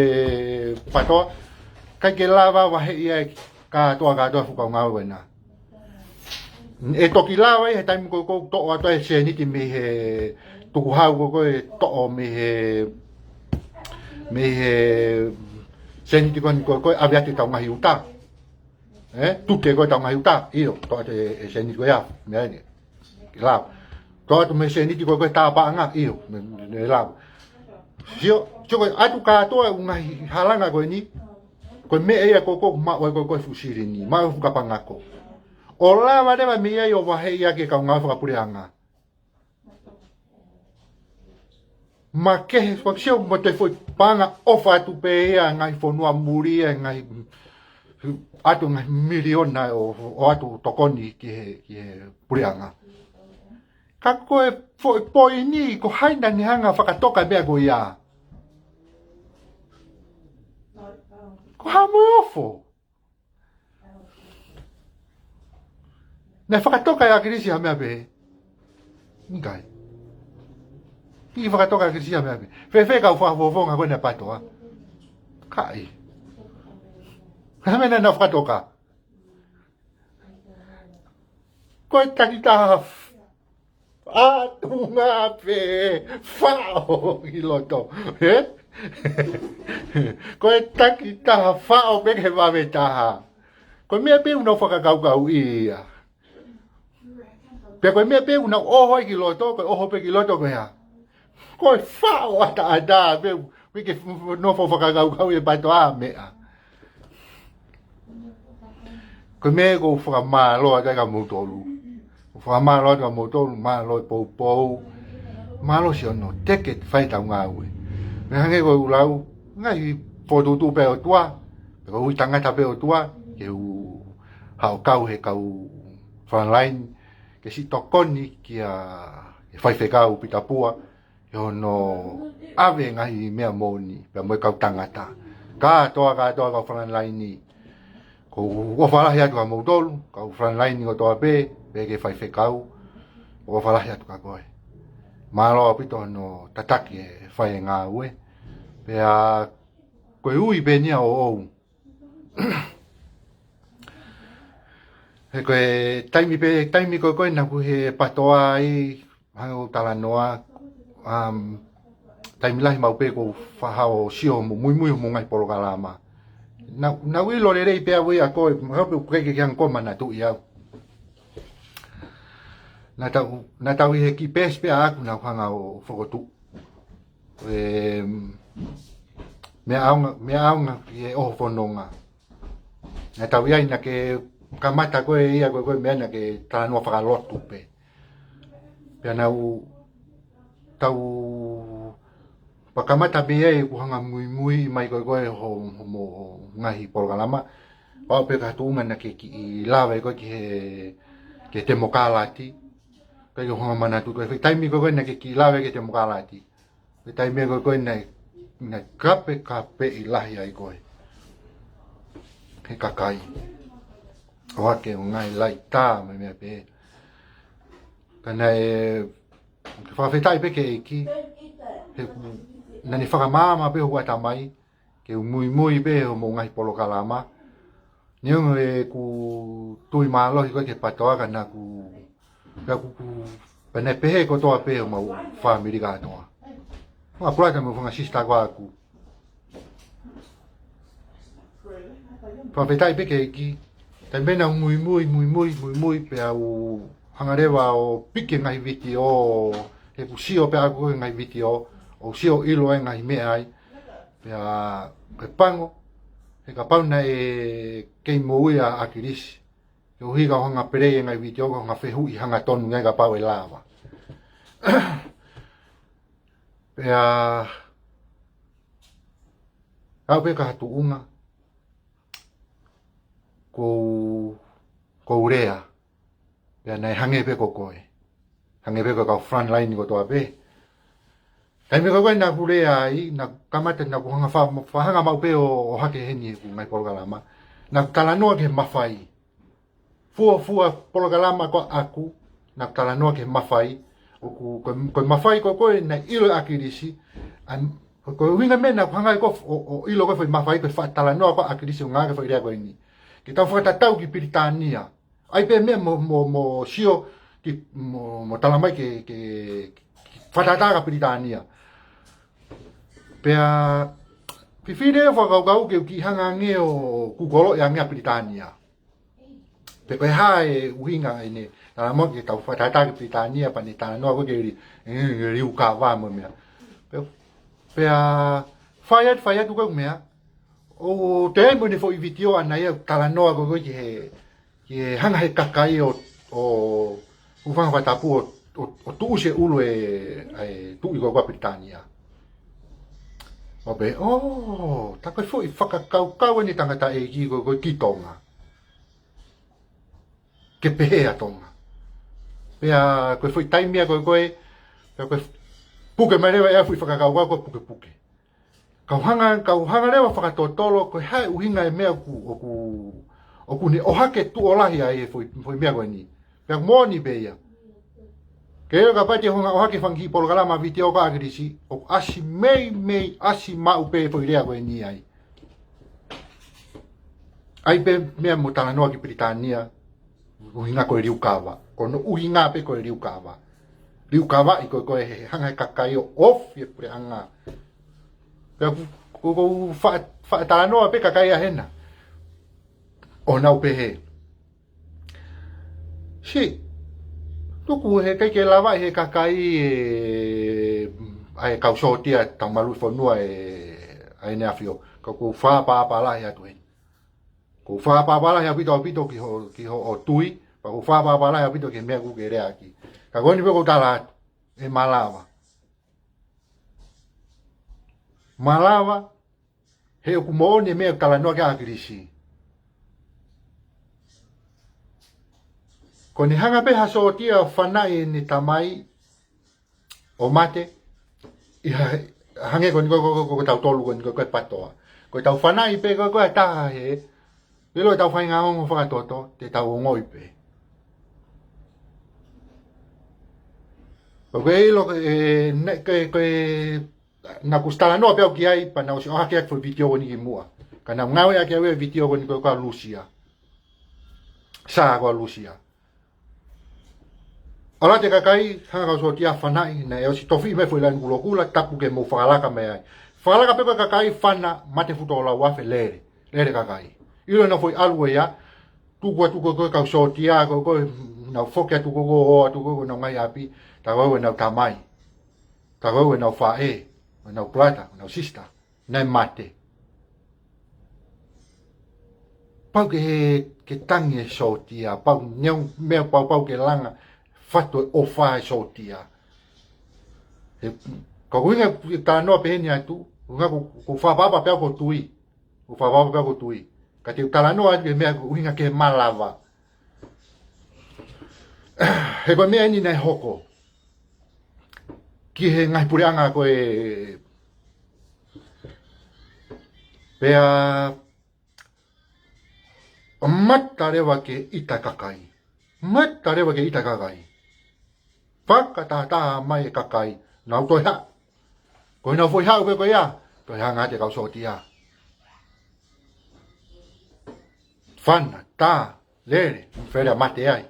pato. ʻIkai ke lava vaheʻi ai kātoa, kātoa e fuʻu kau ngāue ko ena. ʻE toki lava ia he taimi ko ē ʻoku toʻo atu ai e sēniti mei he tukuhau ko ē, ko e toʻo mei he, mei he sēniti ko eni ko ē, ko ē ʻave atu ʻetau ngaahi uta. Ē, tute ko ē ʻetau ngaahi uta, ʻio, toʻo atu e, e sēniti ko ia, meʻa ni. Ke lava. Toʻo atu mei he sēniti ko ē ko e tā paʻanga, ʻio, me, me, me lau. Sio, sio ko e ʻatu kātoa ʻū ngaahi halanga ko eni, ko e meʻa ia ko ē ko ē maʻu ai ko ē ko e fuʻu silini, maʻu ai e fuʻu kapangako. ʻO lava leva mei ai ʻo vaheʻi ʻaki e kau ngāue fakapuleʻanga. Makehe, fakaʻosi ʻo mo te foʻi paʻanga ʻofa atu pē ia, ngaahi fonua muli ia, ngaahi ʻatu ngaahi miliona ʻo, ʻo ʻatu tokoni ki he, ki he puleʻanga. Ka ko e foʻi poini, ko hai naʻa ne hanga fakatoka e meʻa ko ia? Ko Haʻa Moheofo. Naʻe fakatoka ʻe ʻAkilisi ha meʻa pehē? ʻIkai. ʻIkai fakatoka ʻe ʻAkilisi ha meʻa pehē. Fēfē kau fakafofonga ko ena PATOA? ʻIkai. Ko e hā e meʻa naʻa nau fakatoka? Ko e takitaha ʻatunga pē faʻo ki loto, ē? Ko e takitaha faʻo pē ki he vave taha. Ko e meʻa pē ʻoku nau fakakaukauʻi ia. Pea ko e meʻa pē ʻoku nau ʻoho ai ki loto, ko e ʻoho pē ki loto ko e hā? Ko e faʻo ʻataʻatā pē, ʻikai ke nofo fakakaukauʻi ʻe PATOA ha meʻa. Ko e meʻa ʻoku ou fakamālō atu ai kia moutolu. ʻOku ou fakamālō atu kia moutolu, mālō e poupou. Mālō siʻono teke fai ʻetau ngāue. Meʻa hangē ko ʻeku lau, ngaahi fokotuʻutuʻu pē ʻa e ʻOtua, pe ko e ui tangata pē ʻa e ʻOtua, ke u haʻu ʻo kau he kau frontline, ke siʻi tokoni kia, kia Faifekau Pita Pua, ʻi hono ʻave e ngaahi meʻa moʻoni, pea mo e kau tangata. Kātoa, kātoa kau frontline ni. ʻOku ou ʻofa lahi atu kia moutolu, kau frontline kotoa pē, pea ki he faifekau, ʻofa lahi atu kia koe. Mālō ʻaupito hono tataki e fai e ngāue. Pea ko e ui pē eni ia ʻoʻou. He ko e taimi pē, taimi ko ē ko ē naʻa ku ʻi he PATOA ai, hangē ko e talanoa, um, taimi lahi maʻu pē ʻoku ou faʻa ō ʻo sio mo muimui hoʻomou ngaahi polokalama. Naʻa, naʻa ku ʻilo lelei pē au ia ko e, mahalo pē ʻoku ʻikai ke ke hanga ʻo manatuʻi au. Naʻa tau, naʻa tau ʻi he kiʻi peesi pē ʻaʻaku naʻa ku hanga ʻo fokotuʻu. E, meʻa ʻaonga, meʻa ʻaonga ki he ʻoho fononga. Naʻa tau ʻi ai naʻa ke kamata ko ē ia ko ē ko e meʻa naʻa ke talanoa fakalotu pē. Pea naʻa tau pea kamata pē ia ʻeku hanga muimui mai ko ē ko e ho, hoʻomou ngaahi polokalama. Pau pē ka tuʻunga naʻa ke kiʻi lave ko ē ki he, ki he temokalati. ʻIkai ke u hanga ʻo manatuʻi koe, he taimi ko ē ko ē naʻa ke kiʻi lave ki he temokalati. He taimi ko ē ko ē naʻe, naʻe kapekapeʻi lahi ai koe he kakai. ʻO hake ʻo ngaahi laitā mo e meʻa pē. Ka naʻe, fakafetaʻi pē ki he ʻEiki, he ʻoku, naʻa ne fakamaama pē hoku ʻatamai, ke u muimui pē hoʻomou ngaahi polokalama. Neongo ʻeku tui mālohi ko ē ki he PATOA ka naʻa ku, naʻa ku, ku, pea naʻe pehē kotoa pē homau fāmili kātoa. Mo e pulata mo e fanga sisitā ko ē ʻaʻaku. Fakafetaʻi pē ki he ʻEiki. Taimi pē naʻa ku muimui, muimui, muimui, pea u hanga leva ʻo piki e ngaahi vitiō, he ʻoku sio pē ʻaʻaku he ngaahi vitiō, ʻo sio ʻilo e ngaahi meʻa ai. Pea ko e pango, he kapau naʻe kei moʻui ʻa ʻAkilisi, koeʻuhi ka u hanga ʻo pelei e ngaahi vitiō, ka u hanga ʻo fehuʻi hangatonu ki ai kapau ʻe lava. Pea, aʻu pē ki ha tuʻunga, ʻoku ou, ʻoku ou lea. Pea naʻe hangē pē ko koe. Hangē pē ko e kau frontline kotoa pē. Taimi ko ē ko ē naʻa ku lea ai, naʻa ku kamata naʻa ku hanga ʻo fa-, fakahanga maʻu pē ʻo, ʻo hake heni ʻeku ngaahi polokalama. Naʻa ku talanoa ki he mafai. Fuofua polokalama ko ē ʻaʻaku, naʻa ku talanoa ki he mafai. ʻOku, ko, ko e mafai ko ē ko ē naʻe ʻilo ʻe ʻAkilisi. ʻA, ko, ko e ʻuhinga e meʻa naʻa ku hanga ai ko ē ʻo, ʻo ʻilo ko ē e foʻi mafai ko e faʻa talanoa ko ē ʻa ʻAkilisi ʻo ngāueʻaki e foʻi lea ko eni. Ke tau fakatatau ki Pilitānia. ʻAi pē meʻa mo, mo, mo sio ki, mo, mo talamai ke, ke, ke fakatātā kia Pilitānia. Pea, fifili e fakakaukau ke u kiʻi hanga ange ʻo kūkoloʻi ange ʻa Pilitānia. Pe ko e hā e ʻuhinga ʻene, Talanoa ki he tau fakatātā ki Pilitānia pea ne talanoa ko ē ki he li-, eh, liukava mo e meʻa. Pea, pea fai atu, fai atu ko e meʻa. ʻO toe mo ʻene foʻi vitiō ʻana ia talanoa ko ē ki he, ki he hanga he kakai ʻo, ʻo, ʻo fanga fakatapu ʻo, ʻo, ʻo tuʻusi e ʻulu e, e tuʻi ko ē ʻa Pilitānia. ʻO pehē, ʻō, tā ko e foʻi fakakaukau ʻeni ʻa e tangataʻeiki ko ē ki Tonga. Ke pehē ʻa Tonga. Pea ko e foʻi taimi ia ko ē, ko ē, pea ko e puke mai leva ʻe ia foʻi fakakaukau ko e pukepuke. Kau hanga, kau hanga leva fakatotolo ko e hā e ʻuhinga e meʻa ʻoku, ʻoku, ʻoku ne ʻohake tuʻo lahi ai e foʻi, foʻi meʻa ko eni. Pea moʻoni pē ia. Ke ʻio kapau te u hanga ʻohake fanga kiʻi polokalama vitiō ko ē ʻa ʻAkilisi, ʻoku ʻasi meimei, ʻasi maʻu pē foʻi lea ko eni ai. ʻAi pē meʻa mo talanoa ki Pilitānia, ʻuhinga ko e liukava. Ko hono ʻuhinga pē ko e liukava. Liukavaʻi ko ē, ko e hanga he kakai ʻo ofi e puleʻanga. Pea ko, ko, ko fa, fa talanoa pē kakai ʻa hena. ʻO nau pehē. Siʻi, tuku he ʻikai ke lava he kakai e, ʻa e kau sōtia taumalu fonua e, ʻa ʻEne ʻAfio. Ka ʻoku ou fakaʻapaʻapa lahi atu heni. ʻOku ou fakaʻapaʻapa lahi ʻaupito ʻaupito ki hoʻo, ki hoʻo tui, pea ʻoku ou fakaʻapaʻapa lahi ʻaupito ki he meʻa ʻoku ke lea ʻaki. Ka ko eni pē ʻoku ou tala atu, ʻe malava. Malava, he ʻoku moʻoni e meʻa ʻoku talanoa ki ai ʻa ʻAkilisi. Ko ʻene hanga pē ha sōtia ʻo fanaʻi ʻene tamai ʻo mate, ʻi ha, hangē ko eni ko, ko, ko, ko, ko tautolu ko eni ko, ko e PATOA. Ko ʻetau fanaʻi pē ko, ko e taha he, ʻilo ʻetau faʻahinga ongo fakatoto, te tau ongoʻi pē. Ko e ʻilo, e, ne, ko e, ko e, naʻa ku ʻosi talanoa pē au ki ai, pea naʻa ku ʻosi ʻohake ʻaki foʻi vitiō ko eni kimuʻa. Ka naʻa ku ngāueʻaki au e vitiō ko eni ko, ko ʻa Lusia. Sā ko ʻa Lusia. ʻAlu atu e kakai, hanga kau sōtia fanaʻi, naʻe ʻosi tofiʻi mai foʻi lanu kulokula, tapu ke mou fakalaka mai ai. Fakalaka pē ko e kakai fana, mate fuʻu toko lau afe lele, lele kakai. ʻIlo naʻa foʻi ʻalu ia, tuku atu ko, ko e kau sōtia, ko, ko, nau foki atu ko, ko, ʻo atu ko, ko ʻenau ngaahi ʻapi, tā ko ʻenau tamai. Tā ko ʻenau faʻē, ʻenau brother, ʻenau sister. Naʻe mate. Pau ke he, ke tangi e sōtia, pau neongo meʻa pau pau ke langa, fatu e ʻofa e sōtia. He, ka ʻoku ʻuhinga ke talanoa pehē ni atu, ʻuhinga ko, ko fakaʻapaʻapa pē au ko e tui, ko fakaʻapaʻapa pē au ko e tui. Ka te u talanoa atu ki he meʻa ʻoku ʻuhinga ke malava. He ko e meʻa eni naʻe hoko. Ki he ngaahi puleʻanga ko ē pea mata leva ke ʻita kakai. Mata leva ke ʻita kakai. Fakatahataha mai e kakai. Nau toe haʻu. Ko ʻenau foʻi haʻu pē ko ia. Toe hanga atu e kau sōtia. Fana, tā, lele, fele mate ai.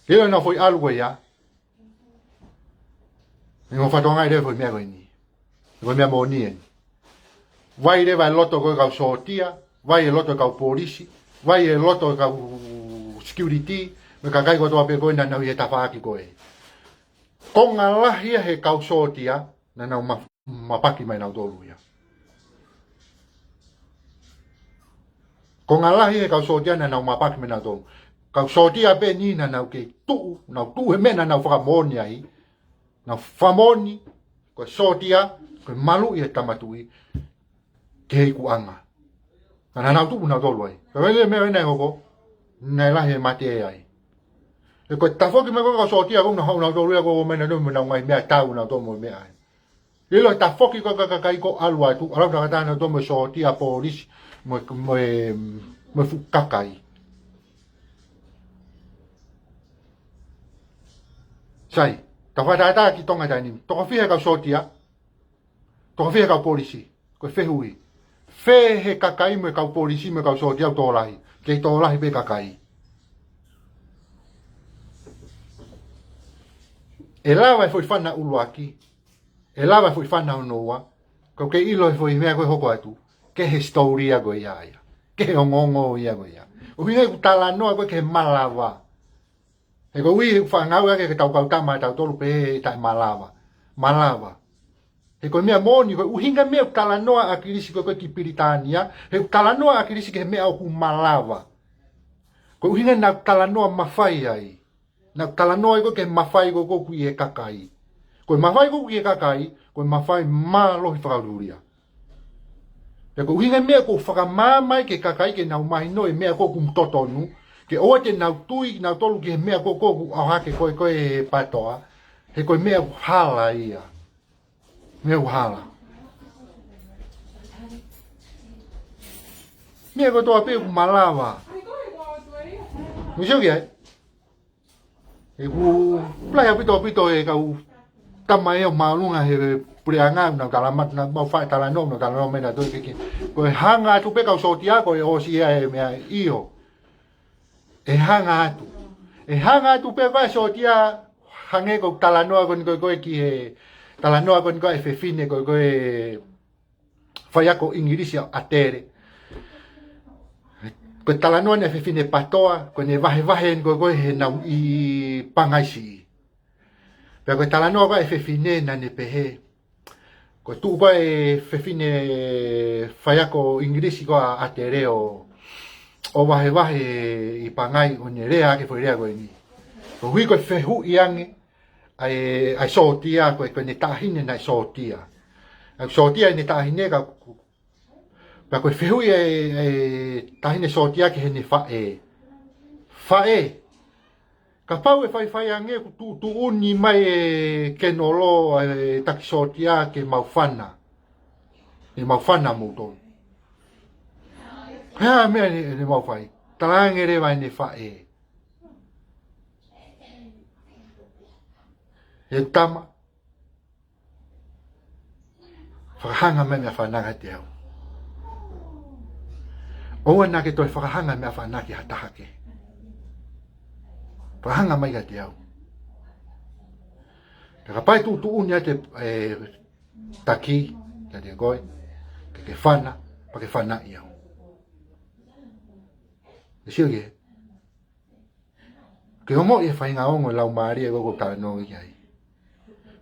ʻIlo naʻa foʻi ʻalu ko ia. Ni mo fatonga i leva foʻi meʻa ko eni. Ko e meʻa moʻoni eni. Vai leva e loto ko e kau sōtia, vai e loto e kau polisi, vai e loto e kau security, mo e kakai kotoa pē ko ē naʻa nau ʻi he tafaʻaki ko ē. Konga lahi ia he kau sōtia, naʻa nau ma-, mapaki mai nautolu ia. Konga lahi he kau sōtia naʻa nau mapaki mai nautolu. Kau sōtia pē eni naʻa nau kei tuʻu, nau tuʻu he meʻa naʻa nau fakamoʻoni ai. Nau fakamoʻoni, ko e sōtia, ko e maluʻi e tama tuʻi, ki he ikuʻanga. Ka naʻa nau tupu nautolu ai. Ka vele meʻa ena e hoko, naʻe lahi e mate ai. He ko e tafoki mai ko e kau sōtia ko ē naʻa nau haʻu nautolu ia ko e meʻa naʻa nau, mo ʻenau ngaahi meʻatau nautolu mo e meʻa ai. ʻIlo e tafoki ko e ka-, kakai ko ē ʻalu atu, ʻalu atu e tangata nautolu mo e sōtia, polisi, mo e, mo e, mo e fuʻu kakai. Sai, tau fakatātā ki Tonga taimi ni. Toko fiha e kau sōtia, toko fiha e kau polisi, ko e fehuʻi. Fē he kakai mo e kau polisi mo e kau sōtia ʻoku tokolahi, kei tokolahi pē kakai. ʻE lava e foʻi fana ʻuluaki, ʻe lava e foʻi fana hono ua, ka ʻoku kei ʻilo e foʻi meʻa ko ē hoko atu, ki he hisitōlia ko ia ia. Ke ongoongo ia ko ia. ʻUhinga ʻeku talanoa ko ē ki he malava. He ko e ʻuhi ʻeku faʻa ngāueʻaki ʻe he kau tama ʻa tautolu pē ʻe taʻe malava. Malava. He ko e meʻa moʻoni, ko e ʻuhinga e meʻa ʻoku talanoa ʻa ʻAkilisi ko ē ki Pilitānia, he ʻoku talanoa ʻa ʻAkilisi ki he meʻa ʻoku malava. Ko e ʻuhinga naʻa ku talanoa mafai ai. Naʻa ku talanoa ai ko ē ki he mafai ko ē ʻoku ʻi he kakai. Ko e mafai ko ē ʻoku ʻi he kakai, ko e mafai mālohi fakaʻuliʻulia. Pea ko e ʻuhinga e meʻa ʻoku ou fakamāmā ai ki he kakai ke nau mahino e meʻa ko ē ʻoku totonu, ke ʻoua te nau tui nautolu ki he meʻa ko ē ʻoku ʻohake ko ē ko ē he pātoa, he ko e meʻa ʻoku hala ia. Meʻa ʻoku hala. Meʻa kotoa pē ʻoku malava. Mou sio ki ai. ʻOku lahi ʻaupito ʻaupito e kau tama ʻo māʻolunga he puleʻanga, naʻa nau talamai, naʻa mau faʻa talanoa, naʻa nau talamai naʻa toe keke. Ko e hanga atu pē kau sōtia ko ē ʻosi ia e meʻa ʻio. ʻE hanga atu. ʻE hanga atu pē ko ē sōtia hangē ko e talanoa ko eni ko ē ko ē ki he talanoa ko eni ko ē e fefine ko ē ko ē faiako ʻIngilisi ʻa ʻAtele. Ko e talanoa eni e fefine pātoa, ko ʻene vahevahe eni ko ē ko ē heʻenau ʻi Pangai Siʻi. Pea ko e talanoa ko ē e fefine naʻa ne pehē. Ko e tuʻu ko ē e fefine faiako ʻIngilisi ko ē ʻa ʻAtele ʻo, ʻo vahevahe ʻi Pangai ʻo ne lea ʻaki e foʻi lea ko eni. Ko e ʻuhi ko e fehuʻi ange, ʻa e, ʻa e sōtia, ko e, ko ʻene taʻahine naʻe sōtia. ʻA e sōtia ʻene taʻahine ka, pea ko e fehuʻi e, e taʻahine sōtia ki heʻene faʻē. Faʻē, kapau ʻe faifai ange ʻoku tuʻutuʻuni mai e kenolo ʻa e taki sōtia ke mau fana. ʻE mau fana moutolu. Ko e hā e meʻa ʻe, ʻe mau fai? Talaange leva ʻene faʻē. ʻE tama. Fakahanga mai meʻa fānau kiate au. ʻOua naʻa ke toe fakahanga meʻa fānau ki ha taha kehe. Fakahanga mai kiate au. Pea kapau ʻe tuʻutuʻuni atu e taki, kiate koe, ke ke fana, pea ke fanaʻi au. ʻE sio ki he Ke ongoʻi e faʻahinga ongo laumālie ko ē ʻoku ou talanoa ki ai.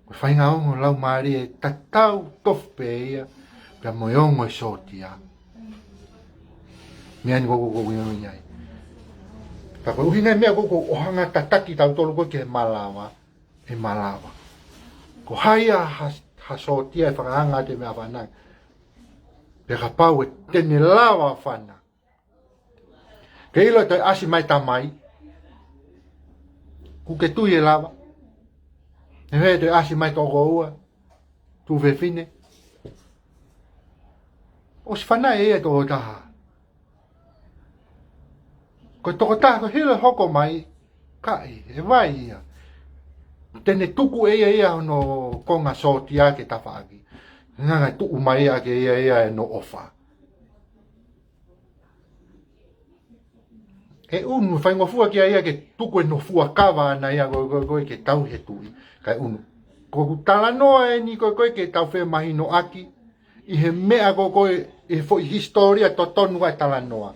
Ko e faʻahinga ongo laumālie tatau tofu pē ia, pea mo e ongo e sōtia. Meʻa ni ko ē ʻoku ou ʻuhinga ai. Ka ko e ʻuhinga e meʻa ko ē ʻoku ou hanga tataki tautolu ko ē ki he malava, ʻe malava. Ko hai ha, ha sōtia ʻe fakahanga atu e meʻa fānau. Pea kapau ʻe te ne lava fana. Ke ʻilo ʻe toe ʻasi mai tamai. ʻOku ke tui ʻe lava. ʻE toe ʻasi mai tokoua. Tuofefine. ʻOsi fanaʻi ia e tokotaha. Ko e tokotaha ko e hili e hoko mai. Kaʻi, ʻe vai ia. Te ne tuku ʻe ia ia hono konga sōtia ke tafaʻaki. Nganga tuʻu mai ia ke ia ia ʻe no ʻofa. ʻE ʻunu, faingofua ki ai ia ke tuku ʻene fuakava ʻana ia ko ē, ko ē, ko ē ke tauhi e tuʻi, kae ʻunu. Ko ʻeku talanoa eni ko ē, ko ē ke tau femahinoʻaki, ʻi he meʻa ko ē, ko ē, ʻi he foʻi hisitōlia totonu ʻa e talanoa.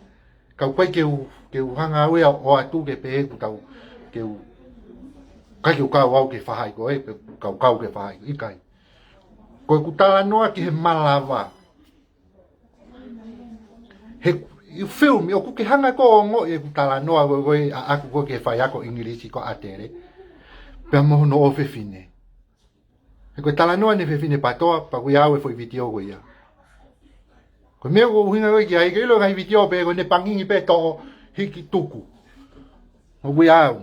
Kau ʻikai ke u, ke u hanga au ia ʻo ʻoatu ke pehē ʻoku tau, ke u, ʻikai ke u kau au ke faʻahi ko ē, pe kau kau ke faʻahi, ʻikai. Ko ʻeku talanoa ki he malava. He, you feel me, ʻoku ke hanga ʻe koe ʻo ongoʻi ʻeku talanoa ko ē, ko ē ʻaʻaku ko ē ki he faiako ʻIngilisi ko ē ʻa ʻAtele. Pea mo hono ʻofefine. He ko e talanoa eni e fefine pātoa, pea ʻoku ʻi ai e foʻi vitiō ko ia. Ko e meʻa ʻoku ou ʻuhinga ko ē ki ai, ke ʻilo e ngaahi vitiō pē, ko ʻene pangingi pē toʻo hiki tuku. ʻOku ʻi ai.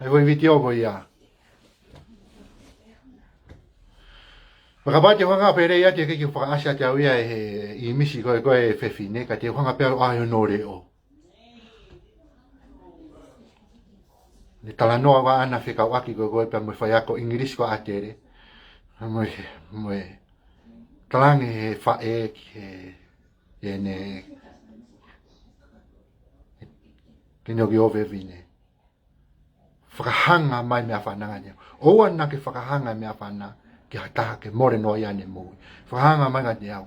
ʻA e foʻi vitiō ko ia. Pea kapau te u hanga pē leva ia ke, ke fakaʻasi atu au ia ʻe he ʻīmisi ko ē, ko ē e fefine, ka te u hanga pē au ʻai hono leʻo. Ne talanoa ʻa ʻana fekauʻaki ko ē, ko ē pea mo e faiako ʻIngilisi ko ē ʻa ʻAtele. Mo e, mo e, talaange he faʻē ki he, ʻene, ke ne ʻoki ʻofefine. Fakahanga mai meʻa fānau kiate au. ʻOua naʻa ke fakahanga meʻa fānau ki ha taha ke mole noa ia ʻene moʻui. Fakahanga mai kiate au.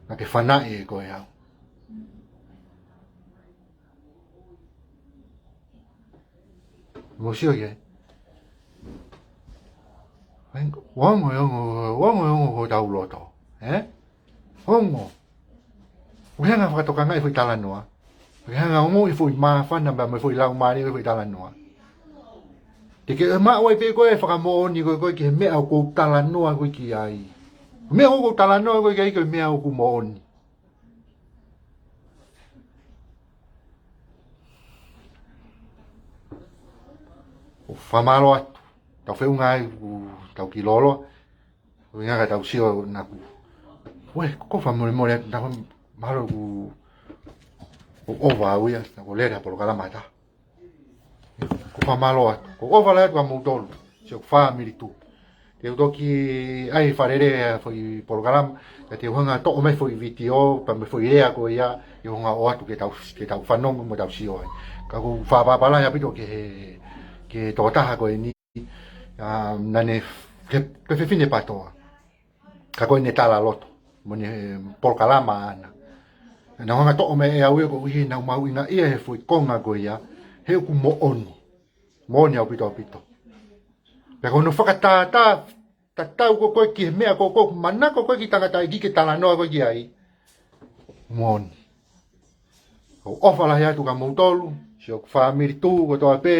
Naʻa ke fanaʻi ʻe koe au. Mou sio ki ai. Ongo, ongo, ongo, ongo hotau loto. Eh? Ongo. ʻOku hanga fakatokangaʻi e foʻi talanoa. ʻOku hanga ongoʻi e foʻi māfana pea mo e foʻi laumālie e foʻi talanoa. Te ke maʻu ai pē koe e fakamoʻoni ko ē ko ē ki he meʻa ʻoku ou talanoa ko ē ki ai. Meʻa ʻoku ou talanoa ko ē ki ai ko e meʻa ʻoku moʻoni. ʻOku fakamālō atu. Tau feʻunga ai ʻoku tau kiʻi lōloa. ʻOku ʻi ai e ngaahi tau sio naʻa ku. Uē, ko e fakamolemole atu naʻa ku mahalo ʻoku, ʻoku ʻova au ia, naʻa ku lele ha polokalama ʻe taha. Ko e fakamālō atu. Ko e ʻofa lahi atu kia moutolu. Siʻoku fāmili tupu. Te u toki ʻai e fakalele e foʻi polokalama, ka te u hanga ʻo toʻo mai e foʻi vitiō, pea mo e foʻi lea ko ia, ʻi he ʻoatu ke tau, ke tau fanongo mo tau sio ai. Ka ʻoku ou fakapapau lahi ʻaupito ki he, ki he tokotaha ko eni, ʻa, naʻa ne, ki he, ki he fefine PATOA. Ka ko ʻene talaloto, mo ʻene polokalama ʻaʻana. Naʻa ku hanga ʻo toʻo mai ʻe au ia koeʻuhi naʻa ku mahuʻingaʻia he foʻi konga ko ia, he ʻoku moʻoni. Moʻoni ʻaupito ʻaupito. Pea ko hono fakatātā, tatau ko ē ko ē ki he meʻa ko ē ko ē, manako ko ē ki he tangataʻeiki ke talanoa ko ē ki ai. Moʻoni. ʻOku ou ʻofa lahi atu kia moutolu, siʻoku fāmili tupu kotoa pē.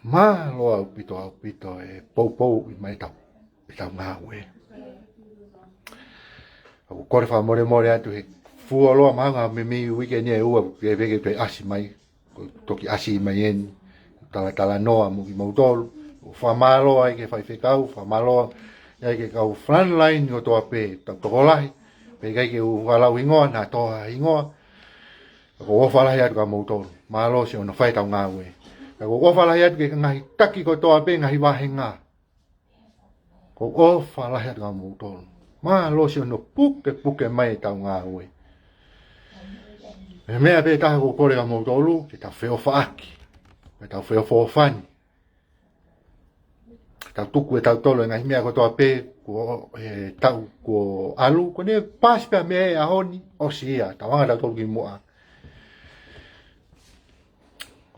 Mālō ʻaupito ʻaupito e poupou ʻi mai tau, e tau ngāue. ʻOku ou kole fakamolemole atu he fuoloa mai ʻa e meimei uike ni ʻe ua, ke veke pe ʻasi mai. Ko e toki ʻasi mai eni, talatalanoa mo kimoutolu. ʻOku ou fakamālō ai ki he faifekau, fakamālō ai ki he kau frontline kotoa pē, tau tokolahi, pea ʻikai ke u fakalauhingoa, naʻa tō ha hingoa. ʻOku ou ʻofa lahi atu kia moutolu. Mālō siʻono fai e tau ngāue. Ka ʻoku ou ʻofa lahi atu ki he ngaahi taki kotoa pē, ngaahi vāhenga. ʻOku ou ʻofa lahi atu kia moutolu. Mālō siʻono pukepuke mai e tau ngāue. He meʻa pē taha ʻoku ou kole kia moutolu, ke tau feʻofaʻaki. Ke tau feʻofoʻofani. Tau tuku e tautolu e ngaahi meʻa kotoa pē, kuo, e tau kuo ʻalu, ko ʻene paasi pē ʻa e meʻa ʻi he ʻaho ni, ʻosi ia, tau hanga tautolu ki muʻa.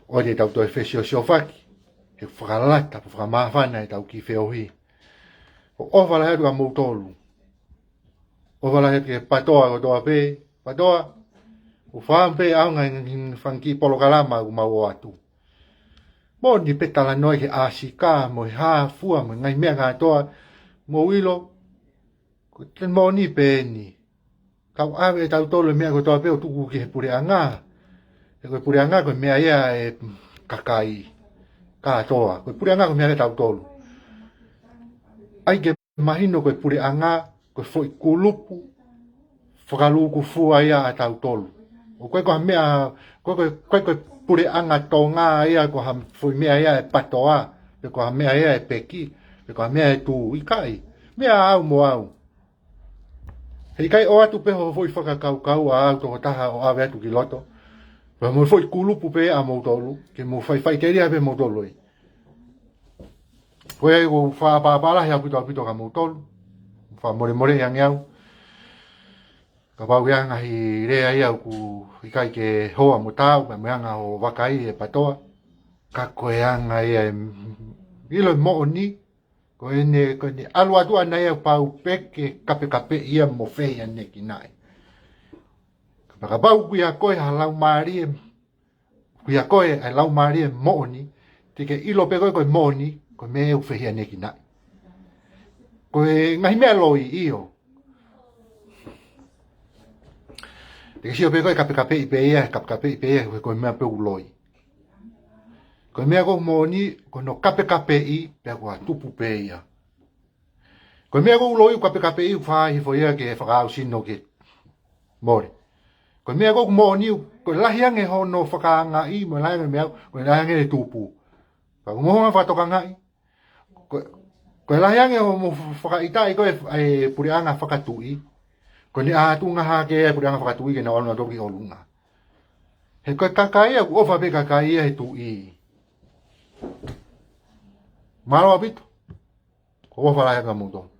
ʻOua te tau toe fesiosiofaki, he fakalata, fakamāfana e tau kiʻi feohi. ʻOku ou ʻofa lahi atu kia moutolu. ʻOfa lahi atu ki he PATOA kotoa pē, PATOA, ʻoku ou fakaʻamu pē ʻaonga e ngaahi fanga kiʻi polokalama ʻoku mau ʻoatu. Moʻoni pē talanoa ki he ʻāsika, mo e hā fua, mo e ngaahi meʻa kātoa, mou ʻilo, ko e moʻoni pē eni. Kau ʻave ʻe tautolu e meʻa kotoa pē ʻo tuku ki he puleʻanga. He ko e puleʻanga ko e meʻa ia ʻa e kakai kātoa. Ko e puleʻanga ko e meʻa ia ʻa tautolu. ʻAi ke mahino ko e puleʻanga, ko e foʻi kulupu fakalūkufua ia ʻa tautolu. ʻOku ʻikai ko ha meʻa, ko e, ko e, ko e, ko e puleʻanga Tonga ia, ko ha foʻi meʻa ia ʻa e PATOA, pe ko ha meʻa ia ʻa e peki, pe ko ha meʻa ʻa e tuʻi, ʻikai. Meʻa ʻa au mo au. He ʻikai ʻoatu pē hoʻo foʻi fakakaukau ʻa au tokotaha ʻo ʻave atu ki loto. Pea mo e foʻi kulupu pē ʻa moutolu, ke mou fai faʻiteliha pē moutolu ē. Ko ia ʻoku ou fakapapau lahi ʻaupito ʻaupito kia moutolu. Fakamolemole ange au. Kapau ʻoku ʻi ai ha ngaahi lea ia ʻoku ʻikai ke hoa mo taau, pea mo e anga hoʻo vakai e PATOA. Ka ko e anga ia e ʻilo e moʻoni, ko ʻene, ko ʻene ʻalu atu ʻana ia pau pē ke kapekapeʻi ia mo fehiʻanekinaʻi. Kapau ʻoku ʻia koe ha laumālie, ʻoku ʻia koe ʻa e laumālie moʻoni, te ke ʻilo pē koe ko e moʻoni, ko e meʻa ʻoku fehiʻanekinaʻi. Ko e ngaahi meʻa loi ʻio. Te ke sio pē koe kapekapeʻi pē ia, kapekapeʻi pē ia, ko e meʻa pē ʻoku loi. Ko e meʻa ʻoku moʻoni, ko hono kapekapeʻi, pea kuo tupu pē ia. Ko e meʻa ʻoku loi, kapekapeʻi, ʻoku fai hifo ia ke fakaʻau sino ke mole. Ko e meʻa ʻoku moʻoni, ko e lahi ange hono fakaangaʻi, mo e lahi ange meʻa, ko e lahi ange e tupu. Ka ʻoku mo hanga fakatokangaʻi, ko, ko e lahi ange hoʻomo fakaʻitaʻi ko e, e puleʻanga fakatuʻi, ko ʻene ʻā tuʻunga hake e puleʻanga fakatuʻi ke nau ʻalu nautolu ki ʻolunga. He ko e kakai ia, ʻoku ʻofa pē kakai ia he tuʻi. Mālō ʻaupito. ʻOku ou ʻofa lahi atu kia moutolu.